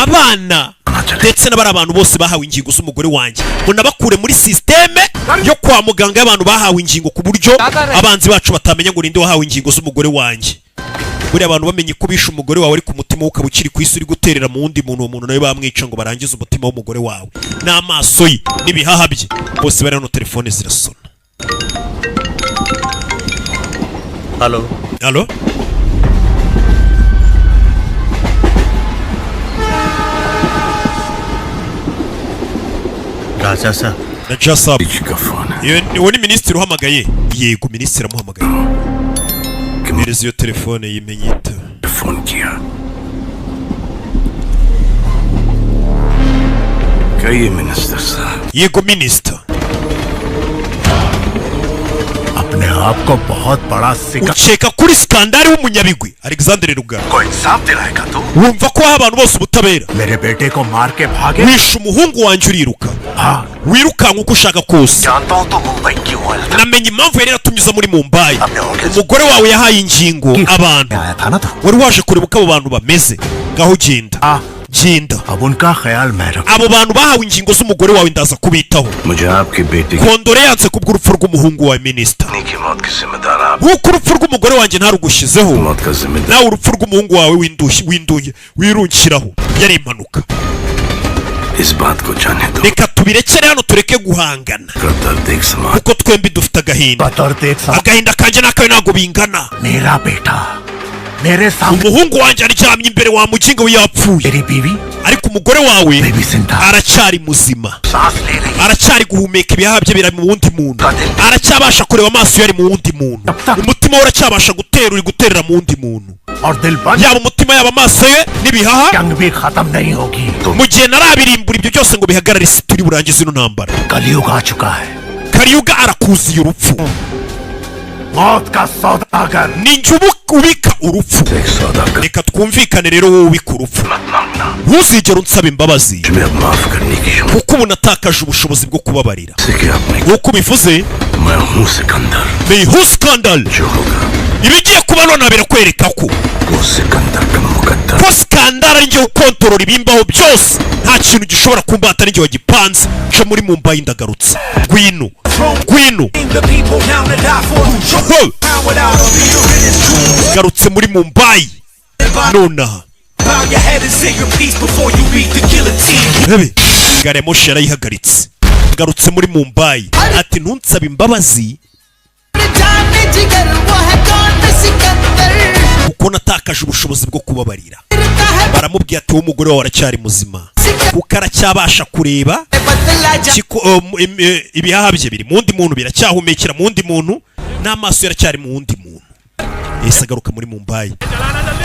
abana ndetse n'abari abantu bose bahawe ingingo z'umugore wanjye, munabakure muri sisiteme yo kwa muganga y'abantu bahawe ingingo, ku buryo abanzi bacu batamenya ngo ninde wahawe ingingo z'umugore wanjye. Buriya abantu bamenye ko bishe umugore wawe, ariko umutima we ukaba ukiri ku isi uri guterera mu wundi muntu, uwo muntu nawe bamwica ngo barangize umutima w'umugore wawe n'amaso ye n'ibihaha bye. Bose bari hano, telefone zirasona. Hello. Alo. Raja साहब। Raja Saab. Uwo ni minisitiri uhamagaye. Yego, minisitiri amuhamagaye. Mpereza iyo telefone yimenye yitaba. Phone किया। कहिए minister साहब। Yego minisita. अपने आप को बहुत बड़ा सिका Ukeka kuri Sikandari w'umunyabigwi Alexandre Rugara. को इंसाफ दिलाएगा तू। Wumva ko waha abantu bose ubutabera? मेरे बेटे को मार के भागे। Wishe umuhungu wanjye uriruka, wirukanka uko ushaka kose. जानता हूँ तो मुंबई क्यों आया। Namenye impamvu yari yaratumye muri Mumbai. Umugore wawe yahaye ingingo abantu, wari waje kureba uko abo bantu bameze. Ngaho genda, genda. अब उनका ख्याल मैं रख Abo bantu bahawe ingingo z'umugore wawe ndaza kubitaho. मुझे आपके बेटे Condoléances kubw'urupfu rw'umuhungu wawe, minisita. की मौत की जिम्मेदार आप Nk'uko urupfu rw'umugore wanjye ntarugushyizeho, मौत का जिम्मेदार nawe urupfu rw'umuhungu wawe windushye winduye wirungiraho, yari impanuka. इस बात को जाने दो। Reka tubirekere hano, tureke guhangana, का दर्द एक समान kuko twembi dufite agahinda. Agahinda kanjye n'akawe ntabwo bingana. मेरा बेटा मेरे सामने Umuhungu wanjye aryamye imbere wa mugingo we yapfuye, ariko umugore wawe aracyari muzima, aracyari guhumeka, ibihaha bye biri mu wundi muntu, aracyabasha kureba, amaso ye ari mu wundi muntu, umutima we uracyabasha gutera, uri guterera mu wundi muntu. और दिल बंद Yaba umutima, yaba amaso ye n'ibihaha, जंग भी खत्म नहीं होगी। mu gihe narabirimbura ibyo byose ngo bihagarare, isi turi burangize ino ntambara. कलयुग आ चुका है। Kariyuga arakuziye urupfu. मौत का सौदागर। Ni njye ubika urupfu. Reka twumvikane rero, wowe ubika urupfu, ntuzigere unsaba imbabazi, अब माफ करने की kuko ubu natakaje ubushobozi bwo kubabarira. से कि आपने Nk'uko ubivuze, मैं हूँ सिकंदर। Mehu Scandal, जो होगा ibigiye kuba none birakwereka ko वो सिकंदर का मुकद्दर। ko Sikandar ari njye ukontorora ibimbaho byose, nta kintu gishobora kumbata, ari njye wagipanze. Nca muri Mumbai ndagarutse, ngwino, ngwino. Ho! Garutse muri Mumbai nonaha. Rebe, gari ya moshi yarayihagaritse. Garutse muri Mumbai, ati ntunsabe imbabazi kuko natakaje ubushobozi bwo kubabarira. Baramubwiye ati wowe, umugore wawe aracyari muzima, kuko aracyabasha kureba, ibihaha bye biri mu wundi muntu, biracyahumekera mu wundi muntu, n'amaso ye aracyari mu wundi muntu. Yahise agaruka muri Mumbai.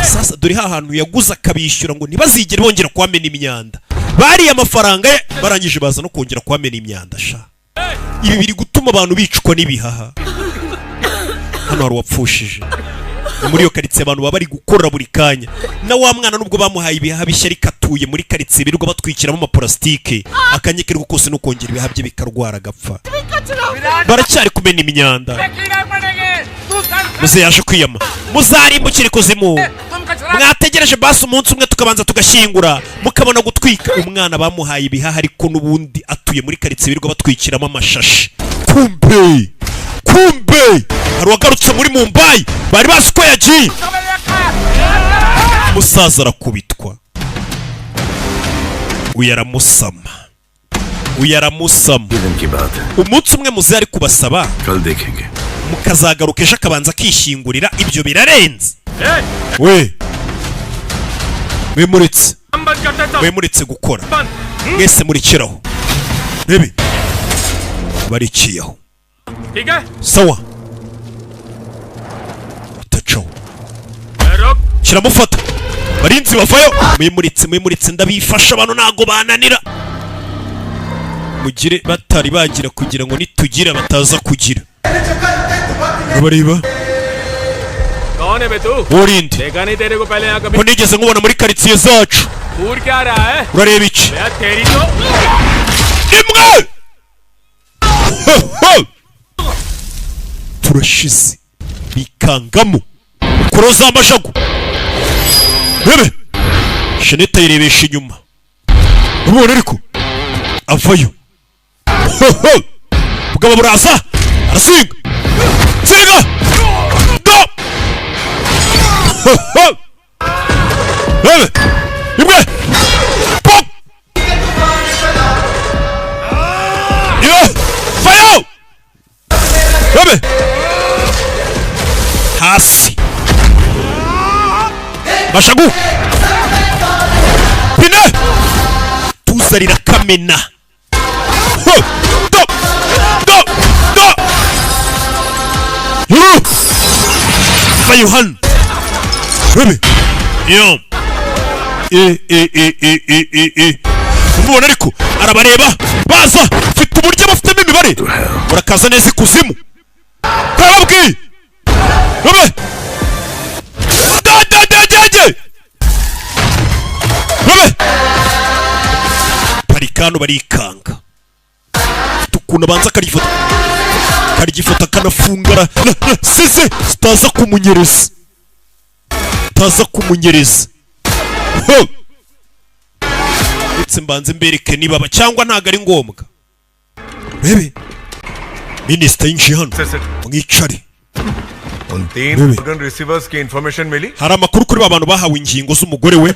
Sasa dore ha hantu yaguze akabishyura ngo ntibazigere bongera kuhamena imyanda. Bariye amafaranga ye, barangije baza no kongera kuhamena imyanda. Sha, ibi biri gutuma abantu bicwa n'ibihaha. Hano hari uwapfushije. Ni muri iyo karitsiye abantu baba bari gukora buri kanya. Na wa mwana, nubwo bamuhaye ibihaha bishya, ariko atuye muri karitsiye birirwa batwikiramo amaparasitike. Akanya keriko kose no kongera ibihaha bye bikarwara agapfa. Baracyari kumena imyanda. Muze yaje kwiyama: muzarimbukire ikuzimu. Mwategereje basi umunsi umwe tukabanza tugashyingura, mukabona gutwika. Umwana bamuhaye ibihaha, ariko n'ubundi atuye muri karitsiye birirwa batwikiramo amashashi. Kumbe kumbe hari uwagarutse muri Mumbai bari bazi ko yagiye. Umusaza arakubitwa, uyu aramusama, uyu aramusama. Umunsi umwe muze ari kubasaba कल देखेंगे। mukazagaruka ejo, akabanza akishyingurira. Ibyo birarenze we. Mwimuretse, mwimuretse gukora mwese, murikiraho rebe, barikiyeho. ठीक है। Sawa, itacaho kiramufata. Barinzi bavayo. Mwimuritse, mwimuritse, ndabifasha. Abantu ntago bananira, mugire batari bagira kugira ngo nitugira bataza kugira bareba. कौन है बे तू? Urinde? देखा नहीं तेरे को पहले यहाँ कभी। Ko nigeze nkubona muri karitsiye zacu? घूर क्या रहा है? Urareba iki? यार तेरी तो Imwe. Ho, ho! Turashize, bikangamo kuroza amashago. Rebe shenete ayirebesha inyuma, umubona ariko avayo. Ho, ho! Bugabo buraza, arasinga singa do. Ho, ho! Rebe imwe. Pop! Yo! Fayo! Rebe! Hasi! Mashagu! Pine! Tuzarira kamena! Ho! Do! Do! Do! Yuru! Fayo hano! Rebe! Yo! E e e e e e e! Umubona ariko arabareba baza, mfite uburyo bafitemo imibare. Urakaza neza ikuzimu, karababwiye. Rebe da da da da da, rebe parikano barikanga. Mfite ukuntu abanza akarigifata, karigifata, akanafungara seze zitaza kumunyereza, zitaza kumunyereza. Ho! Ndetse mbanze mbereke niba cyangwa ntabwo ari ngombwa. Rebe minisita yinjiye hano, mwicare. उन तीन organ receivers की information मिली। Hari amakuru kuri ba bantu bahawe ingingo z'umugore we.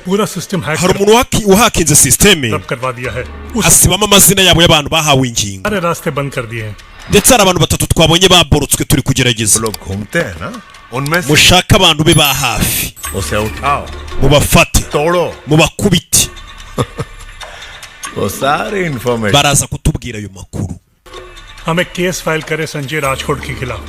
Hari umuntu wahakinze sisiteme, करवा दिया है। asibamo amazina yabo y'abantu bahawe ingingo. सारे रास्ते बंद कर दिए हैं। Ndetse hari abantu batatu twabonye baborotswe, turi kugerageza. लोग घूमते हैं ना, उनमें से Mushake abantu be ba hafi, उसे उठाओ, mubafate, तोड़ो, mubakubite. वो सारी information Baraza kutubwira ayo makuru. हम एक केस फाइल करें संजय राजकोट के खिलाफ,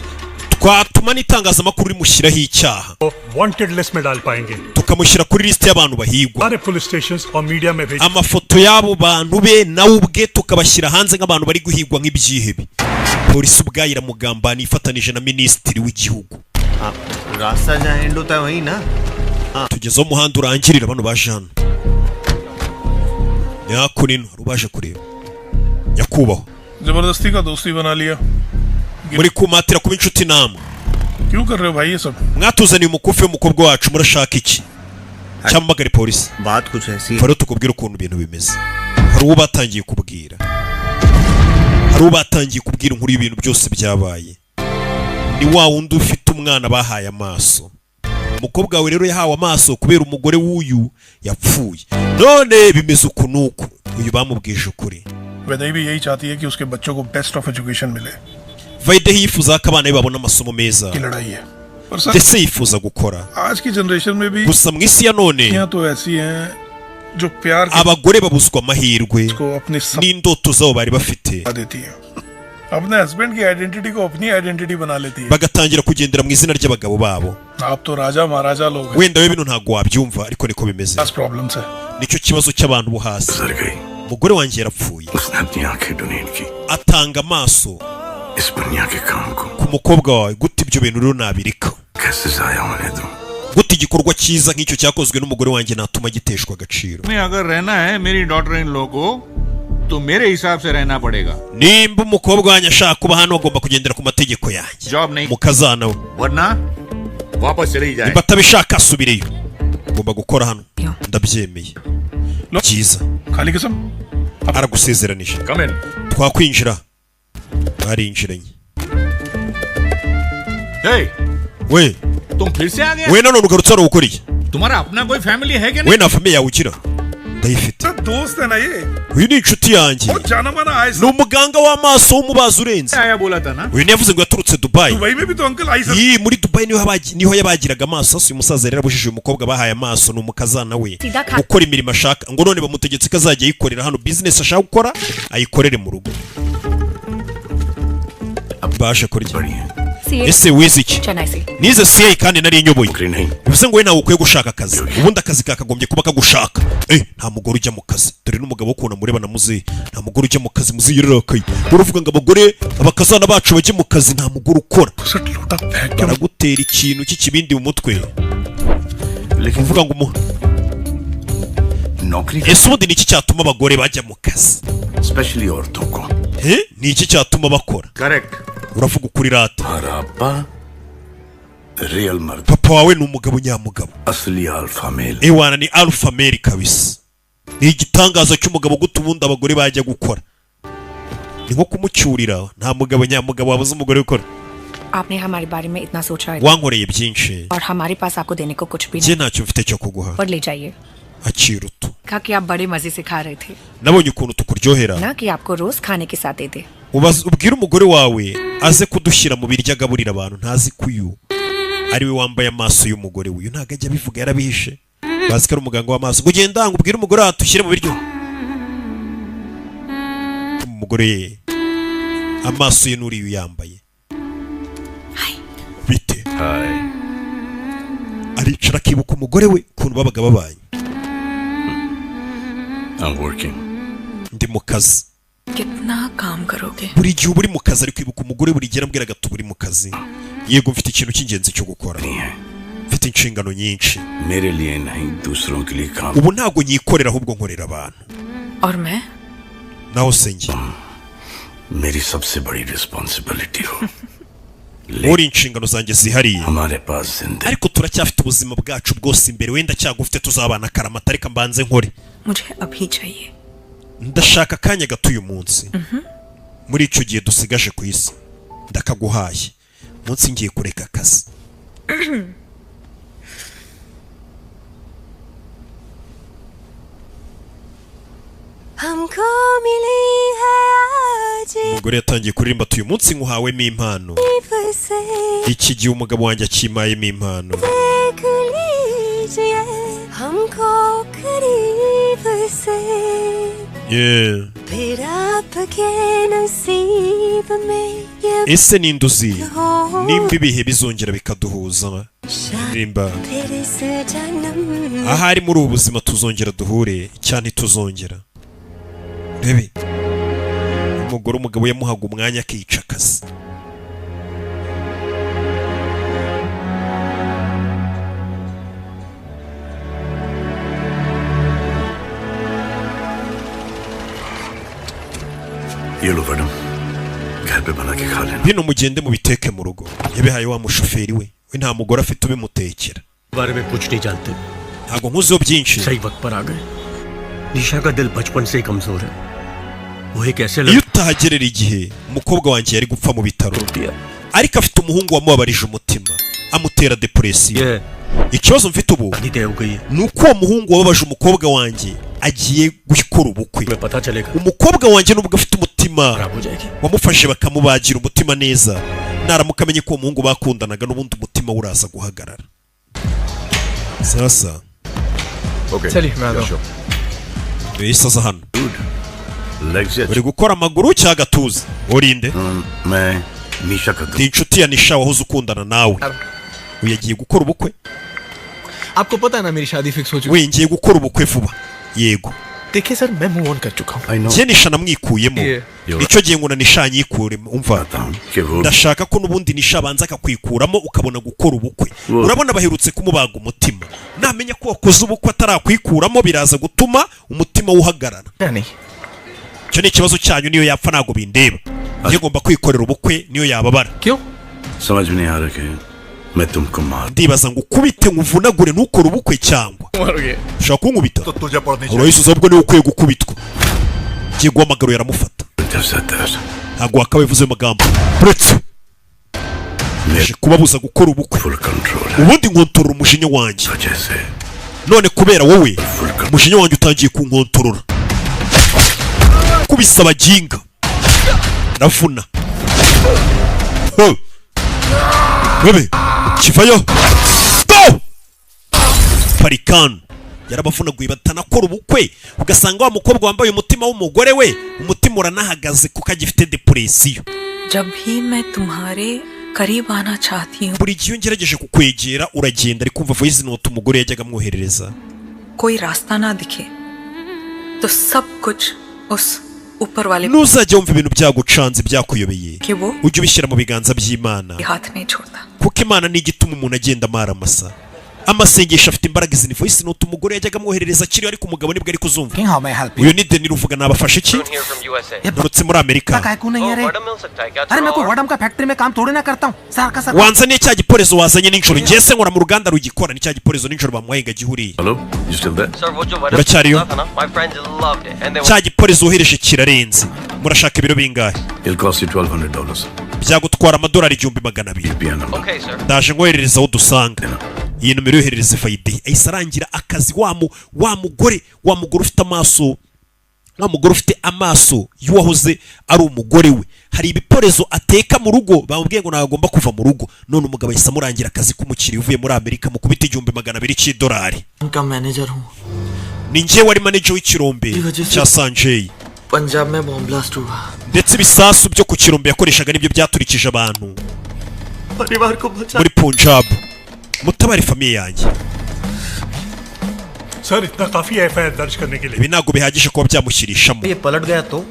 Twatuma n'itangazamakuru rimushyiraho icyaha, wanted list में डाल पाएंगे। Tukamushyira kuri lisiti y'abantu bahigwa. सारे पुलिस स्टेशन और मीडिया में भेज Amafoto y'abo bantu be nawe ubwe tukabashyira hanze nk'abantu bari guhigwa nk'ibyihebe. Polisi ubwayo iramugambana ifatanije na minisitiri w'igihugu. रास्ता जहाँ एंड होता है वही ना? Tugeze aho umuhanda urangirira. Bano baje hano nyakunino, hari ubaje kureba nyakubahwa. जबरदस्ती का दोस्ती बना लिया। Muri kumatira kuba inshuti namwe. क्यों कर रहे हो भाई ये सब? Mwatuzaniye umukufi w'umukobwa wacu, murashaka iki? Cyamamagare polisi. बात कुछ ऐसी है। Faro tukubwire ukuntu ibintu bimeze. Hari uwo batangiye kubwira, hari uwo batangiye kubwira inkuru y'ibintu byose byabaye. Ni wa wundi ufite umwana bahaye amaso. Umukobwa wawe rero yahawe amaso kubera umugore w'uyu yapfuye, none bimeze uku n'uku. Uyu bamubwije ukuri. वैदई भी यही चाहती है कि उसके बच्चों को best of education मिले। Vaidehi yifuza ko abana be babona amasomo meza, की लड़ाई है पर sir, ndetse yifuza gukora. आज की जनरेशन में भी Gusa mu isi ya none लड़कियां तो ऐसी हैं जो प्यार abagore babuzwa amahirwe को अपने n'indoto zabo bari bafite. सपना देती हैं। अपने हस्बैंड की आइडेंटिटी को अपनी आइडेंटिटी बना लेती है। Bagatangira kugendera mu izina ry'abagabo babo. आप तो राजा महाराजा लोग हैं। Wenda we bino ntabwo wabyumva, ariko niko bimeze. बस प्रॉब्लम्स है। Nicyo kibazo cy'abantu bo hasi. Umugore wanjye yarapfuye, उसने अपनी आंखें डोनेट की atanga amaso इस बनिया के काम को। ku mukobwa wawe. Gute ibyo bintu rero nabireka? कैसे जाया होने दूं? Gute igikorwa cyiza nk'icyo cyakozwe n'umugore wanjye natuma giteshwa agaciro? में अगर रहना है मेरी daughter in law को तो मेरे हिसाब से रहना पड़ेगा। Nimba umukobwa wanjye ashaka kuba hano, agomba kugendera ku mategeko yanjye. Job नहीं, Mukazana we वरना वापस चली जाए। Nimba atabishaka asubireyo. Ugomba gukora hano, ndabyemeye. Byiza. खाली कसम। Aragusezeranije. Come in. Twakwinjira? Barinjiranye. Hey, we तुम फिर से आ गए? We, nanone ugarutse hano gukora iki? तुम्हारा अपना कोई फैमिली है क्या? We, nta famille yawe ugira? Ndayifite. दोस्त है ना ये। Uyu ni inshuti yanjye, बहुत जाना माना आए। Ni umuganga w'amaso w'umubazi urenze. आया बोला था ना। Uyu ntiyavuze ngo yaturutse Dubayi? Dubai में भी तो uncle आई। Iyi muri Dubayi niho niho yabagiraga amaso. Hasi uyu musaza rero abujije uyu mukobwa bahaye amaso, ni umukazana we, Sida gukora imirimo ashaka, ngo none bamutegetse ko azajya ayikorera hano. Business ashaka gukora ayikorere mu rugo. Baje kurya. Ese wize iki? Chennai से। Nize CA kandi nari nyoboye. Bivuze ngo we ntawe ukwiye gushaka akazi, ubundi akazi kakagombye kuba kagushaka. Nta mugore ujya mu kazi. Dore n'umugabo ukuntu amureba na muzehe. Nta mugore ujya mu kazi. Muzehe yararakaye. Uravuga ngo abagore, abakazana bacu bajye mu kazi, nta mugore ukora. Baragutera ikintu cy'ikibindi mu mutwe, uvuga ngo नौकरी ese ubundi ni iki cyatuma abagore bajya mu kazi? Specially औरतों को। Ni iki cyatuma bakora? Correct. Uravuga ukuri rata. अब्बा real मर्द। Papa wawe ni umugabo nyamugabo. असली alpha male. Ewana, ni alpha male kabisa, ni igitangaza cy'umugabo. Gute ubundi abagore bajya gukora? Ni nko kumucyurira. Nta mugabo nyamugabo wabuze umugore ukora. आपने हमारे बारे में इतना सोचा है Wankoreye byinshi. और हमारे पास आपको देने को कुछ भी Njye नहीं। ntacyo mfite cyo kuguha. पर ले जाइए। Akira utu. कहा कि आप बड़े मजे से खा रहे थे Nabonye ukuntu tukuryohera. ना कि आपको रोज खाने के साथ दे दे। Ubwire umugore wawe aze kudushyira mu biryo agaburira abantu. Ntazi ko uyu ari we wambaye amaso y'umugore we. Uyu ntabwo ajya abivuga, yarabihishe. Bazi ko ari umuganga w'amaso. Ngo ugenda ngo ubwire umugore wawe dushyire mu biryo. Umugore ye amaso ye n'uriya uyambaye bite? Aricara akibuka umugore we, ukuntu babaga babanye. I'm working. Ndi mu kazi. कितना काम करोगे? Buri gihe uba uri mu kazi. Ari kwibuka umugore, buri gihe arambwiraga ati uba uri mu kazi. Yego, mfite ikintu cy'ingenzi cyo gukora, mfite inshingano nyinshi. मेरे लिए नहीं, दूसरों के लिए काम। Ubu ntabwo nyikorera, ahubwo nkorera abantu. और मैं? Naho se njye? मेरी सबसे बड़ी रिस्पॉन्सिबिलिटी हो। Uri inshingano zanjye zihariye. हमारे पास जिंदगी Ariko turacyafite ubuzima bwacu bwose imbere, wenda cyagufite tuzabana akaramata. Reka mbanze nkore. मुझे अभी चाहिए। Ndashaka akanya gato uyu munsi, muri icyo gihe dusigaje ku isi. Ndakaguhaye munsi ngiye kureka akazi. हमको मिली है आज Umugore yatangiye kuririmba ati uyu munsi nkuhawemo impano, से iki gihe umugabo wanjye akimayemo impano. देख लीजिए हमको करीब से। Yeah. फिर आपके नसीब में ये Ese ninde uzi हो nimba ibihe bizongera bikaduhuza? Rimba फिर इस जन्म में। Ahari muri ubu buzima tuzongera duhure cyane, tuzongera rebe. Umugore, umugabo yamuhaga umwanya akica akazi. ये लो मैडम, घर पे बना के खा लेना। Bino mugende mubiteke mu rugo. Yabihaye wa mushoferi we. We nta mugore afite ubimutekera. बारे में कुछ नहीं जानते। Ntabwo nkuziho byinshi. सही वक्त पर आ गए। निशा का दिल बचपन से ही कमजोर है। वो एक ऐसे Iyo utahagerera igihe, umukobwa wanjye yari gupfa mu bitaro, ariko afite umuhungu wamubabarije umutima, amutera depression. Ikibazo mfite ubu ni uko uwo muhungu wababaje umukobwa wanjye agiye gukora ubukwe. Umukobwa wanjye nubwo afite umutima, wamufashe bakamubagira umutima neza, naramuka amenye ko uwo muhungu bakundanaga, n'ubundi umutima we uraza guhagarara. Sasa Okay. yahise aza hano. Legs. Uri gukora amaguru cyangwa agatuza? Urinde? मैं निशा का Ndi inshuti ya Nisha wahoze ukundana nawe. Uyu yagiye gukora ubukwe. आपको पता है ना मेरी शादी फिक्स हो चुकी We, ngiye gukora ubukwe vuba. Yego. देखिए सर मैं मूव ऑन कर चुका हूँ। Njye Nisha namwikuyemo. Yeah. Icyo gihe ngo na Nisha nyikuremo. Umva, कि वो ndashaka ko n'ubundi Nisha abanza akakwikuramo, ukabona gukora ubukwe. Urabona baherutse kumubaga umutima. Namenya ko wakoze ubukwe atarakwikuramo, biraza gutuma umutima uhagarara. नहीं। Icyo ni ikibazo cyanyu. Niyo yapfa ntabwo bindeba. Njye ngomba kwikorera ubukwe niyo yababara. क्यों? समझ में नहीं आ रहा कि मैं तुमको मार Ndibaza ngo ukubite nkuvunagure ntukore ubukwe, cyangwa ushaka kunkubita? तुझे पढ़नी Urahise ubwo niwe ukwiye gukubitwa. Ngiye guhamagara uyu, aramufata. Ntabwo wakabaye uvuze ayo magambo. Uretse aje kubabuza gukora ubukwe. Ubundi nkontorora umujinya wanjye, none kubera wowe umujinya wanjye utangiye kunkontorora. Kubisa abaginga ndavuna. Ho! Bebe kivayo go parikani yarabavunaguye batanakora ubukwe. Ugasanga wa mukobwa wambaye umutima w'umugore we, umutima uranahagaze kuko agifite depression. जब भी मैं तुम्हारे करीब आना चाहती हूँ Buri gihe iyo ngerageje kukwegera uragenda. Ari kumva voice note umugore yajyaga amwoherereza. कोई रास्ता ना दिखे तो सब कुछ उस ऊपर वाले Nuzajya wumva ibintu byagucanze, byakuyobeye, कि वो ujye ubishyira mu biganza by'Imana, हाथ नहीं छोड़ता। kuko Imana ni igituma umuntu agenda amara amasa. Amasengesho afite imbaraga. Izi ni voice note umugore yajyaga amwoherereza akiriho, ariko umugabo nibwo ari kuzumva. Uyu ni Deniro uvuga. Nabafashe iki? Nturutse muri Amerika. काय को नहीं है रे? अरे मैं कोई वाडम का फैक्ट्री में काम थोड़ी ना करता हूँ सर का sir. Wanzaniye cya giporezo wazanye nijoro. Ngiye se nkora mu ruganda rugikora? Ni cya giporezo nijoro bamuhaye ngo agihuriye. Hello, you still there? Uracyariyo? Cya giporezo wohereje kirarenze. Murashaka ibiro bingahe? It'll cost you $1,200. Byagutwara amadolari 1200. Ndaje nkoherereza aho dusanga. Iyi nomero yoherereza fayide. Ahise arangira akazi wa mugore ufite amaso, wa mugore ufite amaso y'uwahoze ari umugore we. Hari ibiporezo ateka mu rugo, bamubwiye ngo ntabwo agomba kuva mu rugo. None umugabo ahise amurangira akazi k'umukiriya uvuye muri Amerika, mu kubita 1200 cy'idolari. उनका मैनेजर हूँ। Ni njye wari manager w'ikirombe cya Sanjay. Punjab में bomb blast हुआ। Ndetse ibisasu byo ku kirombe yakoreshaga nibyo byaturikije abantu परिवार को बचा muri Punjab. Mutabare famille yanjye. Sir इतना काफी है एफआईआर दर्ज करने के लिए। Ibi ntabwo bihagije kuba byamushyirishamo. ये पलट गया तो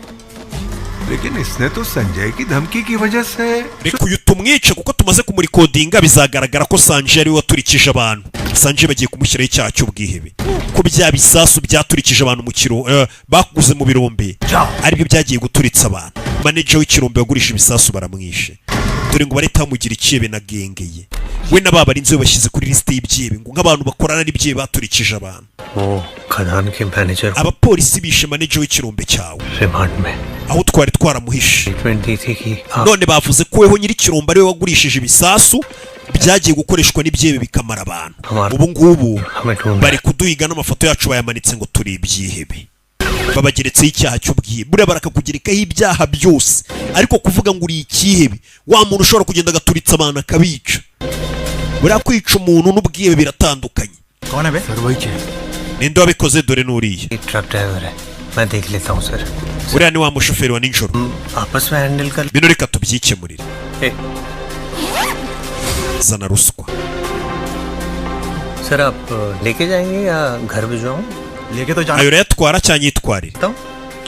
लेकिन इसने तो संजय की धमकी की वजह से Reka uyu tumwice, kuko tumaze kumurikodinga bizagaragara ko Sanjay ariwe waturikije abantu. Sanjay bagiye kumushyiraho icyaha cy'ubwihebe, ko bya bisasu byaturikije abantu mu kiro baguze mu birombe aribyo byagiye guturitsa abantu. Manager w'ikirombe wagurisha ibisasu baramwishe. Dore ngo bareta bamugira icyebe na gengeye we na babarinzi be, bashyize kuri lisite y'ibyebe, ngo nk'abantu bakorana n'ibyebe baturikije abantu. वो खदान के manager Abapolisi bishe manager w'ikirombe cyawe remand में aho twari twaramuhishe. Statement दी थी कि आप None bavuze ko weho nyir'ikirombe ariwe wagurishije ibisasu byagiye gukoreshwa n'ibyebe bikamara abantu. Ubu ngubu हमें ढूंढ bari kuduhiga n'amafoto yacu bayamanitse ngo turi ibyihebe. Babageretseho icyaha cy'ubwihebe. Buriya barakakugerekaho ibyaha byose, ariko kuvuga ngo uri ikihebe, wa muntu ushobora kugenda agaturitsa abantu akabica, buriya kwica umuntu n'ubwihebe biratandukanye. कौन है बे? Sir वही है। Ninde wabikoze? Dore n'uriya. Truck driver है मैं देख लेता हूँ sir. Uriya ni wa mushoferi wa nijoro. आपस में handle कर Bino reka tubyikemurire. Eh. Zana ruswa. Sir आप लेके जाएंगे या घर भिजवाऊँ? लेके तो जाना Ayo urayatwara cyangwa yitwarire?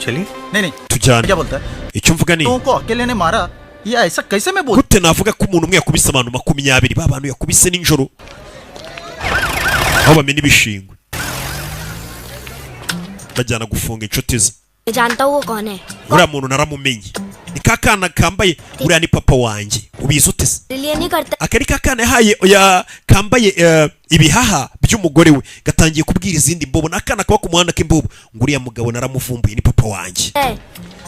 चलिए। नहीं नहीं। Tujyane. क्या बोलता है? Icyo mvuga ni लोगों को अकेले ने मारा ये ऐसा कैसे मैं बोल Gute navuga ko umuntu umwe yakubise abantu 20? Ba bantu yakubise nijoro aho bamena ibishingwe, bajyana gufunga inshuti ze. मैं जानता हूँ वो कौन है। Uriya muntu naramumenye, ni ka kana kambaye. Uriya ni papa wanjye. Ubizi ute se? मेरे लिए नहीं करता। Aka ni ka kana yahaye ya kambaye ibihaha by'umugore we, gatangiye kubwira izindi mbobo. Ni akana kaba ku muhanda k'imbobo, ngo uriya mugabo naramuvumbuye, ni papa wanjye. है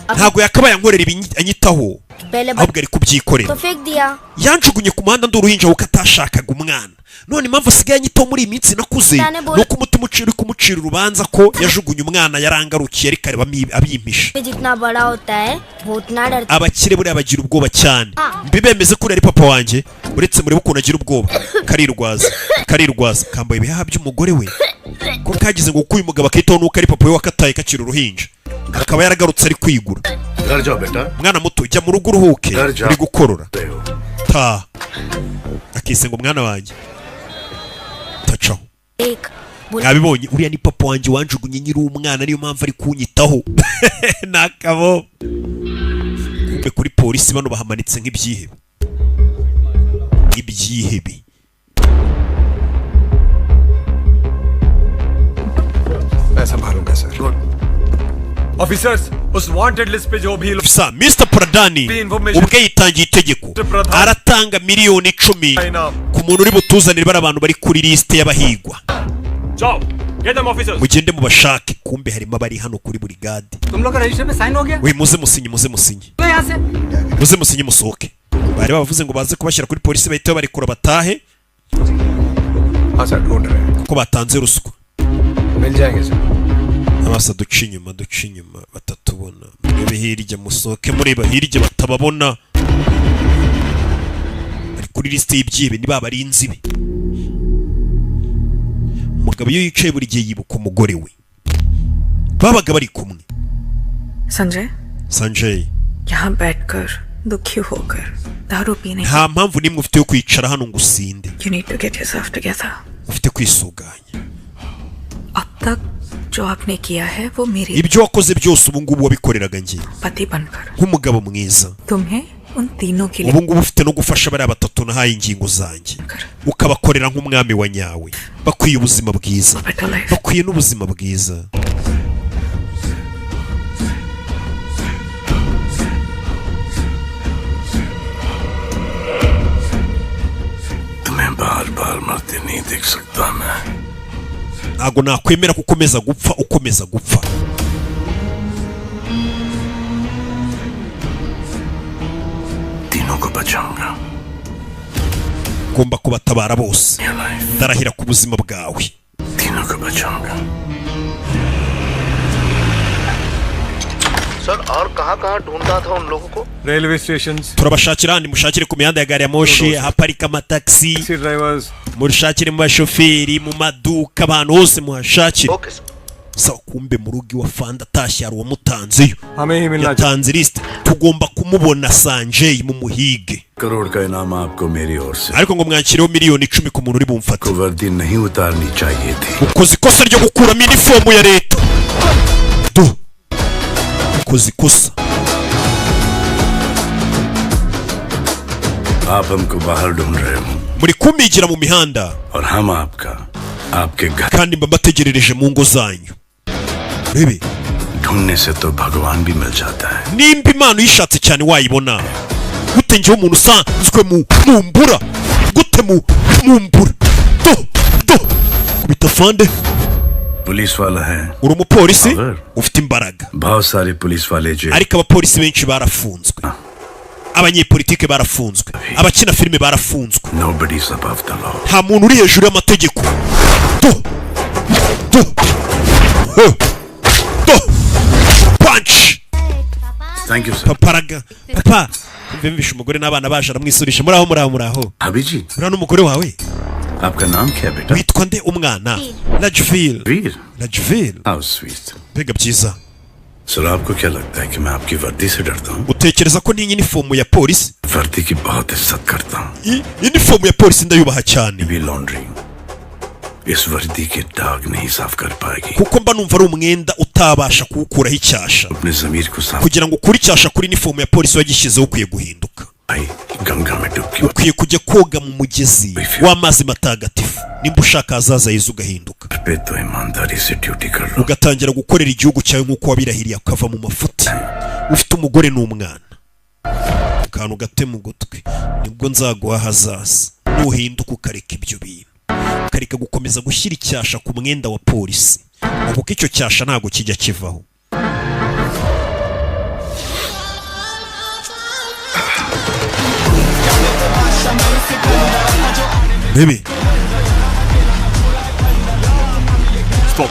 अब Ntabwo yakabaye ankorera ibi anyitaho, पहले ahubwo ari kubyikorera. तो फेंक दिया। Yanjugunye ku muhanda ndi uruhinja kuko atashakaga umwana. None impamvu asigaye anyitaho muri iyi minsi nakuze ni uko umutima ucira uri kumucira urubanza ko yajugunye umwana. Yarangarukiye ariko areba abimpisha. जितना बड़ा होता है वो उतना डरता। Abakire buriya bagira ubwoba cyane. Mbibemeze ko uriya ari papa wanjye. Uretse murebe ukuntu agira ubwoba, karirwaza, karirwaza, kambaye ibihaha by'umugore we, ko kagize ngo kuko uyu mugabo akitaho nuko ari papa we wakataye kakiri uruhinja. Akaba yaragarutse ari kwigura. घर जाओ बेटा. Mwana muto, jya mu rugo uruhuke, uri gukorora. Ta akise ngo mwana wanjye tacaho. एक Mwabibonye, uriya ni papa wanjye wanjugunye nkiri umwana, niyo mpamvu ari kunyitaho. Ni akabo. Kumbe kuri polisi bano bahamanitse nk'ibyihebe, ibyihebe. मैं संभालूंगा sir. Officers उस wanted list पे जो भी Officer Mr Pradani ubwe yitangiye itegeko, aratanga miliyoni 10 ku muntu uri butuzanire bari abantu bari kuri lisite y'abahigwa. जाओ get them officers. Mugende mubashake. Kumbe harimo abari hano kuri burigade. तुम लोग का रजिस्टर पे साइन हो गया? We, muze musinye, muze musinye. तो यहाँ से Muze musinye musohoke. Bari bavuze ngo baze kubashyira kuri polisi bahite babarekura batahe. हाँ सर, ढूंढ रहे हैं. Kuko batanze ruswa. मिल जाएंगे sir. Abasa duca inyuma, duca inyuma batatubona. Murebe hirya, musohoke mureba hirya batababona. Bari kuri lisite y'ibyihebe, ni ba barinzi be. Umugabo iyo yicaye buri gihe yibuka umugore we babaga bari kumwe. Sanjay, Sanjay, यहाँ बैठकर दुखी होकर दारू पीने, nta mpamvu n'imwe ufite yo kwicara hano ngo usinde. You need to get yourself together. Ufite kwisuganya. अब तक जो आपने किया है वो मेरे Ibyo wakoze byose ubu ngubu wabikoreraga njye पति बनकर nk'umugabo mwiza. तुम्हें उन तीनों के लिए Ubu ngubu ufite no gufasha bariya batatu nahaye ingingo zanjye, ukabakorera nk'umwami wa nyawe. Bakwiye ubuzima bwiza, bakwiye n'ubuzima bwiza. तुम्हें बार बार मरते नहीं देख सकता मैं. Ntabwo nakwemera ko ukomeza gupfa, ukomeza gupfa. तीनों को बचाऊंगा. Ngomba kubatabara bose, ndarahira ku buzima bwawe. तीनों को बचाऊंगा. सर और कहाँ कहाँ ढूंढता था उन लोगों को? Railway station. Turabashakira ahandi, mushakire ku mihanda ya gari ya moshi, ahaparika amatagisi, mushakire mu bashoferi, mu maduka, abantu hose muhashakire. Sawa. Kumbe mu rugo iwa fanda atashye hari uwamutanzeyo. हमें ही मिलना. Yatanze lisite, tugomba kumubona. Sanjay, mu muhige. Crore का इनाम आपको मेरी ओर से. Ariko ngo mwakireho miliyoni 10 ku muntu uri bumfate. को वर्दी नहीं उतारनी चाहिए थी. Ukoze ikosa ryo gukuramo inifomu ya leta. Du, ukoze ikosa. आप हमको बाहर ढूंढ रहे हो Muri kumigira mu mihanda और हम आपका आपके घर kandi mba mbategerereje mu ngo zanyu. Rebe, ढूंढने से तो भगवान भी मिल जाता है. Nimba Imana uyishatse cyane wayibona. Gute njyewe umuntu usanzwe mu mumbura? Gute mu mumbura? Do do kubita fande. Police वाला है. Uri umupolisi ufite imbaraga. बहुत सारे पुलिस वाले jail Ariko abapolisi benshi barafunzwe, abanyepolitike barafunzwe, abakina filime barafunzwe. Nobody's above the law. Nta muntu uri hejuru y'amategeko. Do do he, do punch. Thank you sir. Papa, papa mvishe umugore n'abana baje, aramwisurisha: muraho, muraho, muraho. भाभी जी. Uriya n'umugore wawe? आपका नाम क्या है बेटा? Witwa nde umwana? Rajvil. Veer. Rajvil. How sweet. Mbega byiza. Sir आपको क्या लगता है कि मैं आपकी वर्दी से डरता हूँ? Utekereza ko ntinya inifomu ya polisi? वर्दी की बहुत इज्जत करता हूँ. Inifomu ya polisi ndayubaha cyane. भी laundry इस वर्दी के दाग नहीं साफ कर पाएगी. Kuko mba numva ari umwenda utabasha kuwukuraho icyasha. अपने जमीर को साफ Kugira ngo ukure icyasha kuri inifomu ya polisi wagishyizeho, ukwiye guhinduka. भाई गंगा में डुबकी Ukwiye kujya koga mu mugezi w'amazi matagatifu nimba ushaka ahazaza heza, ugahinduka, पे तो ईमानदारी से ड्यूटी कर लो. ugatangira gukorera igihugu cyawe nk'uko wabirahiriye, ukava mu mafuti ufite umugore n'umwana. Akantu gate mu gutwi, nibwo nzaguha ahazaza, nuhinduka ukareka ibyo bintu, ukareka gukomeza gushyira icyasha ku mwenda wa polisi, ngo kuko icyo cyasha ntabwo kijya kivaho. Bebe. Stop.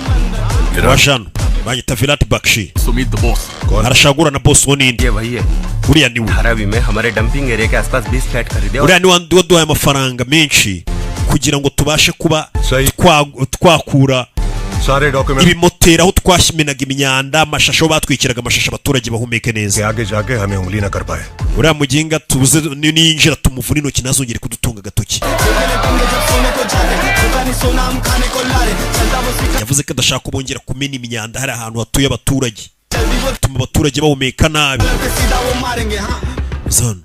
Rajano banyita Virat Bakshi. Sumit the boss. Arashagura na boss wo ninde? Uriya ni we. Dharavi में हमारे dumping area के आसपास 20 flat खरीदे और Uriya ni waduhaye amafaranga menshi kugira ngo tubashe kuba twakura सारे document Ibimoteri aho twashyimenaga imyanda, amashashi, aho batwikiraga amashashi, abaturage bahumeke neza. आगे जाके हमें उंगली न कर पाए। Uriya muginga tuze ninjira tumuvune intoki, ntazongere kudutunga agatoki. Yavuze ko adashaka ko bongera kumena imyanda hari ahantu hatuye abaturage, bituma abaturage bahumeka nabi. Zano.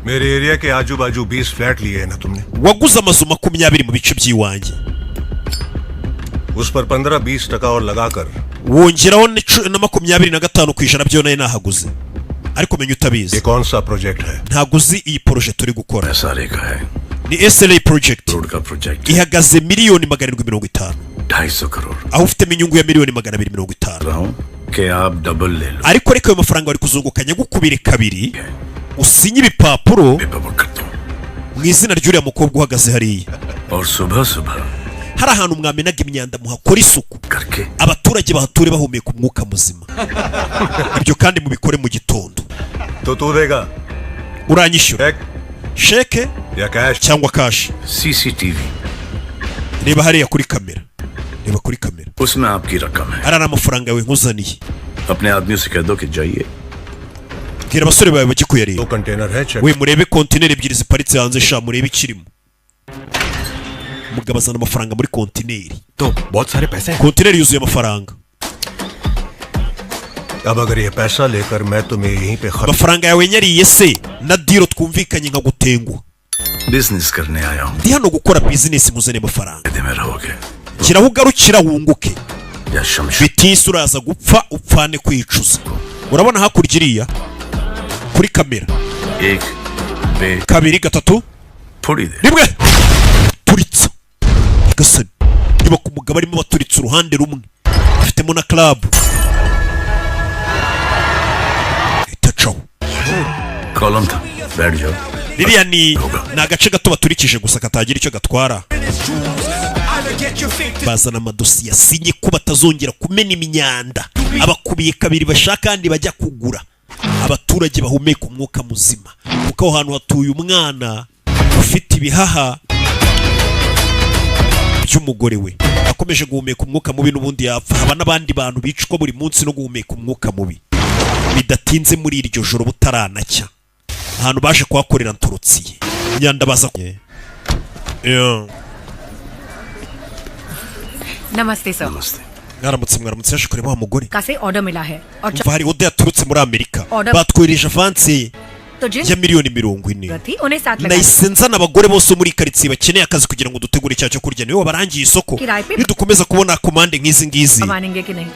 मेरे एरिया के आजू बाजू 20 फ्लैट लिए हैं ना तुमने? Waguze amazu 20 mu bice by'iwanjye. उस पर 15-20 टका और लगाकर Wongeraho na 25% byo nayo nahaguze, ariko menya utabizi. ये कौन सा प्रोजेक्ट है? Ntabwo uzi iyi projet turi gukora. सारे का है। Ni SLA project. Crore का project. Ihagaze miliyoni 750, 250 crore. Aho ufitemo inyungu ya miliyoni 250. रहा हूँ कि आप डबल ले लो। Ariko reka ayo mafaranga wari kuzunguka nyagukubire kabiri, usinye ibipapuro mu izina ry'uriya mukobwa uhagaze hariya. और सुबह सुबह Hari ahantu mwamenaga imyanda, muhakora isuku, abaturage bahature bahumeka umwuka muzima. Ibyo kandi mubikore mu gitondo. तो तू देगा? Uranyishyura sheke या cash? Cyangwa cash? CCTV. Reba hariya kuri kamera, reba kuri kamera. उसमें आपकी रकम है। Ariya ni amafaranga yawe nkuzaniye. अपने आदमियों से कह दो कि जाइए। Bwira abasore bawe bajye kuyareba. दो कंटेनर है, check. We, murebe kontineri ebyiri ziparitse hanze sha, murebe ikirimo. Umugabo azana amafaranga muri kontineri. तो बहुत सारे पैसे हैं। Kontineri yuzuye amafaranga. अब अगर ये पैसा लेकर मैं तुम्हें यहीं पे खत्म Amafaranga yawe nyariye se na deal twumvikanye nkagutenguha? Business करने आया हूँ। Ndi hano gukora bizinesi, nkuzaniye amafaranga. फायदे में रहोगे Shyiraho ugarukira wunguke. या शमश Bitise uraza gupfa upfane kwicuza. Urabona hakurya iriya kuri kamera? एक बे Kabiri, gatatu, थोड़ी देर rimwe, turitsa gasani. Nyubako umugabo arimo baturitse uruhande rumwe, afitemo na club itacaho. Column था, बैठ जाओ। Ririya ni agace gato baturikije gusa katagira icyo gatwara. Bazana amadosiye asinye ko batazongera kumena imyanda, abakubiye kabiri bashaka kandi bajya kugura, abaturage bahumeka umwuka muzima, kuko aho hantu hatuye umwana ufite ibihaha by'umugore we akomeje guhumeka umwuka mubi n'ubundi yapfa. Haba n'abandi bantu bicwa buri munsi no guhumeka umwuka mubi. Bidatinze muri iryo joro butaranacya, ahantu baje kuhakorera ntorotsiye imyanda baza. Yeah. नमस्ते sir. Mwaramutse, mwaramutse. Yaje kureba wa mugore. का से ऑर्डर मिला है और Umva, hari order yaturutse muri Amerika. Order- Batwohereje avance तो जिन ya miliyoni 40. थी उन्हें साथ लगा Nahise nzana abagore bose bo muri karitsiye bakeneye akazi kugira ngo dutegure icyaha cyo kurya. Niwe wabarangiye isoko. Kirayi pe- Nidukomeza kubona komande nk'izi ngizi, मानेंगे कि नहीं।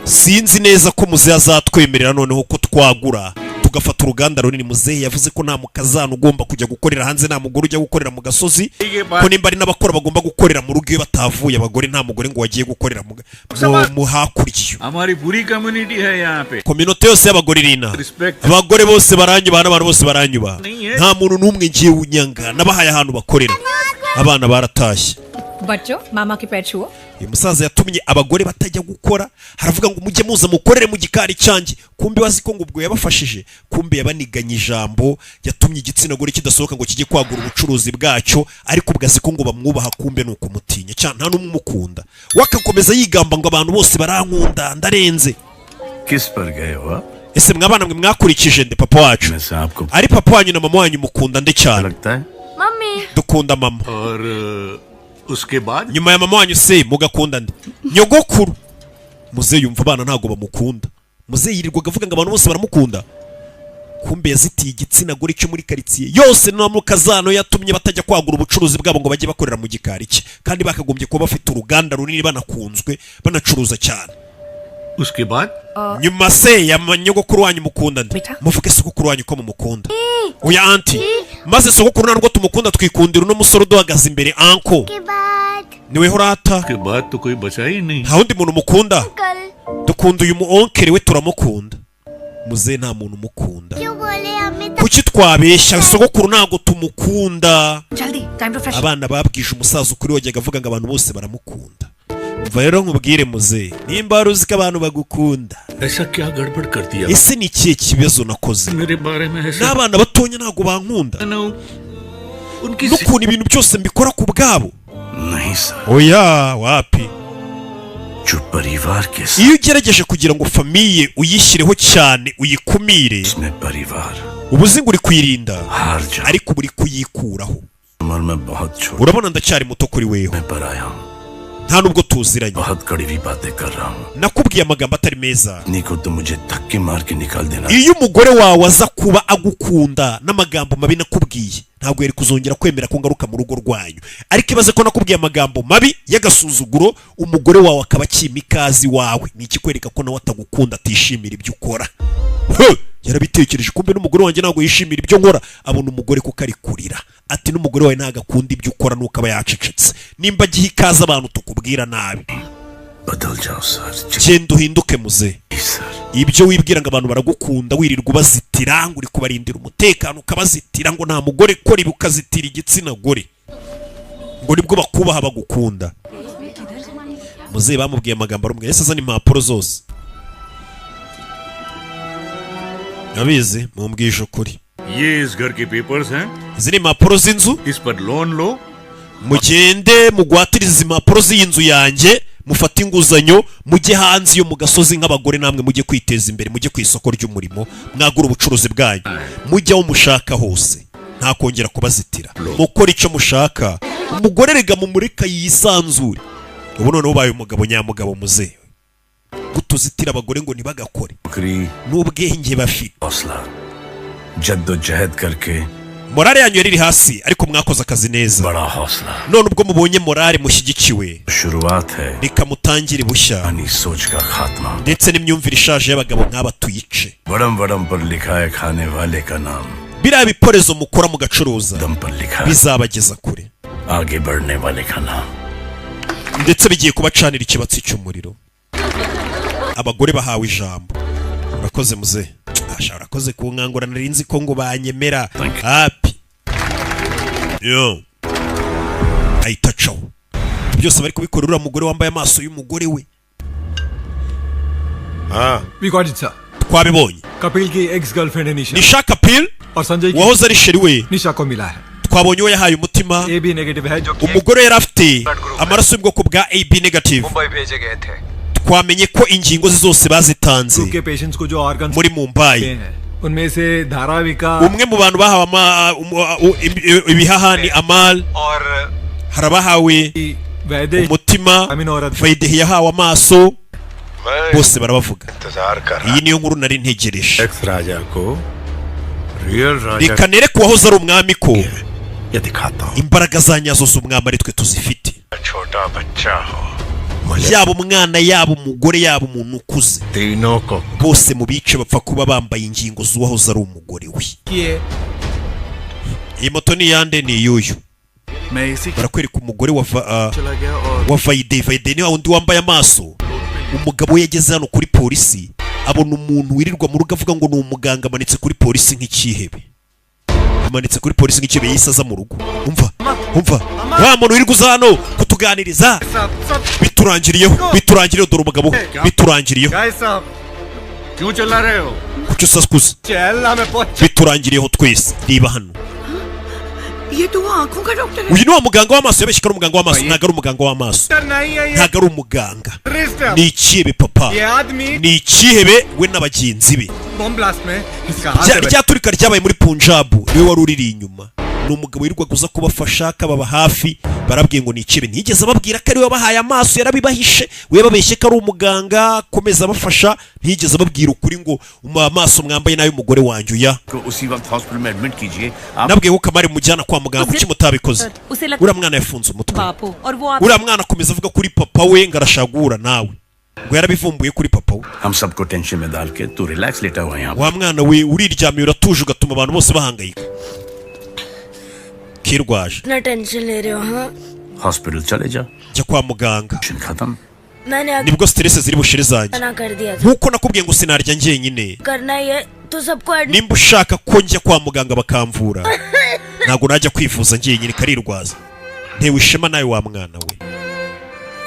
sinzi neza ko muzehe azatwemerera noneho ko twagura tugafata uruganda runini. Muzehe yavuze ko nta mukazana ugomba kujya gukorera hanze, nta mugore ujya gukorera mu gasozi, ko nimba ari n'abakora bagomba gukorera mu rugo iyo batavuye abagore. Nta mugore ngo wagiye gukorera mu hakurya iyo. हमारी पूरी कम्युनिटी है यहाँ पे। Kominote yose y'abagore iri inaha. Respect. Abagore bose baranyubaha n'abantu bose baranyubaha, nta muntu n'umwe ngiye unyanga. Nabahaye ahantu bakorera. Abana baratashye. बच्चों, मामा के पैर छुओ। Uyu musaza yatumye abagore batajya gukora, haravuga ngo mujye muza mukorere mu gikari cyanjye. Kumbe wazi ko ngo ubwo yabafashije, kumbe yabaniganye ijambo. Yatumye igitsina gore kidasohoka ngo kijye kwagura ubucuruzi bwacyo, ariko ubwo azi ko ngo bamwubaha, kumbe ni ukumutinya cyane. Nta n'umwe umukunda. We akakomeza yigamba ngo abantu bose barankunda, ndarenze. किस पर गए हो आप? Ese mwabana mwe, mwakurikije nde? Papa wacu. मैं से आपको Ari papa wanyu na mama wanyu, mukunda nde cyane? लगता है। Mummy. Dukunda mama. और उसके बाद Nyuma ya mama wanyu se mugakunda nde? Nyogokuru. Muzehe yumva abana ntabwo bamukunda. Muzehe yirirwaga avuga ngo abantu bose baramukunda, kumbe yazitiye igitsina gore cyo muri karitsiye yose no mu kazano. Yatumye batajya kwagura ubucuruzi bwabo ngo bajye bakorera mu gikari cye, kandi bakagombye kuba bafite uruganda runini, banakunzwe, banacuruza cyane. उसके बाद Nyuma se ya nyogokuru wanyu mukunda nde? Muvuge sogokuru wanyu ko mumukunda. Oya aunty, maze sogokuru ntabwo tumukunda, twikundira uno musore uduhagaze imbere, uncle. Niwe horata. के बाद तो कोई बचा ही नहीं। Nta wundi muntu mukunda? Dukunda uyu mu oncle we, turamukunda. Muzehe nta muntu umukunda. Kuki twabeshya? Sogokuru ntabwo tumukunda. जल्दी, time to fresh. Abana babwije umusaza ukuri. Wajyaga avuga ngo abantu bose baramukunda. Umva rero nkubwire muzehe, nimba wari uzi ko abantu bagukunda, ऐसा क्या गड़बड़ कर दिया? Ese ni ikihe kibazo nakoze? मेरे बारे में ऐसा N'abana batonya ntabwo bankunda, n'ukuntu ibintu byose mbikora ku bwabo. नहीं sir. Oya, wapi. जो परिवार के Iyo ugerageje kugira ngo famille uyishyireho cyane, uyikumire, में परिवार uba uzi ngo uri kuyirinda, ariko uba uri kuyikuraho. उम्र में बहुत छोटा Urabona ndacyari muto kuri weho, पर आया हूँ। nta nubwo tuziranye. बहुत कड़वी बातें कर रहा हूँ। Nakubwiye amagambo atari meza. पत्नी को तो मुझे धक्के मार के निकाल देना। Iyo umugore wawe aza kuba agukunda, n'amagambo mabi nakubwiye ntabwo yari kuzongera kwemera ko ngaruka mu rugo rwanyu. Ariko ibaze ko nakubwiye amagambo mabi y'agasuzuguro, umugore wawe akaba akima ikazi wawe, ni ikikwereka ko nawe atagukunda, atishimira ibyo ukora. He! Yarabitekereje, kumbe n'umugore wanjye ntabwo yishimira ibyo nkora. Abona umugore kuko ari kurira, ati n'umugore wawe ntabwo akunda ibyo ukora, nuko aba yacecetse nimba agiha ikaze abantu tukubwira nabi. बदल जाओ sir. Genda uhinduke muze. Ibyo wibwira ngo abantu baragukunda, wirirwa ubazitira ngo uri kubarindira umutekano, ukabazitira ngo nta mugore kora ibi, ukazitira igitsina gore ngo nibwo bakubaha, bagukunda. Muzehe bamubwiye amagambo arumwe, yahise azana impapuro zose. Abizi mumbwije ukuri. ये इस घर के papers हैं। Izi ni impapuro z'inzu. इस पर loan लो। Mugende mugwatirize izi mpapuro z'iyi nzu yanjye, mufate inguzanyo, mujye hanze iyo mu gasozi nk'abagore namwe, mujye kwiteza imbere, mujye ku isoko ry'umurimo, mwagure ubucuruzi bwanyu, mujye aho mushaka hose, nta kongera kubazitira, mukora icyo mushaka. Umugore rega mumureka yisanzure. Ubu noneho ubaye umugabo nyamugabo muzehe, gutuzitira abagore ngo ntibagakore नौकरी n'ubwenge bafite. हौसला जद्दोजहद करके Morale yanyu yari iri hasi, ariko mwakoze akazi neza. बड़ा हौसला None ubwo mubonye morale mushyigikiwe, शुरुआत है reka mutangire bushya, पुरानी सोच का खात्मा। ndetse n'imyumvire ishaje y'abagabo nk'aba tuyice. बड़म बड़म पर लिखा है खाने वाले का नाम। Biriya biporezo mukora mugacuruza दम पर लिखा है bizabageza kure, आगे बढ़ने वाले का नाम। ndetse bigiye kubacanira ikibatsi cy'umuriro. Abagore bahawe ijambo. Urakoze muze. Asha, urakoze kunkangura, nari nzi ko ngo banyemera hapi yo ahita acaho. Byose bari kubikora uriya mugore wambaye amaso y'umugore we. We got it sir. Twabibonye. Kapil की ex girlfriend है Nisha. Nisha Kapil और Sanjay की wahoze ari chéri we निशा को मिला है। Twabonye uwo yahaye umutima. A B negative है जो कि Umugore yari afite amaraso y'ubwoko bwa AB negative. Mumbai भेजे गए थे। Twamenye ko ingingo ze zose bazitanze के patients को जो organ muri Mumbai. हैं उनमें से धारावी का Umwe mu bantu bahawe ibihaha ni Amal. और Hari abahawe वैद्य umutima, Vaidehi yahawe amaso, bose barabavuga. इंतजार कर Iyi niyo nkuru nari ntegereje. Ex राजा को real राजा Reka nereke uwahoze ari umwami ko ये दिखाता हूँ। imbaraga za nyazo z'umwami ari twe tuzifite. छोटा बच्चा हो, Yaba umwana, yaba umugore, yaba umuntu ukuze, तीनों को bose mu bice bapfa kuba bambaye ingingo z'uwahoze ari umugore we. किए। Iyi moto ni iyande? Ni iy'uyu. मैं इसी Barakwereka umugore wa चला गया और wa Vayide. Vayide ni wa wundi wambaye amaso. Umugabo we yageze hano kuri polisi, abona umuntu wirirwa mu rugo avuga ngo ni umuganga, amanitse kuri polisi nk'icyihebe, amanitse kuri polisi nk'icyihebe. Yahise aza mu rugo. Umva, umva, wa muntu wirirwa uza hano kutuganiriza, biturangiriyeho, biturangiriyeho. Dore umugabo we, biturangiriyeho. गाय साहब क्यों चिल्ला रहे हो? Kuki usakuza? चल हमें पहुंच Biturangiriyeho twese. Reba hano. ये तो वो आंखों का doctor है। Uyu ni wa muganga w'amaso yabeshye ko ari umuganga w'amaso. Ntabwo ari umuganga w'amaso, नहीं है ये ntabwo ari umuganga, terrorist है। ni ikihebe papa. ये आदमी Ni ikihebe we n'abagenzi be. Bomb blast में इसका हाथ है। Rya turika ryabaye muri Punjabu niwe wari uriri inyuma. Ni umugabo wirirwaga uza kubafasha, akababa hafi. Barabwiye ngo ni ikihebe, ntiyigeze ababwira ko ari we wabahaye amaso, yarabibahishe. We yababeshye ko ari umuganga akomeza abafasha, ntiyigeze ababwira ukuri ngo amaso mwambaye n'ay'umugore wanjye uya. को उसी वक्त hospital में admit कीजिए आप। Nabwiye ko Kamari mujyana kwa muganga, kuki mutabikoze? उसे लग Uriya mwana yafunze umutwe. बाप हो और वो आप Uriya mwana akomeza avuga kuri papa we ngo arashaka guhura nawe, ngo yarabivumbuye kuri papa we. हम सबको टेंशन में डाल के तू रिलैक्स लेटा हुआ है यहाँ। Wa mwana we, uriryamiye uratuje, ugatuma abantu bose bahangayika. Kirwaje. इतना टेंशन ले रहे हो हाँ? Hospital चले जा। Jya kwa muganga. खत्म। मैंने Nibwo stress ziri bushire zanjye. मना कर दिया था। Nkuko nakubwiye ngo sinarya njyenyine. करना ही है तो सबको admit Nimba ushaka ko njya kwa muganga bakamvura, ntabwo najya kwivuza njyenyine. Karirwaza, ntewe ishema nawe wa mwana we.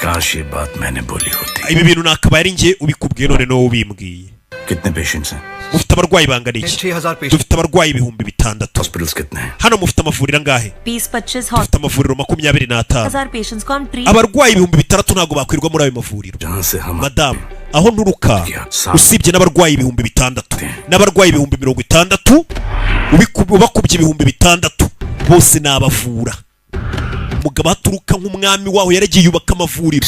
काश ये बात मैंने बोली होती Ibi bintu nakabaye ari njye ubikubwiye, none nawe ubimbwiye. कितने पेशेंट्स हैं? Mufite abarwayi bangana iki? Dufite abarwayi 6000. Hospitals कितने हैं? Hano mufite amavuriro angahe? 20-25 Dufite amavuriro 25. हजार पेशेंट्स को हम treat Abarwayi 6000 ntabwo bakwirwa muri ayo mavuriro, madamu. Aho nturuka, usibye n'abarwayi 6000, n'abarwayi 60,000 ubakubye 6000 bose nabavura. Umugabo aturuka nk'umwami waho, yaragiye yubaka amavuriro.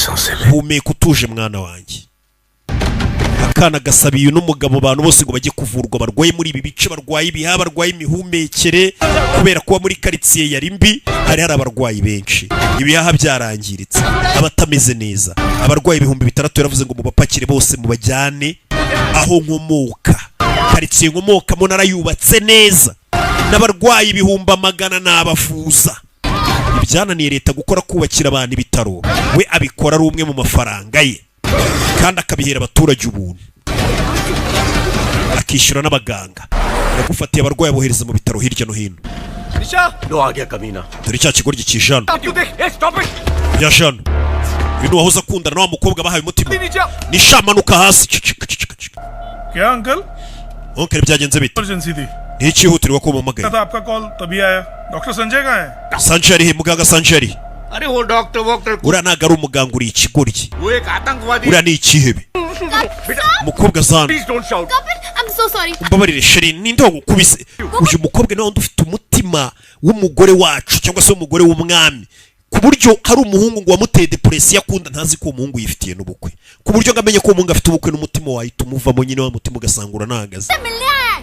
Humeka utuje, mwana wanjye. Akana gasabiye n'umugabo abantu bose ngo bajye kuvurwa barwaye muri ibi bice, barwaye ibihaha, barwaye imihumekere, kubera kuba muri karitsiye yari mbi, hari abarwayi benshi, ibihaha byarangiritse, abatameze neza. Abarwayi 6000, yaravuze ngo mubapakire bose mubajyane aho nkomoka. Karitsiye nkomokamo narayubatse neza, n'abarwayi 100,000 nabavuza. Ibyananiye leta gukora, kubakira abantu ibitaro, we abikora ari umwe mu mafaranga ye, kandi akabihera abaturage ubuntu, akishyura n'abaganga. Yagufatiye abarwayi abohereza mu bitaro hirya no hino. लो आ गया कमीना। Dore cya kigoryi kijana ya jana, uyu ni uwahoze akundana na wa mukobwa bahaye umutima. Nisha, manuka hasi. Cicika, cicika, cicika. क्या uncle? Uncle, byagenze bite? Emergency थी। Ni icyihutirwa ko umuhamagaye? था आपका कॉल तभी आया। डॉक्टर संजय कहाँ है? Sanjay ari he? Muganga Sanjay ari he? अरे वो डॉक्टर वॉक्टर Uriya ntabwo ari umuganga, uri ikigoryi. वो एक आतंकवादी। Uriya ni ikihebe. Umukobwa zana. Please don't shout. I'm so sorry. Umbabarire chérie, ninde wagukubise? Uyu mukobwa niwe wundi ufite umutima w'umugore wacu, cyangwa se w'umugore w'umwami, ku buryo hari umuhungu ngo wamuteye depression akunda, ntazi ko uwo muhungu yifitiye n'ubukwe, ku buryo ngo amenye ko uwo muhungu afite ubukwe n'umutima wahita umuvamo nyine, wa mutima ugasanga uranahagaze. मिलने आया है।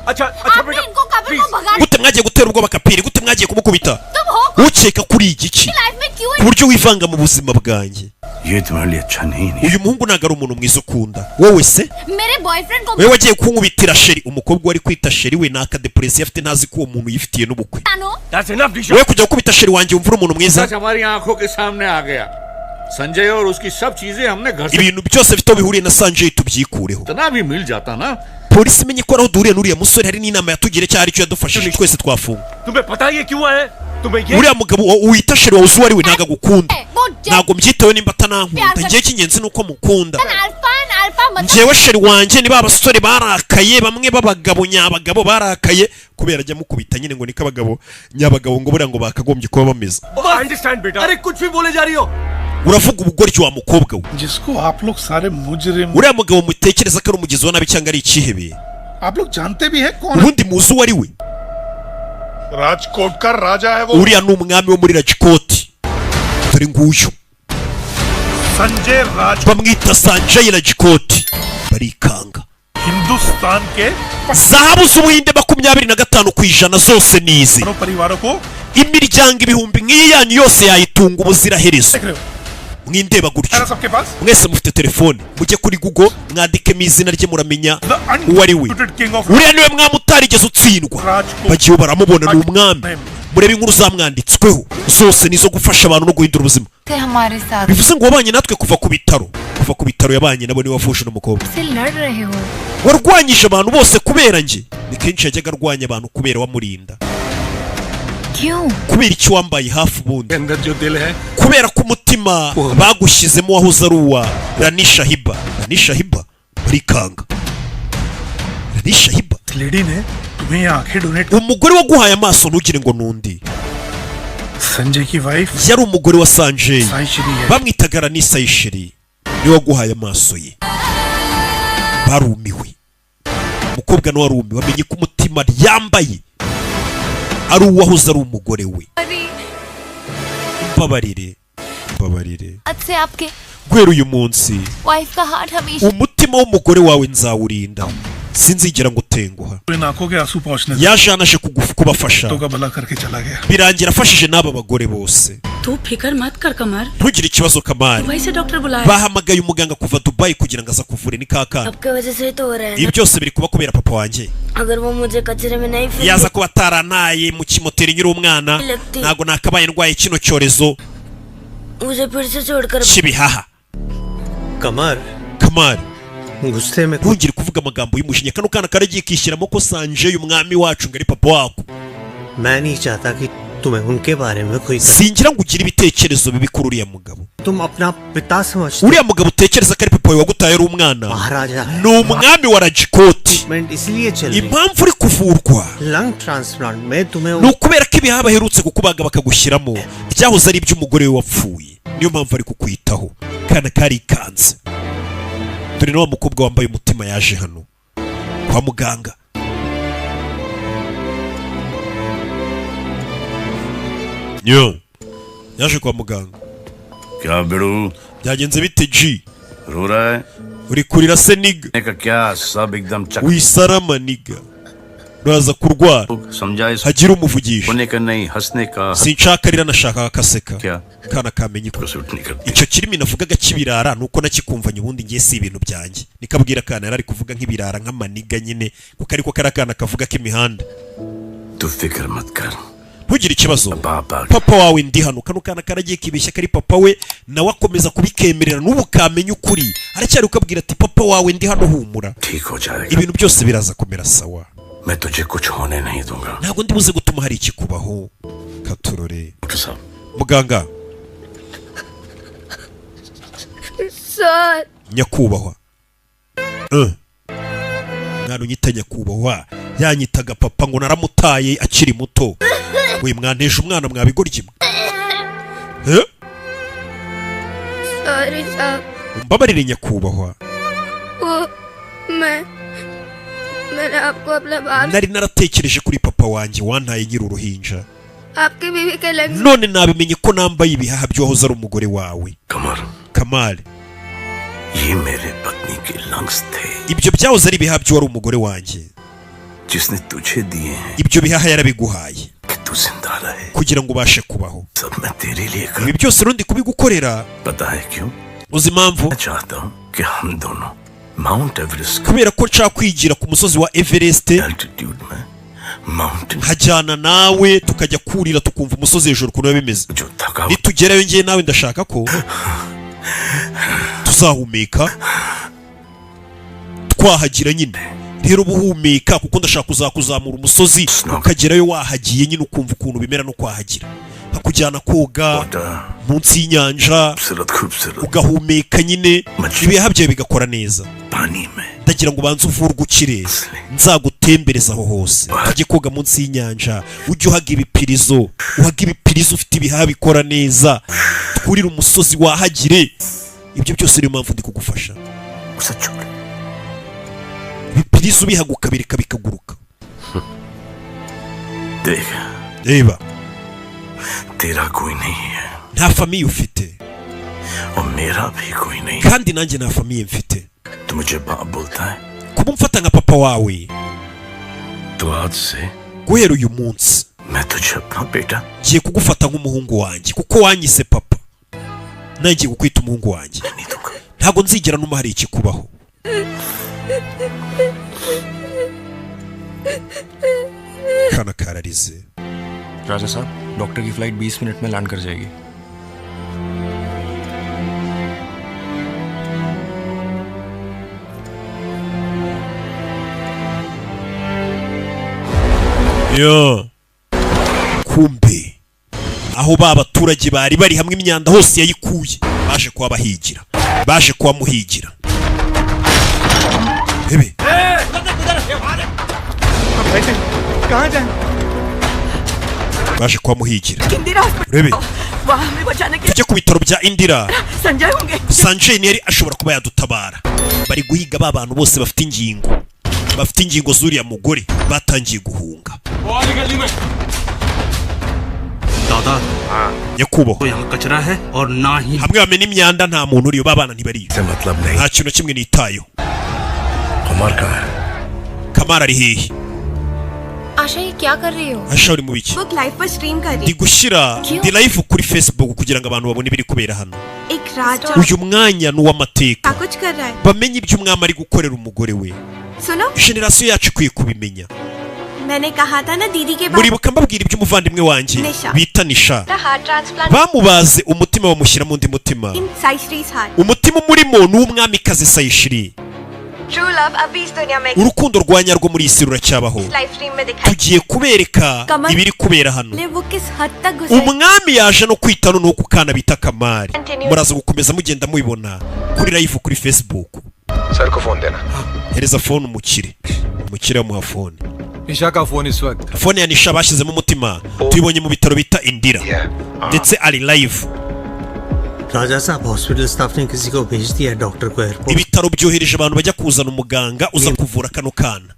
अच्छा अच्छा आपने इनको कपिल को भगा Gute mwagiye gutera ubwoba Kapiri? Gute mwagiye kumukubita? तुम हो Ukeka kuri igiki life में क्यों ku buryo wivanga mu buzima bwanjye? ये तुम्हारे लिए अच्छा नहीं नहीं। Uyu muhungu ntabwo ari umuntu mwiza ukunda wowe se. मेरे बॉयफ्रेंड को Wowe wagiye kunkubitira chérie. Umukobwa wari kwita chérie we ni akadepression afite, ntazi ko uwo muntu yifitiye n'ubukwe. मानो। That's enough, Disha. Wowe kujya gukubita chérie wanjye, wumva uri umuntu mwiza? सच हमारी आंखों के सामने आ गया। संजय और उसकी सब चीजें हमने घर से Ibintu byose bifite aho bihuriye na Sanjay tubyikureho. इतना भी मिल जाता ना। Polisi imenye ko ari aho duhuriye n'uriya musore, hari n'inama yatugiriye cyangwa hari icyo yadufashije, twese twafunga. तुम्हें पता है ये क्यों आए? तुम्हें ये Uriya mugabo wita chérie wawe, uzi uwo ari we, ntabwo agukunda. वो Ntabwo mbyitayeho nimba atanankunda, ngewe icy'ingenzi ni uko mukunda. Alpha alpha मतलब Njyewe chérie wanjye ni ba basore barakaye, bamwe b'abagabo nyabagabo barakaye kubera ajya amukubita nyine, ngo niko abagabo nyabagabo ngo buriya ngo bakagombye kuba bameze. Understand बेटा। अरे कुछ भी बोले जा रही हो। Uravuga ubugoryi wa mukobwa we. जिसको आप लोग सारे मुजरिम Uriya mugabo mutekereza ko ari umugizi wa nabi cyangwa ari ikihebe, आप लोग जानते भी हैं कौन? Ubundi muzi uwo ari we? Rajkot का राजा है वो। Uriya ni umwami wo muri Rajikoti, dore nguyu. Sanjay Raj Bamwita Sanjay Rajikoti. Barikanga. Hindustan के Zahabu z'Ubuhinde 25% zose ni izi. परिवारों को Imiryango ibihumbi nk'iyi yanyu yose yayitunga ubuziraherezo. Mwindeba gutyo. है ना सबके पास? Mwese mufite telefone, mujye kuri Google mwandikemo izina rye, muramenya uwo ari we. King of Uriya niwe mwami utarigeze utsindwa. Bagiye baramubona, ni umwami. Murebe inkuru zamwanditsweho zose, nizo gufasha abantu no guhindura ubuzima. थे हमारे साथ। Bivuze ngo wabanye natwe kuva ku bitaro, kuva ku bitaro yabanye nabo, niwe wavuje n'umukobwa. से लड़ रहे हो। Warwanyije abantu bose kubera njye. Ni kenshi yajyaga arwanya abantu kubera wamurinda. क्यों? Kubera icyo wambaye hafi ubundi? अंदर जो दिल है Kubera ko umutima bagushyizemo wahoze ari uwa Rani Shahiba. Rani Shahiba, barikanga. Rani Shahiba. Lady ने तुम्हें ये आंखें donate Umugore waguhaye amaso, ntugire ngo nundi. Sanjay की wife Yari umugore wa Sanjay. Saishri है। Bamwitaga Rani Sayishiri, niwe waguhaye amaso ye. Barumiwe. Umukobwa nawe arumiwe, amenye ko umutima yambaye ari uwahoze ari umugore we. Mbabarire, mbabarire. आज से आपके Guhera uyu munsi, wife का हार्ट हमेशा umutima w'umugore wawe nzawurinda, sinzigera ngutenguha. इन आंखों के आंसू पहुंचने Yaje hano aje kubafasha, तो का भला करके चला गया। birangira afashije n'aba bagore bose. तू फिक्र मत कर कमर। Ntugire ikibazo, Kamari. Dubai से डॉक्टर बुलाया। Bahamagaye umuganga kuva Dubayi kugira ngo aze akuvure, ni kakana. आपके वजह से ही तो हो रहा है Ibi ना। byose biri kuba kubera papa wanjye. अगर वो मुझे कचरे में नहीं फेंक Yaza kuba ataranaye mu kimoteri nkiri umwana, ntabwo nakabaye ndwaye kino cyorezo मुझे फिर से छोड़कर cy'ibihaha. कमर। Kamari, गुस्से में ntugire kuvuga amagambo y'umujinya. Kano kana karagiye kishyiramo ko Sanjay umwami wacu ngo ari papa wako. मैं नहीं चाहता कि तुम्हें उनके बारे में कोई Singira ngo ugire ibitekerezo bibi kuri uriya mugabo. तुम अपना पिता समझ Uriya mugabo utekereza ko ari papa wawe wagutaye ari umwana महाराजा है ni umwami wa Rajikoti. Treatment इसलिए चल रही Impamvu uri kuvurwa lung transplant में तुम्हें ni ukubera ko ibihaha baherutse kukubaga bakagushyiramo byahoze ari iby'umugore we wapfuye, niyo mpamvu ari kukwitaho. Kana karikanze. Dore na wa mukobwa wambaye umutima yaje hano kwa muganga. Yo, yaje kwa muganga. क्या बिड़ू Byagenze bite G? रो रहा है Uri kurira se niga? का क्या सब एकदम चक Wisarama niga, uraza kurwara. समझा इस Hagira umuvugisha. होने का नहीं हंसने का Sinshaka arira, nashaka akaseka. क्या Kana kamenye ko suit नहीं करती icyo kirimi navugaga cy'ibirara nuko nakikumvanye, ubundi ngiye si ibintu byanjye. Nikabwira akana yari ari kuvuga nk'ibirara, nk'amaniga nyine, kuko ariko kari akana kavuga k'imihanda. तू फिक्र मत कर Ntugire ikibazo, papa wawe ndi hano. Kano kana karagiye kibeshya kari papa we, nawe akomeza kubikemerera n'ubu kamenya ukuri aracyari ukabwira ati papa wawe ndi hano, humura, ठीक हो जाएगा ibintu byose biraza kumera sawa. मैं तुझे कुछ होने नहीं दूंगा Ntabwo ndi buze gutuma hari ikikubaho. Katurore. Doctor साहब Muganga. Sir. Nyakubahwa. Mwana unyita nyakubahwa yanyitaga papa ngo naramutaye akiri muto. We mwanteje umwana mwabigoryi mwe. Eh? Sorry साहब Umbabarire nyakubahwa. वो मैं मैंने आपको अपना बाप Nari naratekereje kuri papa wanjye wantaye nkiri uruhinja. आपकी बीवी के lungs None nabimenye ko nambaye ibihaha by'uwahoze ari umugore wawe. कमर Kamari, ये मेरे पत्नी के lungs थे ibyo byahoze ari ibihaha by'uwari umugore wanjye. जिसने तुझे दिए हैं Ibyo bihaha yarabiguhaye कि तू जिंदा रहे kugira ngo ubashe kubaho. सब मैं तेरे लिए कर Ibi byose rero ndi kubigukorera. पता है क्यों Uzi impamvu? मैं चाहता हूँ कि हम दोनों mount Everest Kubera ko nshaka kwigira ku musozi wa Everest, altitude में mountain nkajyana nawe tukajya kurira tukumva umusozi hejuru ukuntu biba bimeze. जो थका Nitugerayo ngiye nawe ndashaka ko tuzahumeka twahagira nyine. Rero uba uhumeka kuko ndashaka kuzakuzamura umusozi ukagerayo wahagiye nyine, ukumva ukuntu bimera no kwahagira, nkakujyana koga munsi y'inyanja खूबसूरत खूबसूरत ugahumeka nyine, ibihaha byawe bigakora neza. पानी में Ndagira ngo ubanze uvurwe ukire, nzagutembereza aho hose, tujye koga munsi y'inyanja, ujye uhaga ibipirizo, uhaga ibipirizo ufite ibihaha bikora neza, twurire umusozi wahagire. Ibyo byose niyo mpamvu ndi kugufasha. उसे छोड़ Ibipirizo ubihaga ukabireka bikaguruka. देख Reba, तेरा कोई नहीं है nta famille ufite और मेरा भी कोई नहीं। kandi nanjye nta famille mfite. तू मुझे बाप बोलता है Kuba umfata nka papa wawe, तो आज से guhera uyu munsi मैं तुझे अपना बेटा ngiye kugufata nk'umuhungu wanjye, kuko wanyise papa nanjye ngiye kukwita umuhungu wanjye. Ntabwo nzigera numa hari ikikubaho. Kana kararize. राजा साहब डॉक्टर की फ्लाइट 20 मिनट में लैंड कर जाएगी। Yo. Kumbe aho ba baturage bari bari hamwe imyanda hose yayikuye, baje kuba bahigira, baje kuba muhigira. Bebe, कहाँ जाए baje kuba muhigira. Indira Rebe, वहाँ हमें बचाने के tujye ku bitaro bya Indira. Sanjay होंगे। Sanjay ntiyari ashobora kuba yadutabara. Bari guhiga ba bantu bose bafite ingingo, bafite ingingo z'uriya mugore, batangiye guhunga. दादा Nyakubahwa, यहाँ कचरा है और ना ही hamwe bamena imyanda nta muntu uriyo, babana ntibariyo. मतलब नहीं Nta kintu na kimwe nitayeho. Kumar कहाँ है Kamara ari hehe? आशा ये क्या कर रही हो? Asha uri mu biki? Book live पर stream कर Ndi रही gushyira ndi live kuri Facebook kugira ngo abantu babone ibiri kubera hano. एक राजा Uyu mwanya ni uw'amateka, क्या कुछ कर रहा है bamenye ibyo umwami ari gukorera umugore we. सुनो Generasiyo yacu ikwiye kubimenya. मैंने कहा था ना दीदी के बाद Muribuka mbabwira iby'umuvandimwe wanjye Nisha. bita Nisha? Heart transplant Bamubaze umutima bamushyiramo undi mutima. In Saishree's heart Umutima umurimo ni uw'umwamikazi Sayishiri. True love अभी इस दुनिया में Urukundo rwa nyarwo muri iyi si ruracyabaho. Live stream में दिखाई Tugiye kubereka Kamal- ibiri kubera hano. ले वो किस हद तक गुस्सा Umwami yaje no kwita noneho ku kana bita Kamari. Muraza gukomeza mugenda mubibona kuri live kuri Facebook. Sir को phone देना Hereza phone umukire. Umukire amuha phone. Nisha का phone इस वक्त Phone ya Nisha bashyizemo umutima, tuyibonye mu bitaro bita Indira, ndetse ari live. राजा साहब hospital staff ने किसी को भेज दिया है डॉक्टर को airport. Ibitaro byohereje abantu bajya kuzana umuganga uza kuvura kano kana.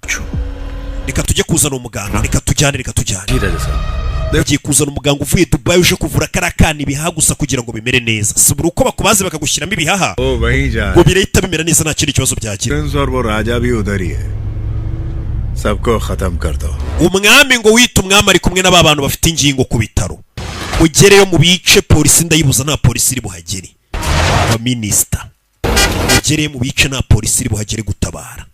Reka tujye kuzana umuganga, reka tujyane, reka tujyane. Bagiye kuzana umuganga uvuye Dubai uje kuvura kariya kana ibihaha gusa kugira ngo bimere neza. Si buri uko bakubaze bakagushyiramo ibihaha ओ वहीं जा ngo birahita bimera neza, nta kindi kibazo byagira. Prince और वो राजा भी उधर ही है सबको खत्म कर दो Umwami ngo wita umwami ari kumwe n'aba bantu bafite ingingo ku bitaro. Mugereyo mu bice, polisi ndayibuza, nta polisi iri buhagere. Abaminisita, mugereyo mu bice, nta polisi iri buhagere gutabara.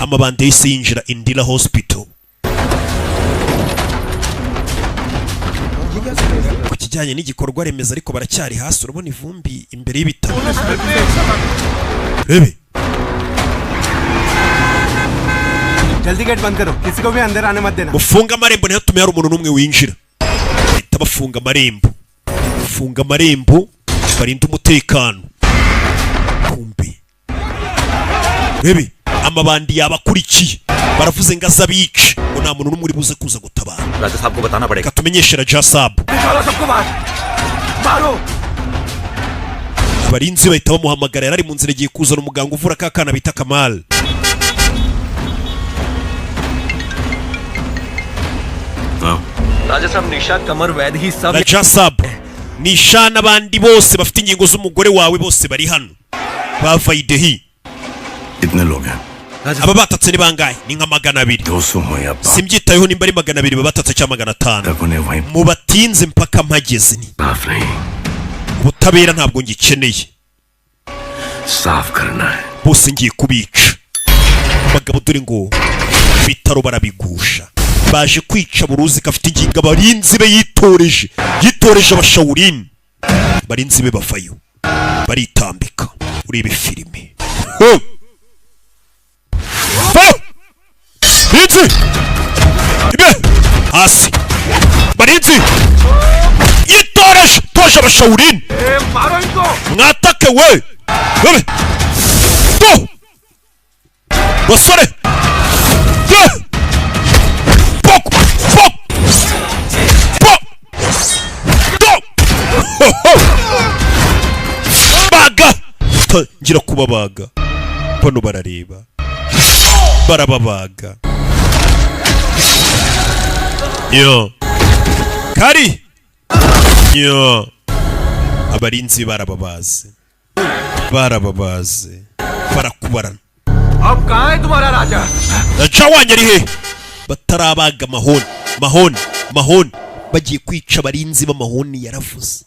Amabandi yahise yinjira Indira Hospital. Ku kijyanye n'igikorwa remezo ariko baracyari hasi, urabona ivumbi imbere y'ibitaro. Rebe. जल्दी गेट बंद करो किसी को भी अंदर आने मत देना Mufunge amarembo, ntihatume hari umuntu n'umwe winjira. Bahita bafunga amarembo, funga amarembo, barinde umutekano. Kumbe rebe, amabandi yabakurikiye, baravuze ngo aze abice, ngo nta muntu n'umwe uri buze kuza gutabara. राजा साहब को बताना पड़ेगा Reka tumenyeshe Raja Sabu. निकालो सबको बाहर मारो Abarinzi bahita bamuhamagara, yari ari mu nzira agiye kuzana umuganga uvura ka kana bita Kamali. राजा साहब निशा कमर वैद ही सब Raja Sabu, Nisha n'abandi bose bafite ingingo z'umugore wawe bose bari hano bavayidehi. कितने लोग हैं Aba batatse ni bangahe? Ni nka 200. 200 हो या Simbyitayeho nimba ari 200 babatatse cyangwa 500. तक उन्हें वहीं Mubatinze mpaka mpageze ni माफ नहीं ubutabera ntabwo ngikeneye. साफ करना है Bose ngiye kubica. Abagabo dore ngo ibitaro barabigusha, baje kwica buruzi gafite ingingo. Abarinzi be yitoreje, yitoreje abashawurini, abarinzi be bavayo baritambika. Urebe filime. Ho! Vayo! Barinzi ibe hasi, barinzi yitoreje toje abashawurini. मारो इनको Mwatake we. Wewe do basore do pok pok pok do. Ho, ho. Baga tangira kubabaga, bano barareba barababaga. Yo kari yo, abarinzi barababaze, barababaze, barakubarana. अब कहाँ है तुम्हारा राजा Raja wanyu ari he? Batarabaga amahoni, mahoni, mahoni, bagiye kwica abarinzi b'amahoni. Yaravuze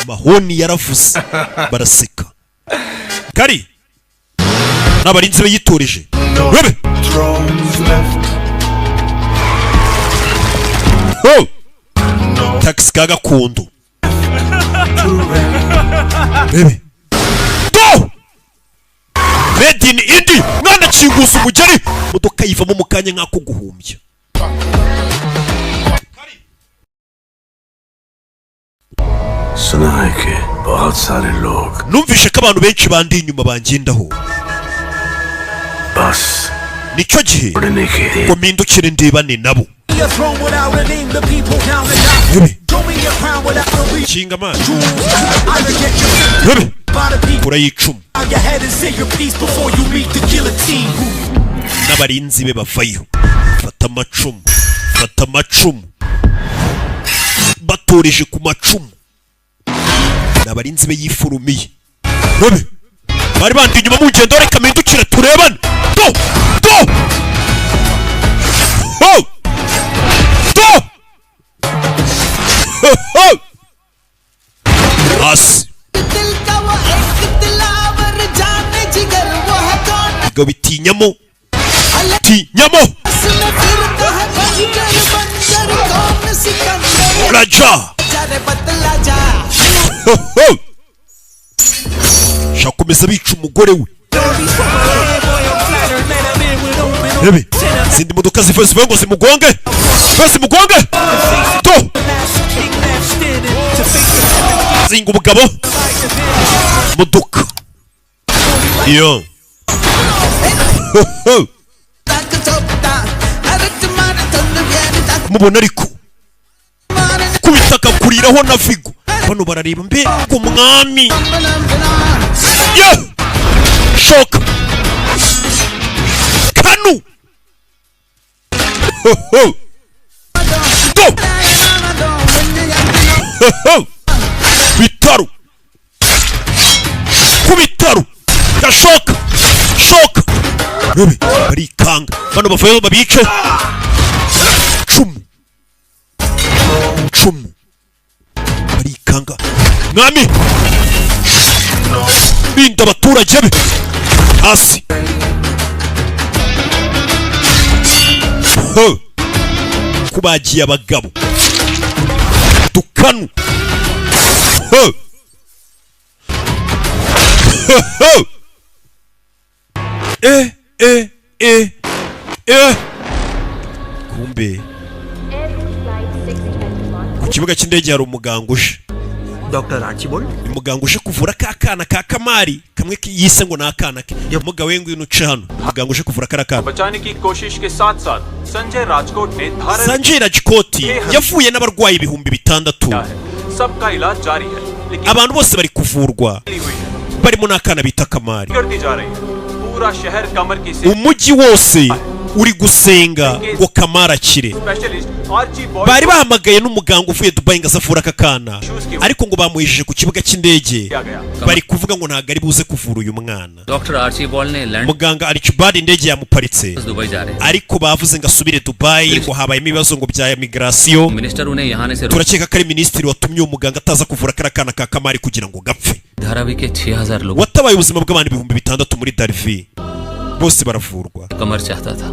mahoni, yaravuze, baraseka. Kari n'abarinzi be yitoreje. Rebe. Ho! Taxi ka gakondo. Rebe do made in Indi. Mwana kinguza umugeri, imodoka yivamo mu kanya nk'ako guhumbya. सुना है कि बहुत सारे लोग Numvishe ko abantu benshi bandi inyuma bangendaho. बस Nicyo gihe उड़ने के लिए ngo mpindukire ndebane nabo. Rebe. Kinga amazi. Rebe. Kura y'icumu n'abarinzi be bavayo, fata amacumu, fata amacumu, batoreje ku macumu. Ni abarinzi be yifurumiye. Rebe, bari bandi inyuma mu ngendo, reka mpindukire turebane. Do do ho do ho ho hasi. Ibigabo bitinyamo tinyamo. Raja. Ho, ho. Shakomeza bica umugore we. Rebe izindi modoka zivuye zivuye ngo zimugonge, zivuye zimugonge. To zinga ubugabo modoka iyo. Mubona ariko kubitaka kuriraho na Vigo, bano barareba mbe ku mwami yo shoka kanu. Go bitaro ku bitaro gashoka shoka. Rebe barikanga, bano bavuyeho babice. Cumu cumu, barikanga. Mwami rinda abaturage be hasi. Kubagiye abagabo dukanu. E e e e kumbe ku kibuga cy'indege hari umuganga uje. Dr. Archibald, umuganga uje kuvura ka kana ka Kamari kamwe yise ngo ni akana ke. Umugabo we ngwino uce hano, umuganga uje kuvura kara kana. बचाने की कोशिश के साथ साथ संजय राजकोट ने धारा Sanjay Rajkot yavuye n'abarwayi 6000. सबका इलाज जारी है लेकिन Abantu bose bari kuvurwa barimo n'akana bita Kamari. कर दी जा रही है। पूरा शहर कमर की Umujyi wose uri gusenga ngo Kamari akire. Specialist Archie Bari bahamagaye n'umuganga uvuye Dubai ngo azavure aka kana, ariko ngo bamuhejije ku kibuga cy'indege, bari kuvuga ngo ntabwo ari buze kuvura uyu mwana. Doctor Archibald ने land Muganga Archibald indege yamuparitse, Dubai जा रहे हैं। ariko bavuze ngo asubire Dubai, ngo habayemo ibibazo ngo bya migration. Minister उन्हें यहाँ आने से रोक Turakeka ko ari minisitiri watumye uwo muganga ataza kuvura kariya kana ka Kamari kugira ngo gapfe. Dharavi के 6000 लोग Watabaye ubuzima bw'abantu 6000 muri Darvi, bose baravurwa. कमर चाहता था।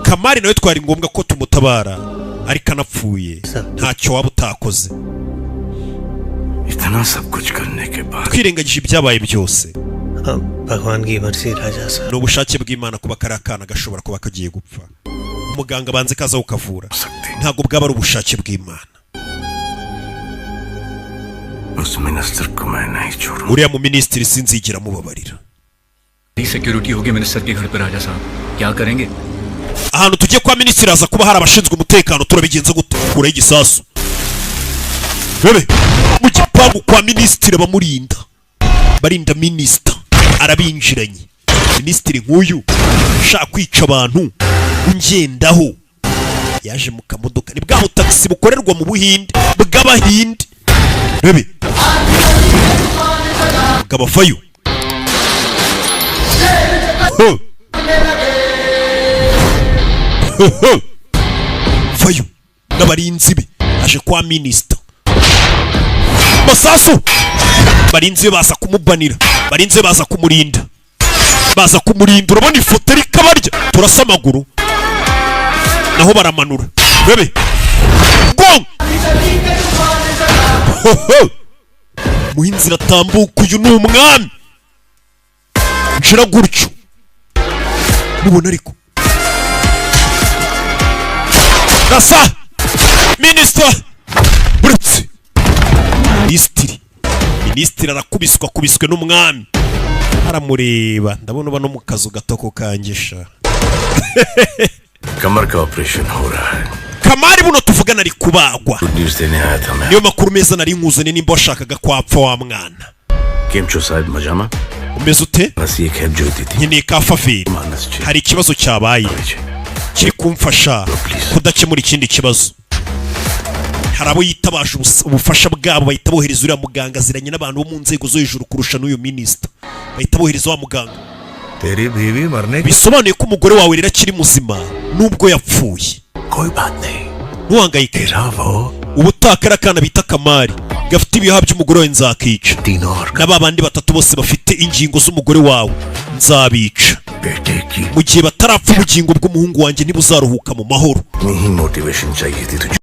Kamari nawe twari ngombwa ko tumutabara, ariko anapfuye ntacyo waba utakoze. इतना सब कुछ करने के बाद Twirengagije ibyabaye byose, भगवान की मर्जी राजा साहब। ni ubushake bw'Imana kuba kariya kana gashobora kuba kagiye gupfa. Umuganga banze kaza kukavura, ntabwo bwaba ari ubushake bw'Imana. उस मिनिस्टर को मैं नहीं छोड़ूंगा। Uriya mu minisitiri sinzigera mubabarira. Security होगी मिनिस्टर के घर पर राजा साहब, क्या करेंगे? Ahantu tugiye kwa minisitiri haza kuba hari abashinzwe umutekano, turabigenza gute? Kuraho igisasu. Bebe mu gipangu kwa minisitiri bamurinda, barinda minisita arabinjiranye. Minisitiri nk'uyu ushaka kwica abantu ungendaho yaje mu kamodoka, ni bwa butagisi bukorerwa mu Buhinde bw'Abahinde. Bebe bw'abavayo. Vayo n'abarinzi be aje kwa minisita. Masasu barinzi be baza kumubanira, barinzi be baza kumurinda, baza kumurinda. Urabona ifoto ariko abarya turasa amaguru naho baramanura. Bebe gong muhinzi iratambuka. Uyu ni umwami nshira gutyo mubona ariko rasa minisita buretse minisitiri. Minisitiri arakubiswa, akubiswe n'umwami aramureba. Ndabona uba no mu kazu gato ko kangisha. कमर का ऑपरेशन हो रहा है। Kamari buno tuvugana ari kubagwa. Good news देने आया था मैं। Niyo makuru meza nari nkuzaniye nimba washakaga kwapfa wa mwana. केमचो साहब मजामा Umeze ute? बस ये खेप जो थी। Nkeneye ka faveri, hari ikibazo cyabaye kiri kumfasha kudakemura ikindi kibazo. Hari abo yitabaje ubufasha bwabo, bahita bohereza uriya muganga aziranye n'abantu bo mu nzego zo hejuru kurusha n'uyu minisita, bahita bohereza wa muganga. तेरी बीवी मरने Bisobanuye ko umugore wawe rero akiri muzima nubwo yapfuye. कोई बात नहीं, Ntuhangayike, ubutaha kariya kana bita Kamari gafite ibihaha by'umugore wawe nzakica, na ba bandi batatu bose bafite ingingo z'umugore wawe nzabica. Mu gihe batarapfa ubugingo bw'umuhungu wanjye ntibuzaruhuka mu mahoro. इतनी ही मोटिवेशन चाहिए थी तुझे।